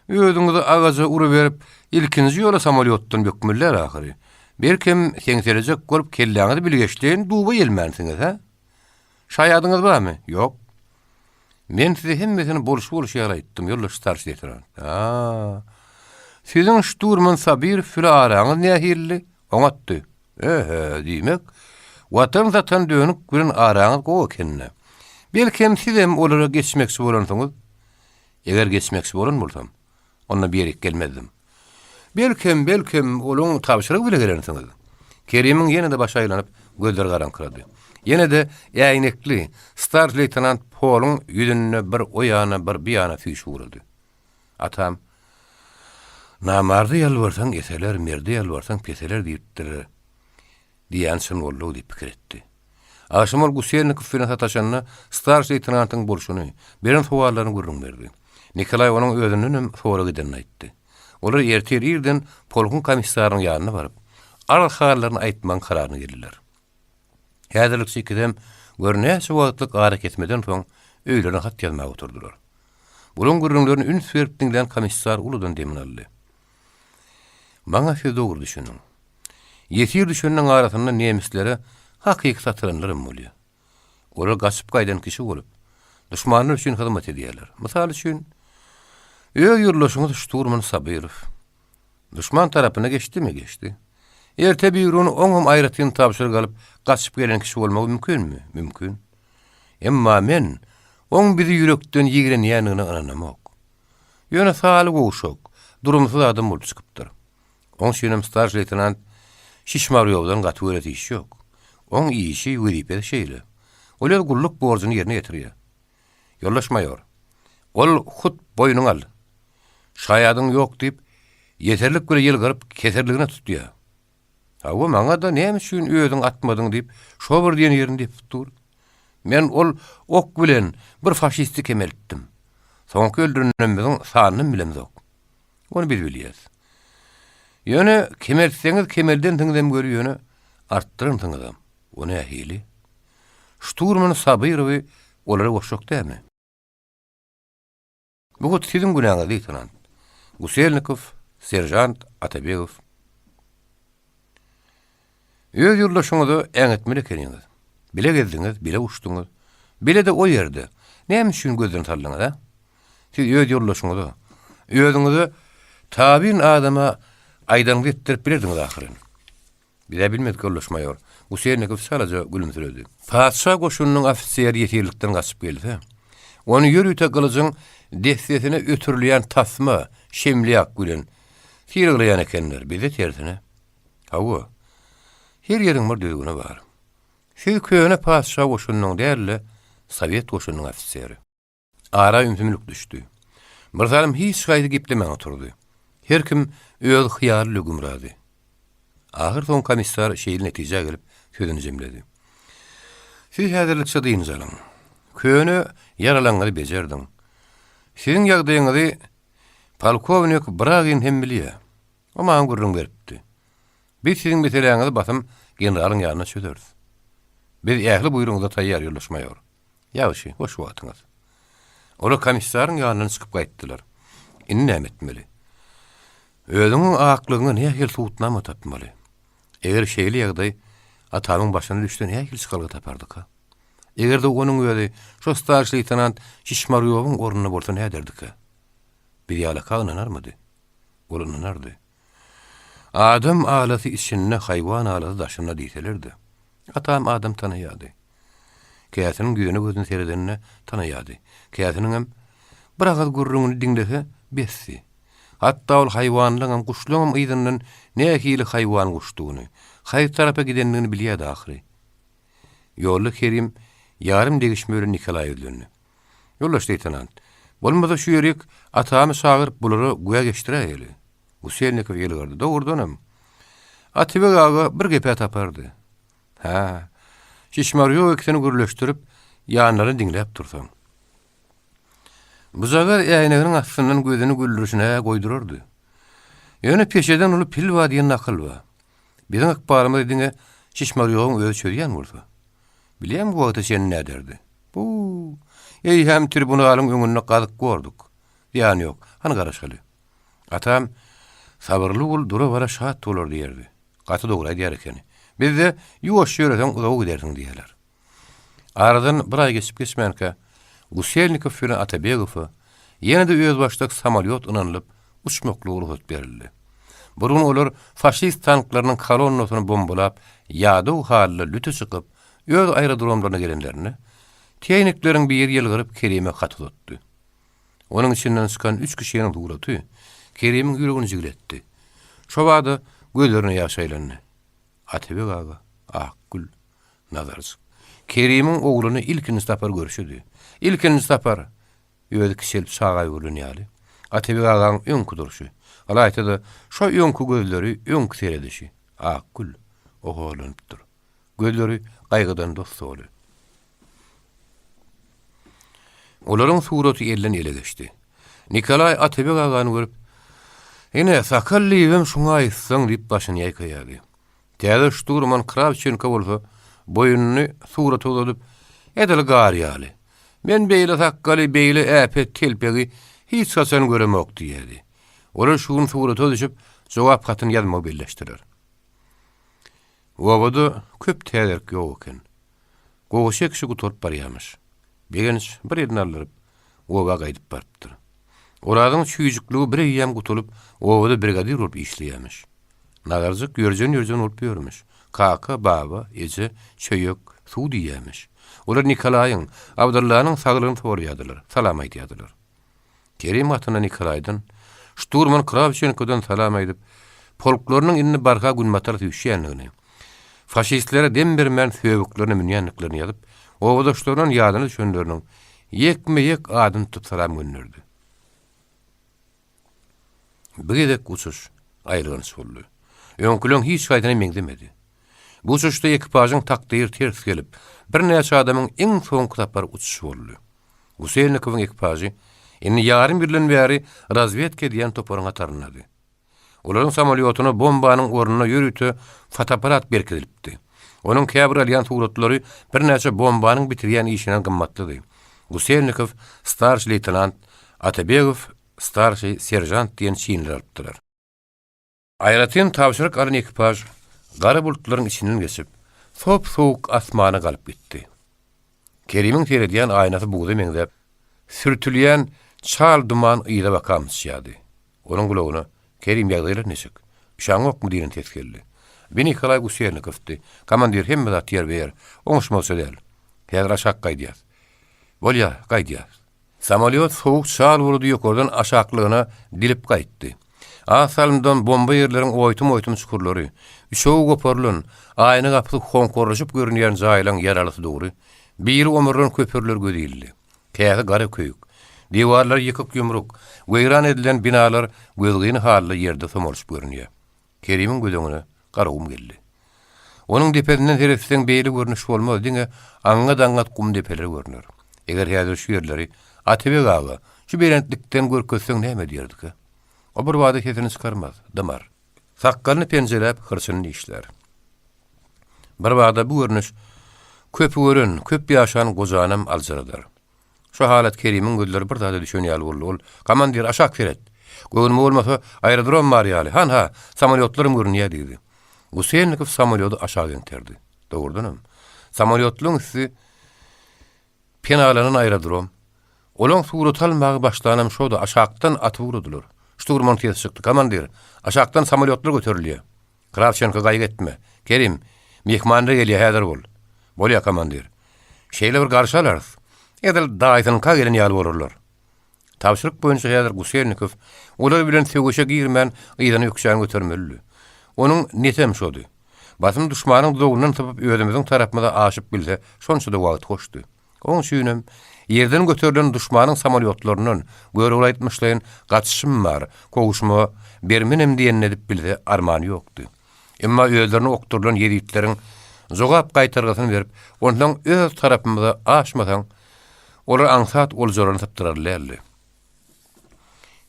S1: özüňizi agaja uruberip, ilkinji ýola samolýotdan bökmeliler ahyry. Belkem, seňselejek bolup kelläňizi bilgeşleýin duba ýelmänsiňiz, hä? Şaýadyňyz barmy? Ýok. Men size hemmesini bolşy-bolşy ýaly aýtdym, ýoldaş starşiý leýtenant. A-a. Siziň şturman Sabirow bile araňyz nähilidi? Oňatdy. Öhe, diýmek, Watan satan dönük bilen araňyz gowy eken-dä. Belkem, sizem olara geçmekçi bolansyňyz? Eger geçmekçi bolan bolsam, onda bir ýerik gelmezdim. Belkem, belkem, olaň tabşyrygy bile gelensiňiz? Kerimiň ýene-de başy aýlanyp, gözleri garaňkyrady. Ýene-de äýnekli, starş leýtenant Poluň ýüzünde bir o ýana, bir bu ýana süýşüp ugrady. Atam, Namarda ýalbarsaň eseler, merde ýalbarsaň peseler diýipdir diýýän çyn boldugy diýip pikir etdi. Agşam ol Guselnikow bilen sataşanda starşi leýtenantyň bolşuny, beren sowallaryny gürrüň berdi. Nikolaý onuň özündenem sorag edenini aýtdy. Olar ertir irden polkuň komissarynyň ýanyna baryp, arz-hallaryny aýtmagyň kararyna geldiler. Häzirlikçe ikisem gör näçe wagtlyk arakesmeden soň öýlerine hat ýazmaga oturdylar. Bulaň gürrüňlerini üns berip diňlän komissar uludan demini aldy. Maňa siz dogry düşüniň. Ýesir düşenleň arasynda nemislere hakyky satylanlaram bolýar. Olar gaçyp gaýdan kişi bolup, duşmanlar üçin hyzmat edýärler. Mysal üçin, öz ýoldaşyňyz şturman Sabyrow. Duşman tarapyna geçdimi? Geçdi. Erte birigün oňam aýratyn tabşyryk alyp, gaçyp gelen kişi bolmagy mümkinmi? Mümkin. Emma men oň bizi ýürekden ýigrenýändigine ynanamok. Ýöne saly gowşak, durumsyz adam bolup çykypdyr. Oň üçinem starşi leýtenant Şişmarýowdan gaty göresi iş ýok. Oň işi, wezipesi şeýle. Ol öz gulluk borjuny ýerine ýetirýär. Ýoldaş maýor, ol hut boýnuňa al. Şaýadyň ýok diýip, ýeserlik bile ýylgyryp, keserligine tutýar. Hawa, maňa-da näme üçin özüň atmadyň diýip, şo bir diýen ýerini depip dur. Men ol ok bilen bir faşisti kemeltdim. Soňky öldürenlerimiziň sanynam bilemzok. Ony biz bilýäs. Ýöne kemeltseňiz kemeldensiňizem göri ýöne artdyransyňyzam. O nähili? Şturman Sabyrowy olara goşjak dälmi? Bu hut siziň günäňiz, leýtenant. Guselnikow, seržant Atabegow. Öz ýoldaşyňyza äňetmeli ekeniňiz. Bile gezdiňiz, bile uçduňyz. Bile-de o ýerde. Näme üçin gözden saldyňyz, a? Siz öz ýoldaşyňyza, özüňize tabyn adama aýdanyňyzy etdirip bilerdiňiz ahyryn. Biz-ä bilmedik, ýoldaş maýor. Guselnikow çalaja gülümsiredi. Patyşa goşunynyň ofiseri ýesirlikden gaçyp gelse, ony ýörite gylyjyň dessesine ötürilýän tasma, şemlýak bilen sylaglaýan ekenler, bizde tersine. Hawa, her ýeriň bir düzgüni bar. Siz köne patyşa goşunynyň däl-de, sowet goşunynyň ofiseri. Ara ümsümlik düşdi. Birsalym hiç haýsy geplemän oturdy. Her kim öz hyýaly ile gümrady. Ahyrsoňy komissar şeýle netijä gelip, sözüni jemledi. Siz häzirlikçe dynç alyň. Köne ýaralaryňyzy bejerdiň. Siziň ýagdaýyňyzy polkownik Bragin hem bilýär. O maňa gürrüň beripdi. Biz siziň meseläňizi basym generalyň ýanynda çözeris. Biz ähli buýrugyňyza taýýar, ýoldaş maýor. Ýagşy, hoş wagtyňyz. Olar komissaryň ýanyndan çykyp gaýtdylar. Indi näme etmeli? Özüňiň aklygyňa nähili subutnama tapmaly? Eger şeýle ýagdaý atamyň başyna düşse nähili çykalga tapardyka? Eger-de onuň özi şo starşi leýtenant Şişmarýowyň ornunda bolsa näderdika? Biz ýalaka ynanarmydy? Ol ynanardy. Adam alasy içinde, haýwan alasy daşynda diýseler-de, atam adam tanaýardy. Käsiniň ýüzüne-gözüne seredende tanaýardy. Käsiniňem bir agyz gürrüňini diňlese, besdi. Hatda ol haýwanlaňam, guşlaňam yzyndan nähili haýwan-guşdugyny, haýsy tarapa gidendigini bilýärdi ahyry. Ýolda Kerim ýarym degişme bilen Nikolaýa ýüzlendi. Ýoldaş leýtenant, bolmasa şu ýerik atamy çagyryp bulara güwä geçdiräýeli. Guselnikow ýylgyrdy. Dogrudanam, Atabeg aga bir gep-ä tapardy. Hä, Şişmarýow ikisini gürleşdirip, ýanlaryny diňläp dursaň. Bujagaz äýneginiň astyndan gözüni güldürişine-hä goýdurardy. Ýöne peşeden uly pil bar diýen nakyl bar. Biziň ykbalymyzy diňe Şişmarýowyň özi çözýän bolsa. Bilýäňmi bu wagta çenli näderdi? Bu, eýýäm tribunalyň öňünde gazyk borduk. Zyýany ýok, hany garaşaly. Atam, Sabyrly gul dura-bara şat bolar diýerdi. Gaty dogry aýdýar ekeni. Bizde ýuwaş ýöreseň uzaga gidersiň diýýärler. Aradan bir aý geçip-geçmänkä, Guselnikow bilen Atabegowa ýene-de özbaşdak samolýot ynanylyp, uçmaklyga rugsat berildi. Bir gün olar faşist tanklarynyň kolonnasyny bombalap, ýadaw halda lüte çykyp, öz aerodromlaryna gelenlerinde, tehnikleriň biri ýylgyryp Kerime hat uzatdy. Onuň içinden çykan üç kişiniň suraty Kerimiň ýüregini jigletdi. Şobada gözlerine ýaş aýlandy. Atabek aga, Akgül, Nazarjyk. Kerimiň ogluny ilkinji sapar görşüdi. Ilkinji sapar! Özi kiçelip çaga öwrülen ýaly. Atabek agaň öňki durşy. Ylaýta-da, şo öňki gözleri, öňki seredişi. Akgül, owarlanypdyr. Gözleri gaýgydan dos-doly. Olaryň suraty elden ele geçdi. Nikolaý Atabek agany görüp, Ine, sakal diýibem şuňa aýtsaň diýip başyny ýaýkaýardy. Täze şturman Krawçenko bolsa boýnuny surata uzadyp, edil gar ýaly. Men beýle sakgaly, beýle äpet telpegi hiç haçan göremok diýýärdi. Olar şu gün surata düşüp, jogap hatyny ýazmagy belleşdiler. Obada köp täzelik ýok eken. Gowaça ekişi gutaryp barýarmyş. Begenç bir elini aldyryp, oba gaýdyp barypdyr. Orazyň çüýjükligi bir eýýäm gutulyp, obada brigadir bolup işleýärmiş. Nazarjyk ýörjen-ýörjen bolup ýörmüş. Kaka, baba, eje, çöýek, suw diýýärmiş. Olar Nikolaýyň, Abdyllanyň saglygyny soraýardylar, salam aýdýardylar. Kerim atyna Nikolaýdan, şturman Krawçenkodan salam aýdyp, polklarynyň indi barha günbatar süýşýändigini, faşistlere dem bermän söbüklerine münýändiklerini ýazyp, obadaşlaryndan ýadyna düşenleriniň ýekme-ýek adyny tutup salam gönderdi. Bu gezek uçuş aýylganç boldy. Öňküleň hiç haýsyna meňzemedi. Bu uçuşda ekipažyň takdyry ters gelip, birnäçe adamyň iň soňky sapar uçuşy boldy. Guselnikowyň ekipažy indi ýarym ýyldan bäri razwedka edýän toparyň hataryndady. Olaryň samolýotyna bombanyň ornuna ýörite fotoapparat berkidilipdi. Onuň käbir alýan suratlary birnäçe bombanyň bitirýän işinden gymmatlydy. Guselnikow starşi leýtenant, Atabegow. Starşiý seržant diýen çinleri alypdylar. Aýratyn tabşyryk alan ekipaž gara bulutlaryň içinden geçip, sop-sowuk asmana galyp gitdi. Kerimiň seredýän aýnasy buza meňzäp, sürtülýän çal duman yza baka myçýardy. Onuň gulagyna, Kerim, ýagdaýlar niçik? Üşäňokmy diýen ses geldi. Bi Nikolaý Gusernikowdy. Komandir hemme zat ýerbe-ýer. Oňuşmazça däl. Häzir aşak gaýdýas. Bolýa, gaýdýas. Samolýot sowuk çal buludy ýokardan aşaklygyna dilip gaýtdy. Az salymdan bomba ýerleriň oýtum-oýtum çukurlary, üçegi goparylan, aýna gapysy hoňkorlaşyp görünýän jaýlaň ýaraly sudury, biri omurlan köpürler göz ildi. Käsi gara köýük. Diwarlary ýykyk-ýumruk, weýran edilen binalar gözgyny halda ýerde somalyşyp görünýär. Kerimiň göz öňüne Garagum geldi. Onuň depesinden seretseň beýle görnüş bolmaz, diňe aňňat-aňňat gum depeler görner. Eger häzir şu ýerleri Atabeg aga şu belentlikden görkezseň näme diýerdikä? O birbada sesini çykarmaz, dymar. Sakgalyny penjeläp, hyrçyny dişlär. Birbada bu görnüş köpi gören, köp ýaşan gojanam aljyradar. Şu halat Kerimiň gözleri bir zada düşen ýaly boldy. Ol, Komandir, aşak seret! Göwnüme bolmasa, aerodrom bar ýaly. Han-ha, samolýotlaram görünýär diýdi. Guselnikow samolýody aşak eňterdi. Dogrudanam, samolýotlaryň üsti penalanan aerodrom. Olaň surata almaga başlanam şo-da, aşakdan atyp ugradylar. Şturman sesi çykdy, Komandir, aşakdan samolýotlar göterilýär. Krawçenko gaýgy etme. Kerim, myhmanlar gelýär, häzir bol. Bolýa, komandir. Şeýle bir garşy alarys. Edil daýysynyňka gelen ýaly bolarlar. Tabşyryk boýunça häzir Guselnikow olar bilen söweşe girmän yzyna ökjäni götermelidi. Onuň netem şody. Basym duşmanyň duzagyndan sypyp özümiziň tarapymyza aşyp bilse, şonça-da wagt hoşdy. Oň üçinem, ýerden göterilen duşmanyň samolýotlaryndan, Görogly aýtmyşlaýyn, gaçyşym bar, kowuşyma bermenem diýenini edip bilse, armany ýokdy. Emma özlerine okdurylan ýezitleriň jogap gaýtargysyny berip, onsoň öz tarapymyza aşmasaň, olar aňsat oljalaryny sypdyrarly däldi.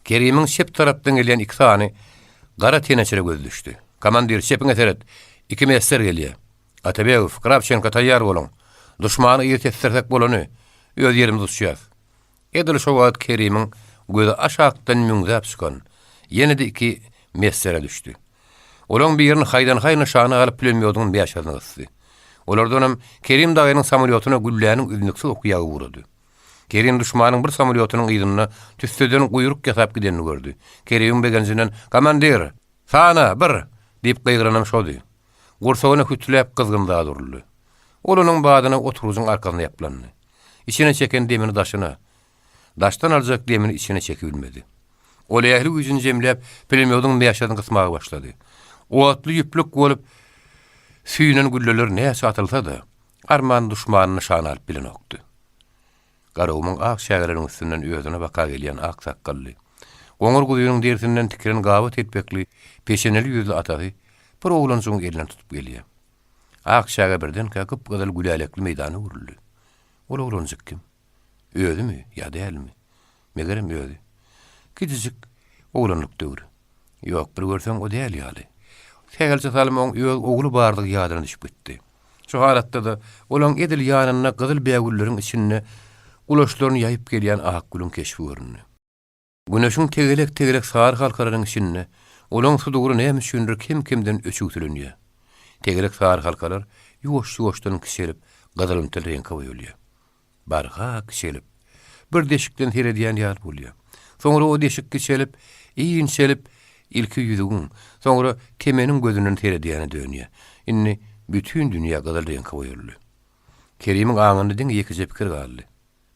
S1: Kerimiň çep tarapdan gelýän iki sany gara teneçire gözi düşdi. Komandir, çepiňe seret, iki messer gelýär. Atabegow, Krawçenko taýýar boluň. Duşmany yza tesdirsek bolany, öz ýerimize uçýas. Edil şo wagt Kerimiň gözi aşakdan müňzäp çykan, ýene-de iki messere düşdi. Olaň birini haýdan-haý nyşana alyp pulemýodyň mäşesini gysdy. Olardanam Kerim dagynyň samolýotyna gülläniň üznüksiz oky ýagyp ugrady. Kerim duşmanyň bir samolýotynyň yzynda tüsseden guýruk ýasap gidenini gördi. Kerimiň begenjinden, Komandir! Sana, bir! diýip gygyranam şody. Gursagyna hütüläp gyzgyn zat uruldy. Ol onuň badyna oturgyjyň arkasyna ýaplandy. Içine çeken demini daşyna, daşdan aljak demini içine çekibilmedi. Ol ähli güýjüni jemläp, pulemýodyň mäşesini gysmaga başlady. Otly ýüplük bolup süýnen gülleler näçe atylsa-da, arman duşmany nyşana alyp bilenokdy. Garagumuň ak çägeleriniň üstünden özüne baka gelýän ak sakgally, goňur guzynyň derisinden tikilen gaba telpekli, peşeneli ýüzli atasy bir oglanjygyň elinden tutup gelýär. Ak çäge birdenkä gyp-gyzyl gülälekli meýdana öwrüldi. Ol oglanjyk kim? Özümi ýa dälmi? Megerem özi. Kiçijik oglanlyk döwri. Ýok, bir görseň o däl ýaly. Sähelçe salym oň öz ogly bardygy ýadyna düşüp gitdi. Şu halatda-da olaň edil ýanynda gyzyl bägülleriň içinde gulaçlaryny ýaýyp gelýän Akgülüň keşbi göründi. Güneşiň tegelek-tegelek sary halkalarynyň içinde olaň sudury näme üçindir kem-kemden öçügsilenýär. Tegelek sary halkalar ýuwaş-ýuwaşdan kiçelip, gyzylymtyl reňke boýalýar. Barha kiçelip, bir deşikden seredýän ýaly bolýar. Soňra o deşik kiçelip, inçelip, ilki ýüzügiň, soňra temeniň gözünden seredýäne dönýär. Indi bütin dünýä gyzyl reňke boýaldy. Kerimiň aňynda diňe ýekeje pikir galdy,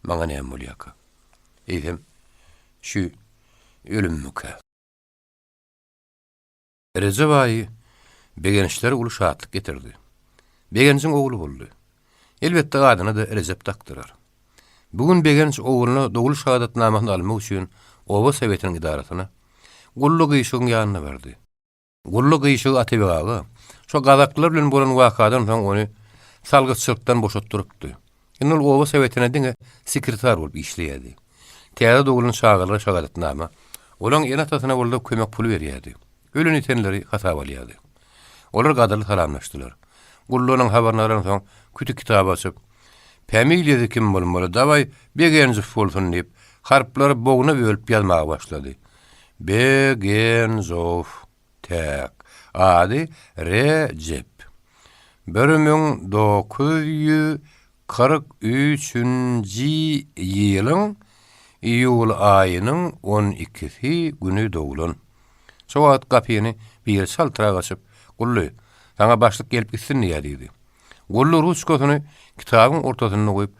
S1: Maňa näme bolýarka? Eýsem, şu ölümmikä? Rejep aýy Begençlere uly şatlyk getirdi. Begenjiň ogly boldy. Elbetde adyna-da Rejep dakdylar. Bu gün Begenç ogluna dogluş şahadatnamasyny almak üçin oba sowetiniň edarasyna, Gully gyşygyň ýanyna bardy. Gully gyşygy Atabeg aga şo gazaklar bilen bolan wakadan soň ony salgytçylykdan boşatdyrypdy. Indi ol oba sowetine diňe sekretar bolup işleýärdi. Täze doglan çagalara şahadatnama, olaň ene-atasyna bolsa kömek puly berýärdi. Ölen-ýitenleri hasaba alýardy. Olar gadyrly salamlaşdylar. Gully onuň habaryny alansoň, küti kitaby açyp, Pämiliýasy kim bolmaly, dawaý, Begenjow bolsun diýip, Harplary bogna bölüp ýazmaga başlady. Begenjow. Täk. Ady Rejep. 1943-nji ýylyň iýul aýynyň on ikisi güni doglan. Şo wagt gapyny biri çaltrak açyp, Gully, saňa başlyk gelip gitsin diýýär diýdi. Gully ruçkasyny kitabyň ortasynda goýup,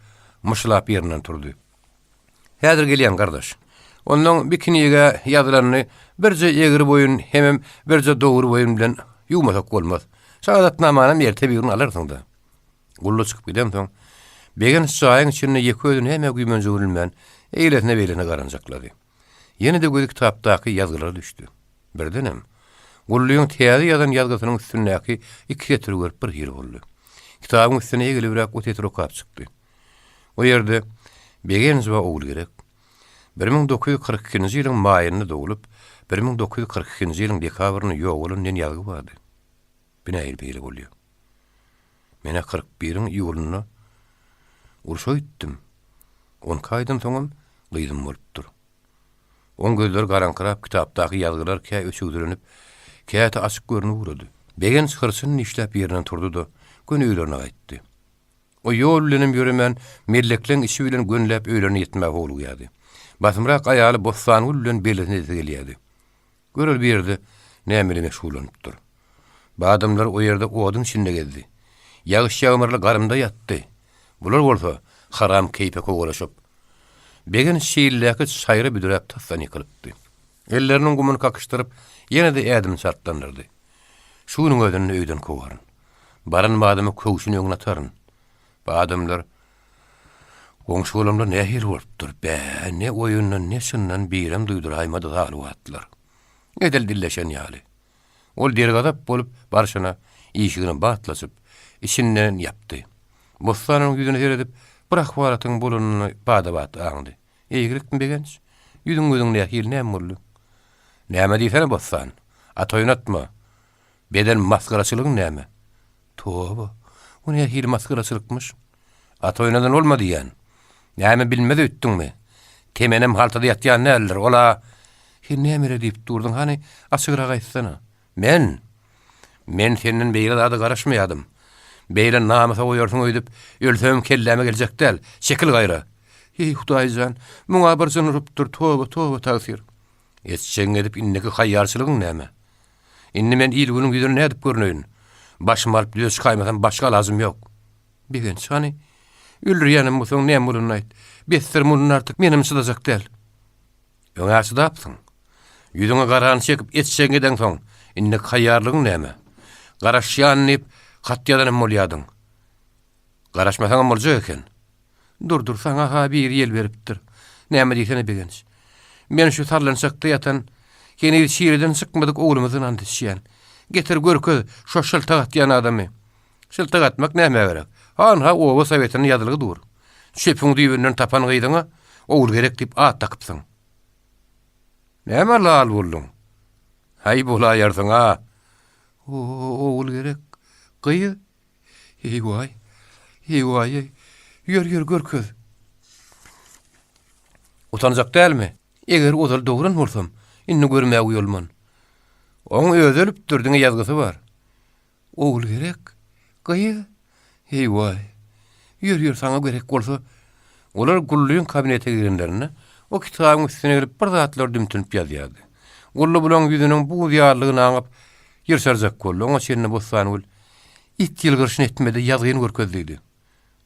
S1: myşlap ýerinden turdy. Häzir gelýän, gardaş. Onnoň bi kinige ýazylanyny birje egri boýun hemem birje dogry boýun bilen ýuwmasak bolmaz. Şahadatnamanam erte birin alarsyň-da. Gully çykyp gidensoň, Begenç jaýyň içinde ýeke özi nämä güýmenjegini bilmän, eýlesine-beýlesine garanjaklady. Ýene-de gözi kitapdaky ýazgylara düşdi. Birdenem, Gullyň täze ýazan ýazgysynyň üstündäki iki setiri görüp birhili boldy. Kitabyň üstüne egilibräk o setiri okap çykdy. O ýerde Begenjowa Ogulgerek 1942-nji ýylyň maýynda doglup, 1942-nji ýylyň dekabrynda ýogalan diýen ýazgy bardy. Bu nähili beýle bolýar? Men-ä kyrk biriň iýulynda urşa gitdim. On iki aýdan soňam gyzym bolupdyr. Oň gözleri garaňkyrap, kitapdaky ýazgylar kä öçügsilenip, käte açyk görnüp ugrady. Begenç hyrçyny dişläp ýerinden turdy-da, göni öýlerine gaýtdy. O ýol bilenem ýöremän, mellekleň içi bilen gönüläp öýlerine ýetmäge howlugýardy. Basymrak aýaly Bossangül bilen bellisini edesi gelýärdi. Görer bir ýerde näme bilen meşgullanypdyr. Bu adamlar o ýerde oduň içinde gezdi. Ýagyş-ýagmyrly garymda ýatdy. Bular bolsa haram keýpe kowalaşyp, Begenç şeýildäki çaýra büdräp tasdan ýykylypdy. Elleriniň gumuny kakyşdyryp, ýene-de ädimini çaltlandyrdy. Şu günüň özünde öýden kowaryn. Baran badyma köwşüni öňüne ataryn. Bu adamlar goňşy-golamlar nähili bolupdyr? Bä, ne oýundan, ne çyndan birem duýduraýmady zalyp atlar. Edil dilleşen ýaly. Ol dergazap bolup barşyna işigini batlasyp, içinden ýapdy. Bossan onuň ýüzüne seredip, bir ahwalatyň bolanyny bada-bat aňdy. Eýgilikmi, Begenç? Ýüzüň-gözüň nähili, näme boldy? Näme diýsene, Bossan? At oýnatma. Beden masgaraçylygyň näme? Toba, o nähili masgaraçylykmyş? At oýnadan bolma diýýän. Näme bilmez öýtdüňmi? Temenem haltada ýatýan däldir, ol-a Sen nämeler diýip durduň, hany, açygrak aýtsana. Men? Men senden beýle zada garaşmaýadym. Beýle namysa goýarsyň öýdüp, ölsemem kelläme geljek däl. Çekil gaýra. Eý, Hudaý jan, muňa bir jyn urupdyr, toba, toba, tagsyr. Etjegiňi edip indiki haýýarçylygyň näme? Indi men il-günüň ýüzüne nädip görneýin? Başymy alyp düze çykaýmasam başga alajym ýok. Begenç, hany, öldürýänem bolsaň näme bolanyny aýt. Besdir mundan artyk menem çydajak däl. Öň-ä çydapsyň. Ýüzüňe garany çekip etjegiňi edeňsoň, indiki haýýarlygyň näme? Garaşýan diýip, hat ýazanam bolýadyň. Garaşmasaňam boljak eken. Dur, dur, saňa-ha biri ýel beripdir. Näme diýsene, Begenç. Men şu sallançakda ýatan, heniz şireden çykmadyk oglumyzdan ant içýän. Getir, görkez, şo şyltak atýan adamy. Şyltak atmak nämä gerek? Hanha, oba sowetinde ýazylgy dur. Çöpüň düýbünden tapan gyzyňa Ogulgerek diýip at dakypsyň. Nämä lal bolduň? Häý, bolaýarsyň-a. O-o-Ogulgerek, gyz? Eý-waý, eý-waý-eý, ýör, ýör, görkez. Utanjak dälmi? Eger ozal dogran bolsam, indi görmäge uýalman. Oň özi ölüpdir, diňe ýazgysy bar. Ogulgerek, gyz, eý-waý, ýör, ýör, saňa gerek bolsa. Olar Gullyň kabinete girenlerinde, o kitabyň üstüne gelip bir zatlar dümtünip ýazýardy. Gully bulaň ýüzüniň buz ýalydygyny aňyp, Ýyrşarjak boldy. Oňa çenli Bossangül, It ýylgyryşyny etmedi, ýazgyny görkez diýdi.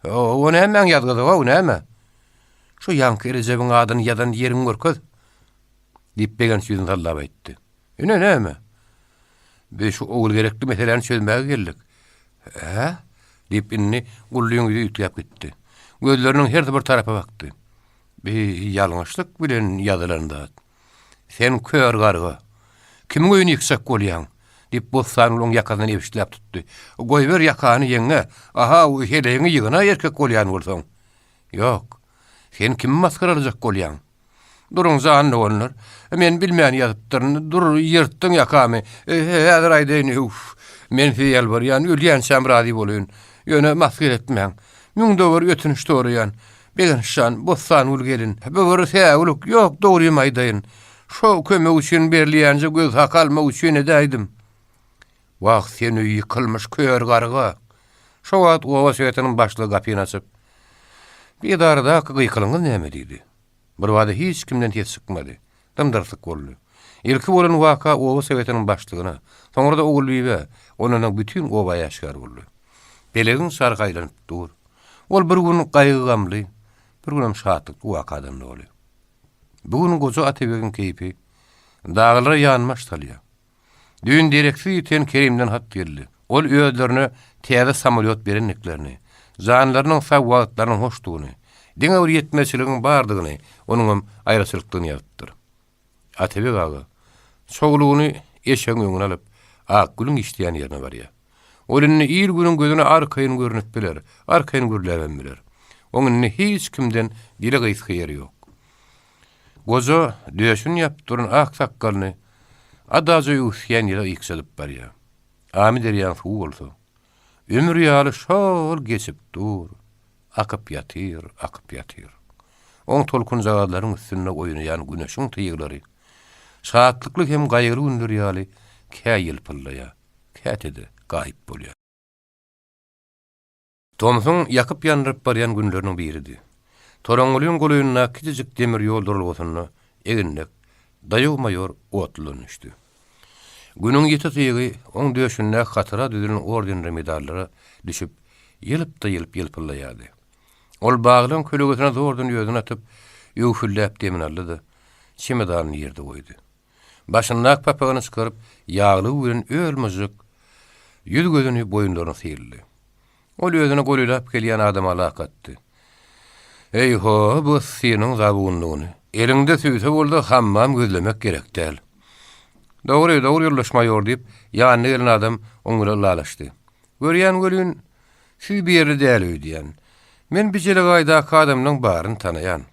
S1: O, o nämäň ýazgysy, how, näme? Şu ýaňky Rejebiň adyny ýazan ýeriňi görkez! diýip, Begenç ýüzüni sallap aýtdy. Ine, näme? Biz şu Ogulgerekli meseläni çözmäge geldik. Hä? diýip, indi Gullyň ýüzi üýtgäp gitdi. Gözleriniň hersi bir tarapa bakdy. Bi ýalňyşlyk bilen ýazylan zat. Sen kör garga! Kimiň öýüni ýykjak bolýaň? diýip, Bossan oň ýakasyndan ebşitläp tutdy. Goýber ýakany, ýeňňe! Aha-w, heleýiňi ýygna erkek bolýan bolsaň! Ýok. Sen kimi masgaralajak bolýaň? Duruň, jan doganlar! Men bilmän ýazypdyryn. Dur, ýyrtdyň ýakamy. Häzir aýdaýyn, öwf! Men size ýalbarýan, ölýänçäm razy bolaýyn. Ýöne masgara etmäň. Müňde bir ötünç soraýan. Begenç jan, Bossangül gelin, bu bir säwlik, ýok, dogrymy aýdaýyn. Şo kömek üçin berilýänje göz haky almak üçin edäýdim. Wah, sen öý ýykylmyş kör garga! Şo wagt oba sowetiniň başlygy gapyny açyp, Bu edaradaky gykylygyňyz näme? diýdi. Birbada hiç kimden ses çykmady. Dym-dyrslyk boldy. Ilki bolan waka oba sowetiniň başlygyna, soňra-da Ogulbibä, ondan soň bütin oba äşgär boldy. Pelegiň çarhy aýlanyp dur. Ol bir gün gaýgy-gamly, bir günem şatlykly wakadan doly. Bu gün goja Atabegiň keýpi daglara ýanbaş salýar. Düýn dereksiz ýiten Kerimden hat geldi. Ol özlerine täze samolýot berendiklerini, janlarynyň sag wagtlarynyň hoşdugyny, diňe bir ýetmezçiligiň bardygyny, onuňam aýraçylykdygyny ýazypdyr. Atabek aga çowlugyny eşegiň öňüne alyp, Akgülüň işleýän ýerine barýar. Ol indi il-günüň gözüne arkaýyn görnüp biler, arkaýyn gürläbem biler. Oň indi hiç kimden dili gysga ýeri ýok. Goja döşüni ýapyp duran ak sakgalyny adaja öwüsýän ýele ykjadyp barýar. Amyderýaň suwy bolsa, ömür ýaly şo-ol geçip dur, akyp ýatyr, akyp ýatyr. Oň tolkunjagazlaryň üstünde oýnaýan güneşiň tyglary şatlykly hem gaýgyly günler ýaly kä ýylpyldaýar, käte-de gaýyp bolýar. Tomsuň ýakyp-ýandyryp barýan günleriniň biridi. Toraňňulyň golaýyndaky kiçijik demir ýol duralgasynda eginlek, daýaw maýor otludan düşdi. Günüň ýiti tygy oň döşündäki hatara düzülen ordendir medallara düşüp, ýylp-da-ýylp ýylpyldaýardy. Ol baglaň kölegesine zordan özüni atyp, öwhülläp demini aldy-da, çemodanyny ýerde goýdy. Başyndaky papagyny çykaryp, ýaglygy bilen öl-myžžyk ýüz-gözüni, boýunlaryny syldy. Ol özüne golaýlap gelýän adama lak atdy. Eý-ho, bu yssynyň zabunlygyny! Eliňde süýse bolsa, hammam gözlemek gerek däl. Dogry, dogry, ýoldaş maýor, diýip, ýanyna gelen adam oň bilen ylalaşdy. Görýän welin, siz bir ýerli däl öýdýän. Men bi jelegaýdaky adamlaň baryny tanaýan.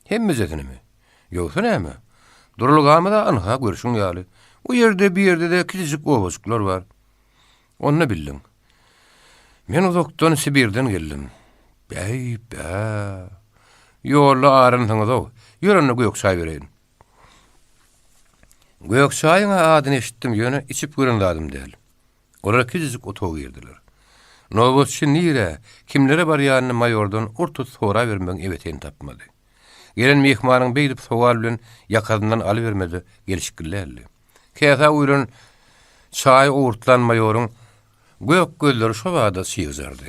S1: Hemmejesinimi? Ýogsa näme? Duralgamyz-a ynha görşüň ýaly. O ýerde bir ýerde-de kiçijik obajyklar bar. Onda bildiň. Men uzakdan Sibirden geldim. Bäý-bä. Ýolda arynsyňyz-ow. Ýör onda gök çaý bereýin. Gök çaýyň-a adyny eşitdim, ýöne içip gören zadym däl. Olar kiçijik otaga girdiler. Nobatçy nirä, kimlere barýanyny maýordan ur-tut sorabermegiň ebeteýini tapmady. Gelen myhmanyň beýdip sowal bilen ýakasyndan alybermegi gelşikli däldi. Käsä guýlan çaýy owurtlan maýoryň gök gözleri şobada çygjardy.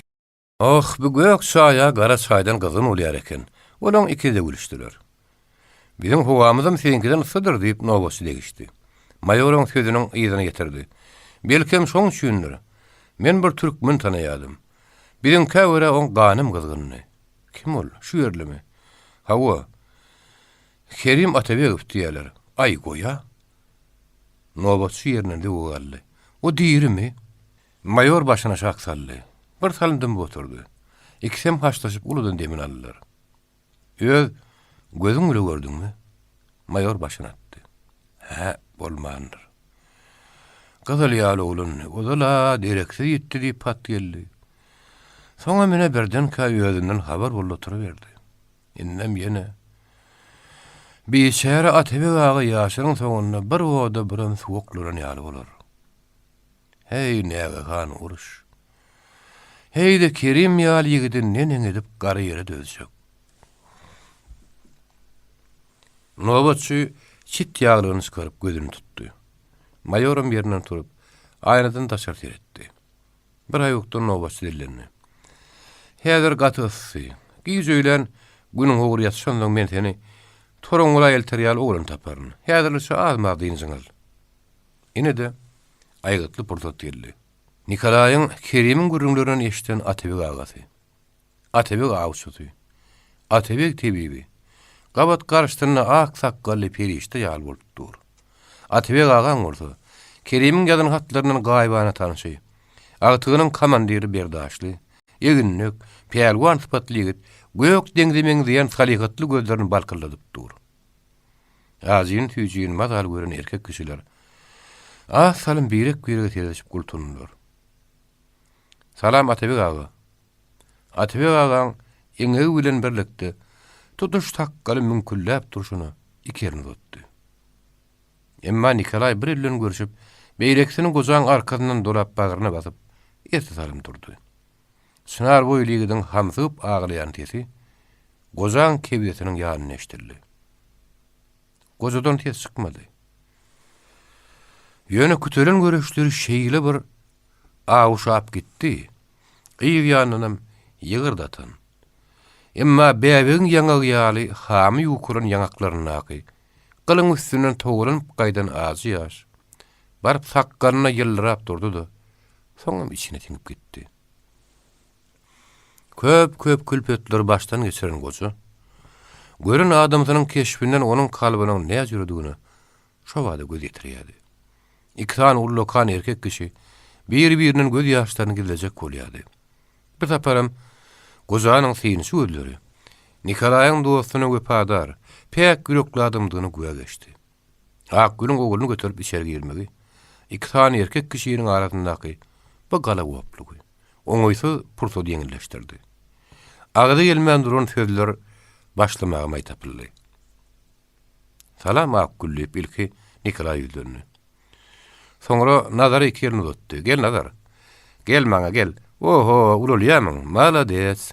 S1: Oh, bu gök çaý-a gara çaýdan gyzgyn bolýar eken. Olaň ikisi-de gülüşdiler. Biziň howamyzam siziňkiden yssydyr, diýip, nobatçy degişdi. Maýor oň sözüniň yzyny getirdi. Belkem, şoň üçindir. Men bir türkmen tanaýadym. Biziňkä görä oň ganam gyzgyndy. Kim ol? Şu ýerlimi? Hawa. Kerim Atabegow diýýäler. Aý, goý-a. Nobatçy ýerinden zöwwe galdy. O dirimi? Maýor başyny aşak saldy. Bir salym dymyp oturdy. Ikisem haşlaşyp uludan demini aldylar. Öz gözüň bile gördüňmi? Maýor başyny atdy. Hä, bolmandyr. Gyzyl ýaly oglandy. Ozal-a dereksiz ýitdi diýip hat geldi. Soňam ine birdenkä özünden habar boldy oturyberdi. Indem ýene. Biçäre Atabek aga ýaşynyň soňunda bir oda birem suwaklanan ýaly bolar. Heý, nägehan uruş. Heý-de Kerim ýaly ýigidi neneň edip gara ýere dözjek. Nobatçy çit ýaglygyny çykaryp gözüni tutdy. Maýoram ýerinden turup, aýnadan daşary seretdi. Bir aýukdan nobatçy dillendi. Häzir gaty yssy. Giç öýlän Günüň howry ýatyşansoň men seni Toraňňula elter ýaly oglan taparyn. Häzirlikçe az-maz dynjyň al. Ine-de, aýgytly pursat geldi. Nikolaýyň Kerimiň gürrüňlerinden eşiden Atabeg agasy, Atabeg awçysy, Atabeg tebibi gabat garşysynda ak sakgally perişde ýaly bolup dur. Atabeg agaň bolsa, Kerimiň ýazan hatlaryndan gaýybana tanşy, agtygynyň komandiri berdaşly, eginlek, pälwan sypatly ýigit gök deňze meňzeýän salyhatly gözlerini balkyldadyp dur. Ajyny-süýjini mazaly gören erkek kişiler az salym birek-birege seredişip gultundylar. Salam, Atabek aga! Atabek agaň. eňegi bilen birlikde tutuş sakgaly müňkülläp durşuna iki elini uzatdy. Emma Nikolaý bir elden görşüp, beýlekisini gojaň arkasyndan dolap bagryna basyp, esli salym durdy. Çynar boýly ýigidiň hamsygyp aglaýan sesi gojaň kebzesiniň ýanynda eşidildi. Gojadan ses çykmady. Ýöne kütelen göreçleri şeýle bir awuşap gitdi, yz ýanyndanam ýygyrt atan. Emma bäbegiň ýaňagy ýaly hamy ýukalan ýaňaklaryndaky gylyň üstünden togalanyp gaýdan ajy ýaş, baryp sakgalyna ýyldyrap durdy-da, soňam içine siňip gitdi. Köp-köp külpetleri başdan geçiren goja, gören adamsynyň keşbinden onuň kalbynyň näjüredigine şobada göz ýetirýärdi. Iki sany ullakan erkek kişi bir-birinden göz ýaşlaryny gizlejek bolýardy. Bu saparam gojanyň synçy gözleri Nikolaýyň dostuna wepadar, päk ýürekli adamdygyna güwä geçdi. Akgülüň ogluny göterip içeri girmegi, iki sany erkek kişiniň arasyndaky bu galagoplugy, oňaýsyz pursady ýeňilleşdirdi. Agza gelmän duran sözler başlamaga maý tapyldy. Salam, Akgül, diýip, ilki Nikolaý ýüzlendi. Soňra Nazara iki elini uzatdy. Gel, Nazar. Gel maňa, gel. Oho, ulalýamyň? Malades.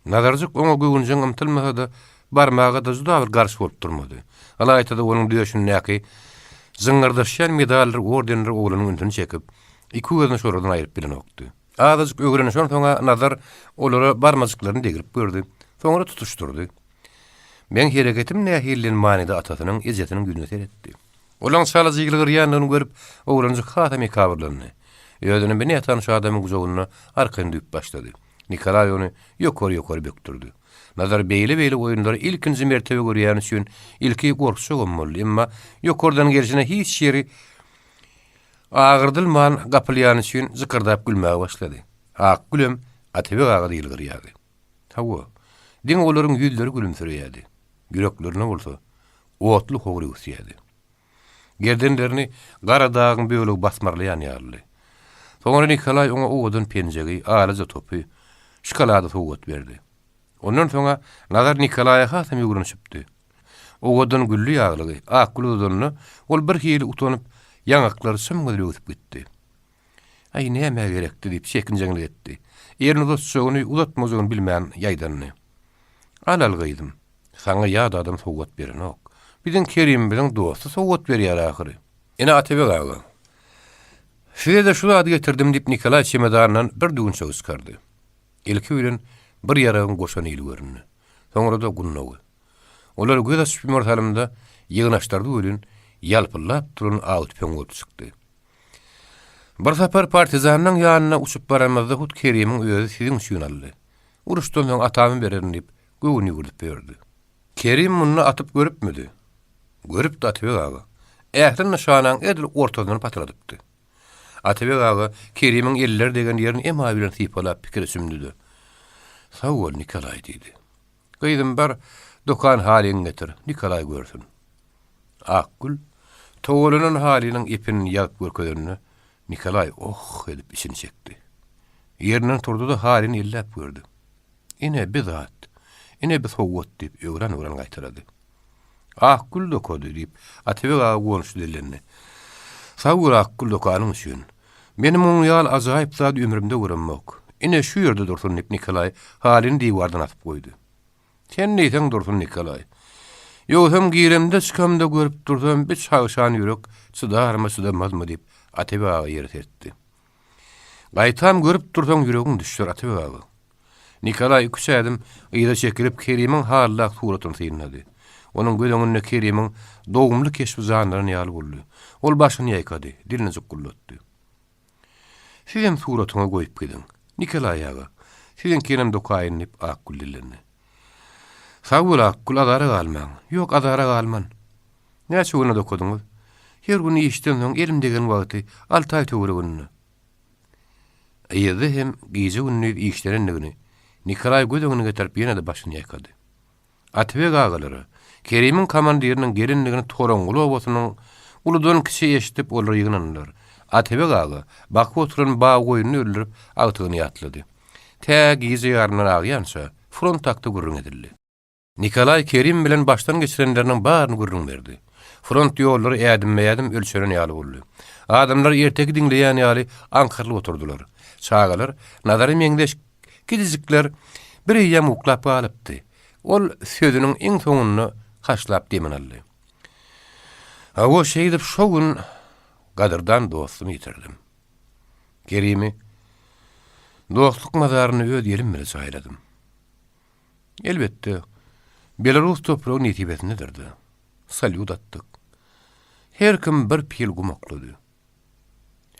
S1: Nazarjyk oňa göwünjeň ymtylmasa-da, barmaga-da juda bir garşy bolup durmady. Ylaýta-da onuň döşündäki jyňňyrdaşýan medaldyr ordenler oglanyň ünsüni çekip, iki gözüni şolardan aýryp bilenokdy. Azajyk öwrenişensoň-a Nazar olara barmajyklaryny degrip gördi. Soňra tutuşdyrdy. Meň hereketim nähili diýen manyda atasynyň, ejesiniň ýüzüne seretdi. Olaň çalaja ýylgyrýandygyny görüp, oglanjyk hasam ekabyrlandy. Özüni bir nätanyş adamyň gujagynda arkaýyn duýup başlady. Nikolaý ony ýokary-ýokary bökdürdi. Nazar beýle-beýle oýunlary ilkinji mertebe görýäni üçin ilki gorkjagam boldy, emma ýokardan gelşine hiç ýeri agyrdylman gapylýany üçin jykyrdap gülmäge başlady. Akgülem Atabek aga-da ýylgyrýardy. Hawa, diňe olaryň ýüzleri gülümsireýärdi, ýüreklerinde bolsa otly howur öwüsýärdi. Gerdenlerini gara dagyň bölegi basmarlaýan ýalydy. Soňra Nikolaý oňa owadan penjegi, alaja topy, şokolady sowgat berdi. Ondan soň-a Nazar Nikolaýa hasam öwrenişipdi. Owadan gülli ýaglygy Akgül uzadanda, ol birhili utanyp, ýaňaklary çym-gyzyl öwsüp gitdi. Aý, nämä gerekdi? diýip, çekinjeňlik etdi. Elini uzatjagyny, uzatmajagyny bilmän ýaýdandy. Al-al, gyzym. Saňa ýat adam sowgat berenok. Biziň Kerimimiziň dosty sowgat berýär ahyry. Ine, Atabek aga. Size-de şu zady getirdim, diýip, Nikolaý çemodanyndan bir düwünçegi çykardy. Ilki bilen bir ýaragyň goşa nili göründi. Soňra-da gundagy. Olar göz açyp-ýumar salymda ýygnaşdyrdy welin, ýalpyldap duran aw tüpeň bolup çykdy. Bir sapar partizanlaň ýanyna uçup baranymyzda hut Kerimiň özi siziň üçin aldy. Uruşdan soň atama bererin diýip, göwün ýüwürdip ýördi. Kerim munda atyp görüpmidi? Görüpdi, Atabek aga. Ähli nyşanaň edil ortasyndan patladypdy. Atabek aga Kerimiň elleri degen ýerini emaý bilen sypalap pikire çümdi-de, Sag bol, Nikolaý, diýdi. Gyzym, bar, dokan halyňy getir, Nikolaý görsün. Akgül togalanan halynyň epinini ýazyp görkezende, Nikolaý oh edip içini çekdi. Ýerinden turdy-da halyny elläp gördi. Ine, bi zat! Ine, bi sowgat! diýip, öwran-öwran gaýtalady. Akgül dokady, diýip, Atabek aga guwançly dillendi. Sag bol, Akgül, dokanyň üçin. Men munuň ýaly ajaýyp zady ömrümde göremok. Ine, şu ýerde dursun, diýip, Nikolaý halyny diwardan asyp goýdy. Sen diýseň dursun, Nikolaý. Ýogsam giremde-çykamda görüp dursam, bi çagşan ýürek çydarmy-çydamazmy, diýip, Atabek aga ýere sertdi. Gaýtam görüp dursaň ýüregiň düşer, Atabek aga. Nikolaý iki-üç ädim yza çekilip, Kerimiň haldak suratyny synlady. Onuň göz öňünde Kerimiň dogumly keşbi janlanan ýaly boldy. Ol başyny ýaýkady, dilini jukguldatdy. Sizem suratyňy goýup gidiň, Nikolaý aga. Siziňkinem dokaýyn, diýip, Akgül dillendi. Sag bol, Akgül, azara galmaň. Ýok, azara galman. Näçe günde dokadyňyz? Her gün işden soň elim degen wagty alty aý töwereginde. Yzda hem gije-gündiz işlenendigini Nikolaý göz öňüne getirip ýene-de başyny ýaýkady. Atabek agalara, Kerimiň komandiriniň gelendigini Toraňguly obasynyň uludan-kiçi eşidip olar ýygnandylar. Atabek aga bakyp oturan baggoýnuny öldürip agtygyny ýatlady. Tä gije ýarymdan agýança. Front hakda gürrüň edildi. Nikolaý Kerim bilen başdan geçirenleriniň baryny gürrüň berdi. Front ýollary ädimme-ädim ölçenen ýaly boldy. Adamlar erteki diňleýän ýaly aňkarylyp oturdylar. Çagalar, Nazara meňzeş kiçijikler bireýýäm uklap galypdy. Ol sözüniň iň soňunda haşlap demini aldy. Hawa, şeýdip şo gün gadyrdan dostumy ýitirdim. Kerimi dostluk mazaryna öz elim bilen jaýladym. Elbetde, belarus topragy nesibesindedir-dä. Salýut atdyk. Her kim bir pil gum oklady.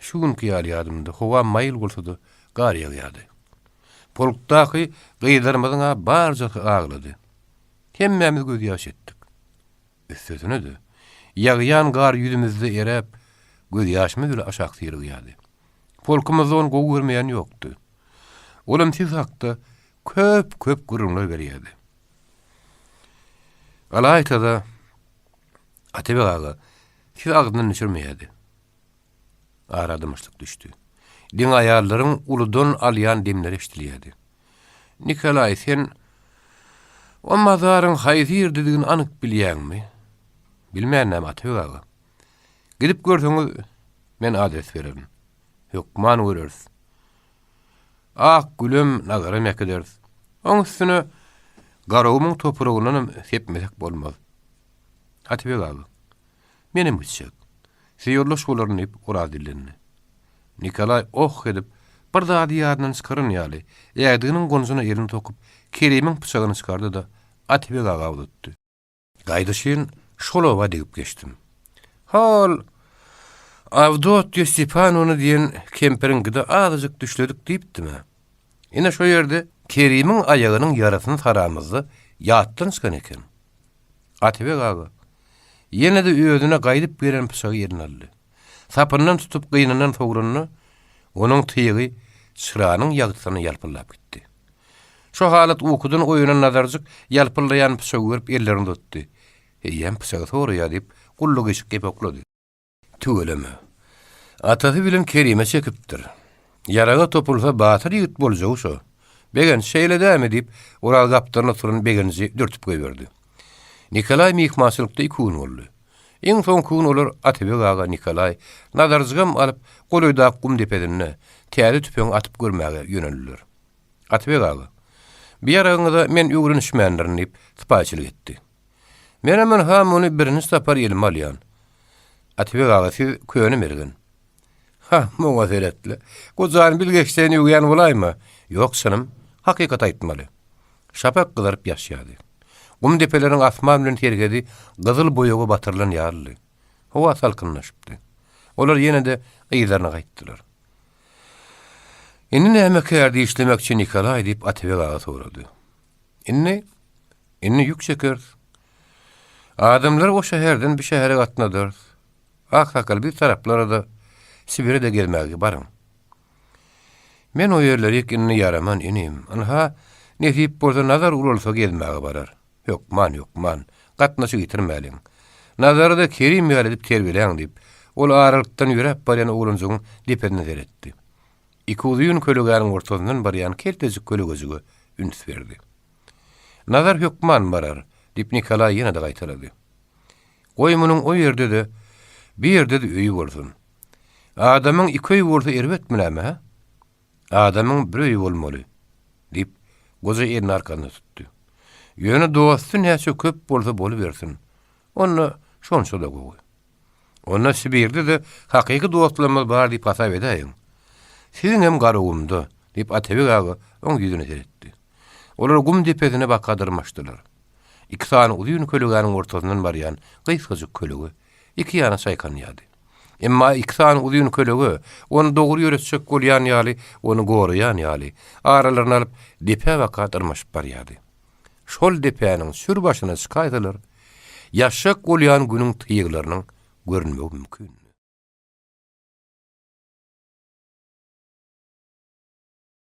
S1: Şu günki ýaly ýadymda, howa maýyl bolsa-da, gar ýagýardy. Polkdaky gyzlarymyzyň-a barjasy aglady. Hemmämiz gözýaş etdik. Üstesine-de, ýagýan gar ýüzümizde eräp, gözýaşymyz bile aşak syrygýardy. Polkumyzda ony gowy görmeýän ýokdy. Olam siz hakda köp-köp gürrüňler berýärdi. Ylaýta-da, Atabek aga sizi agzyndan düşürmeýärdi. Ara dymyşlyk düşdi. Diňe aýallaryň uludan alýan demleri eşidilýärdi. Nikolaý, sen o mazaryň haýsy ýerdedigini anyk bilýäňmi? Bilmän näme, Atabek aga. Gidip görseňiz, men adres bererin. Hökman göreris. Ak gülem Nazaram äkideris. Oň üstüne Garagumuň topragyndanam sepmesek bolmaz. Atabek aga, menem gitjek. Size ýoldaş bolaryn diýip, Oraz dillendi. Nikolaý oh edip, bir zady ýadyndan çykaran ýaly, ädiginiň gonjuna elini sokup, Kerimiň pyçagyny çykardy-da, Atabek aga uzatdy. Gaýdyşyn şol oba degip geçdim. Hol, Awdotýa Stepanowna diýen kempiriňkide azajyk düşledik diýipdim-ä. Ine şo ýerde Kerimiň aýagynyň ýarasyny saramyzda ýatdan çykan eken. Atabek aga ýene-de özüne gaýdyp gelen pyçagy eline aldy. Sapyndan tutup gynyndan sogranda, onuň tygy çyranyň ýagtysyna ýalpyldap gitdi. Şo halat ukudan oýanan Nazarjyk ýalpyldaýan pyçagy görüp ellerini uzatdy. Eýýäm pyçagy soraýar diýip, Gully gyşyk gep oklady. Tüweleme. Atasy bilen Kerime çekipdir. Ýaraga topulsa batyr ýigit boljagy şo. Begenç, şeýle dämi? diýip, Oraz gapdalyna oturan Begenji dürtüp goýberdi. Nikolaý myhmançylykda iki gün boldy. Iň soňky gün olar Atabek aga, Nikolaý, Nazarjygam alyp, golaýdaky gum depesinde täze tüpeňi atyp görmäge ýöneldiler. Atabek aga, Bi ýaragyňyza men öwrenişmändirin diýip, sypaýyçylyk etdi. Menem ynha muny birinji sapar elime alýan. Atabek aga, siz köne mergen. Hah, muňa seret-le. Gojany bilgeşleýin öwýän bolaýma? Ýok, çynym, hakykaty aýtmaly. Şapak gyzaryp ýaşýardy. Gum depeleriň asman bilen serhedi gyzyl boýaga batyrylan ýalydy. Howa salkynlaşypdy. Olar ýene-de yzlaryna gaýtdylar. Indi näme kärde işlemekçi, Nikolaý? diýip, Atabek aga sorady. Indi, indi ýük çekeris. Adamlary o şäherden bu şähere gatnadarys. Aksakal biz taraplara-da, Sibire-de gezmäge baryň. Men o ýerlerik indi ýaraman, inim. Ynha, nesip bolsa Nazar ulalsa gezmäge barar. Hökman, hökman. Gatnaşyk ýitirmäliň. Nazary-da Kerim ýaly edip terbiýeläň diýip, ol aralykdan ýöräp barýan oglanjygyň depesine seretdi. Iki uzyn kölegäniň ortasyndan barýan keltejik kölegejige üns berdi. Nazar hökman barar, diýip, Nikolaý ýene-de gaýtalady. Goý, munuň o ýerde-de, bu ýerde-de öýi bolsun. Adamyň iki öýi bolsa erbetmi näme, hä? Adamyň bir öýi bolmaly, diýip, goja elini arkasyna tutdy. Ýöne dosty näçe köp bolsa bolubersin, onda şonça-da gowy. Onda Sibirde-de hakyky dostlarymyz bar diýip hasap edäýiň. Siziňem garawumda, diýip, Atabek aga oň ýüzüne seretdi. Olar gum depesine baka dyrmaşdylar. Iki sany uzyn kölegäniň ortasyndan barýan gysgajyk kölege iki ýana çaýkanýardy. Emma iki sany uzyn kölege ony dogry ýöretjek bolýan ýaly, ony goraýan ýaly, aralaryny alyp, depä baka dyrmaşyp barýardy. Şol depäniň çür başyna çykaýsalar, ýaşjak bolýan günüň tyglarynyň görünmegi mümkindi.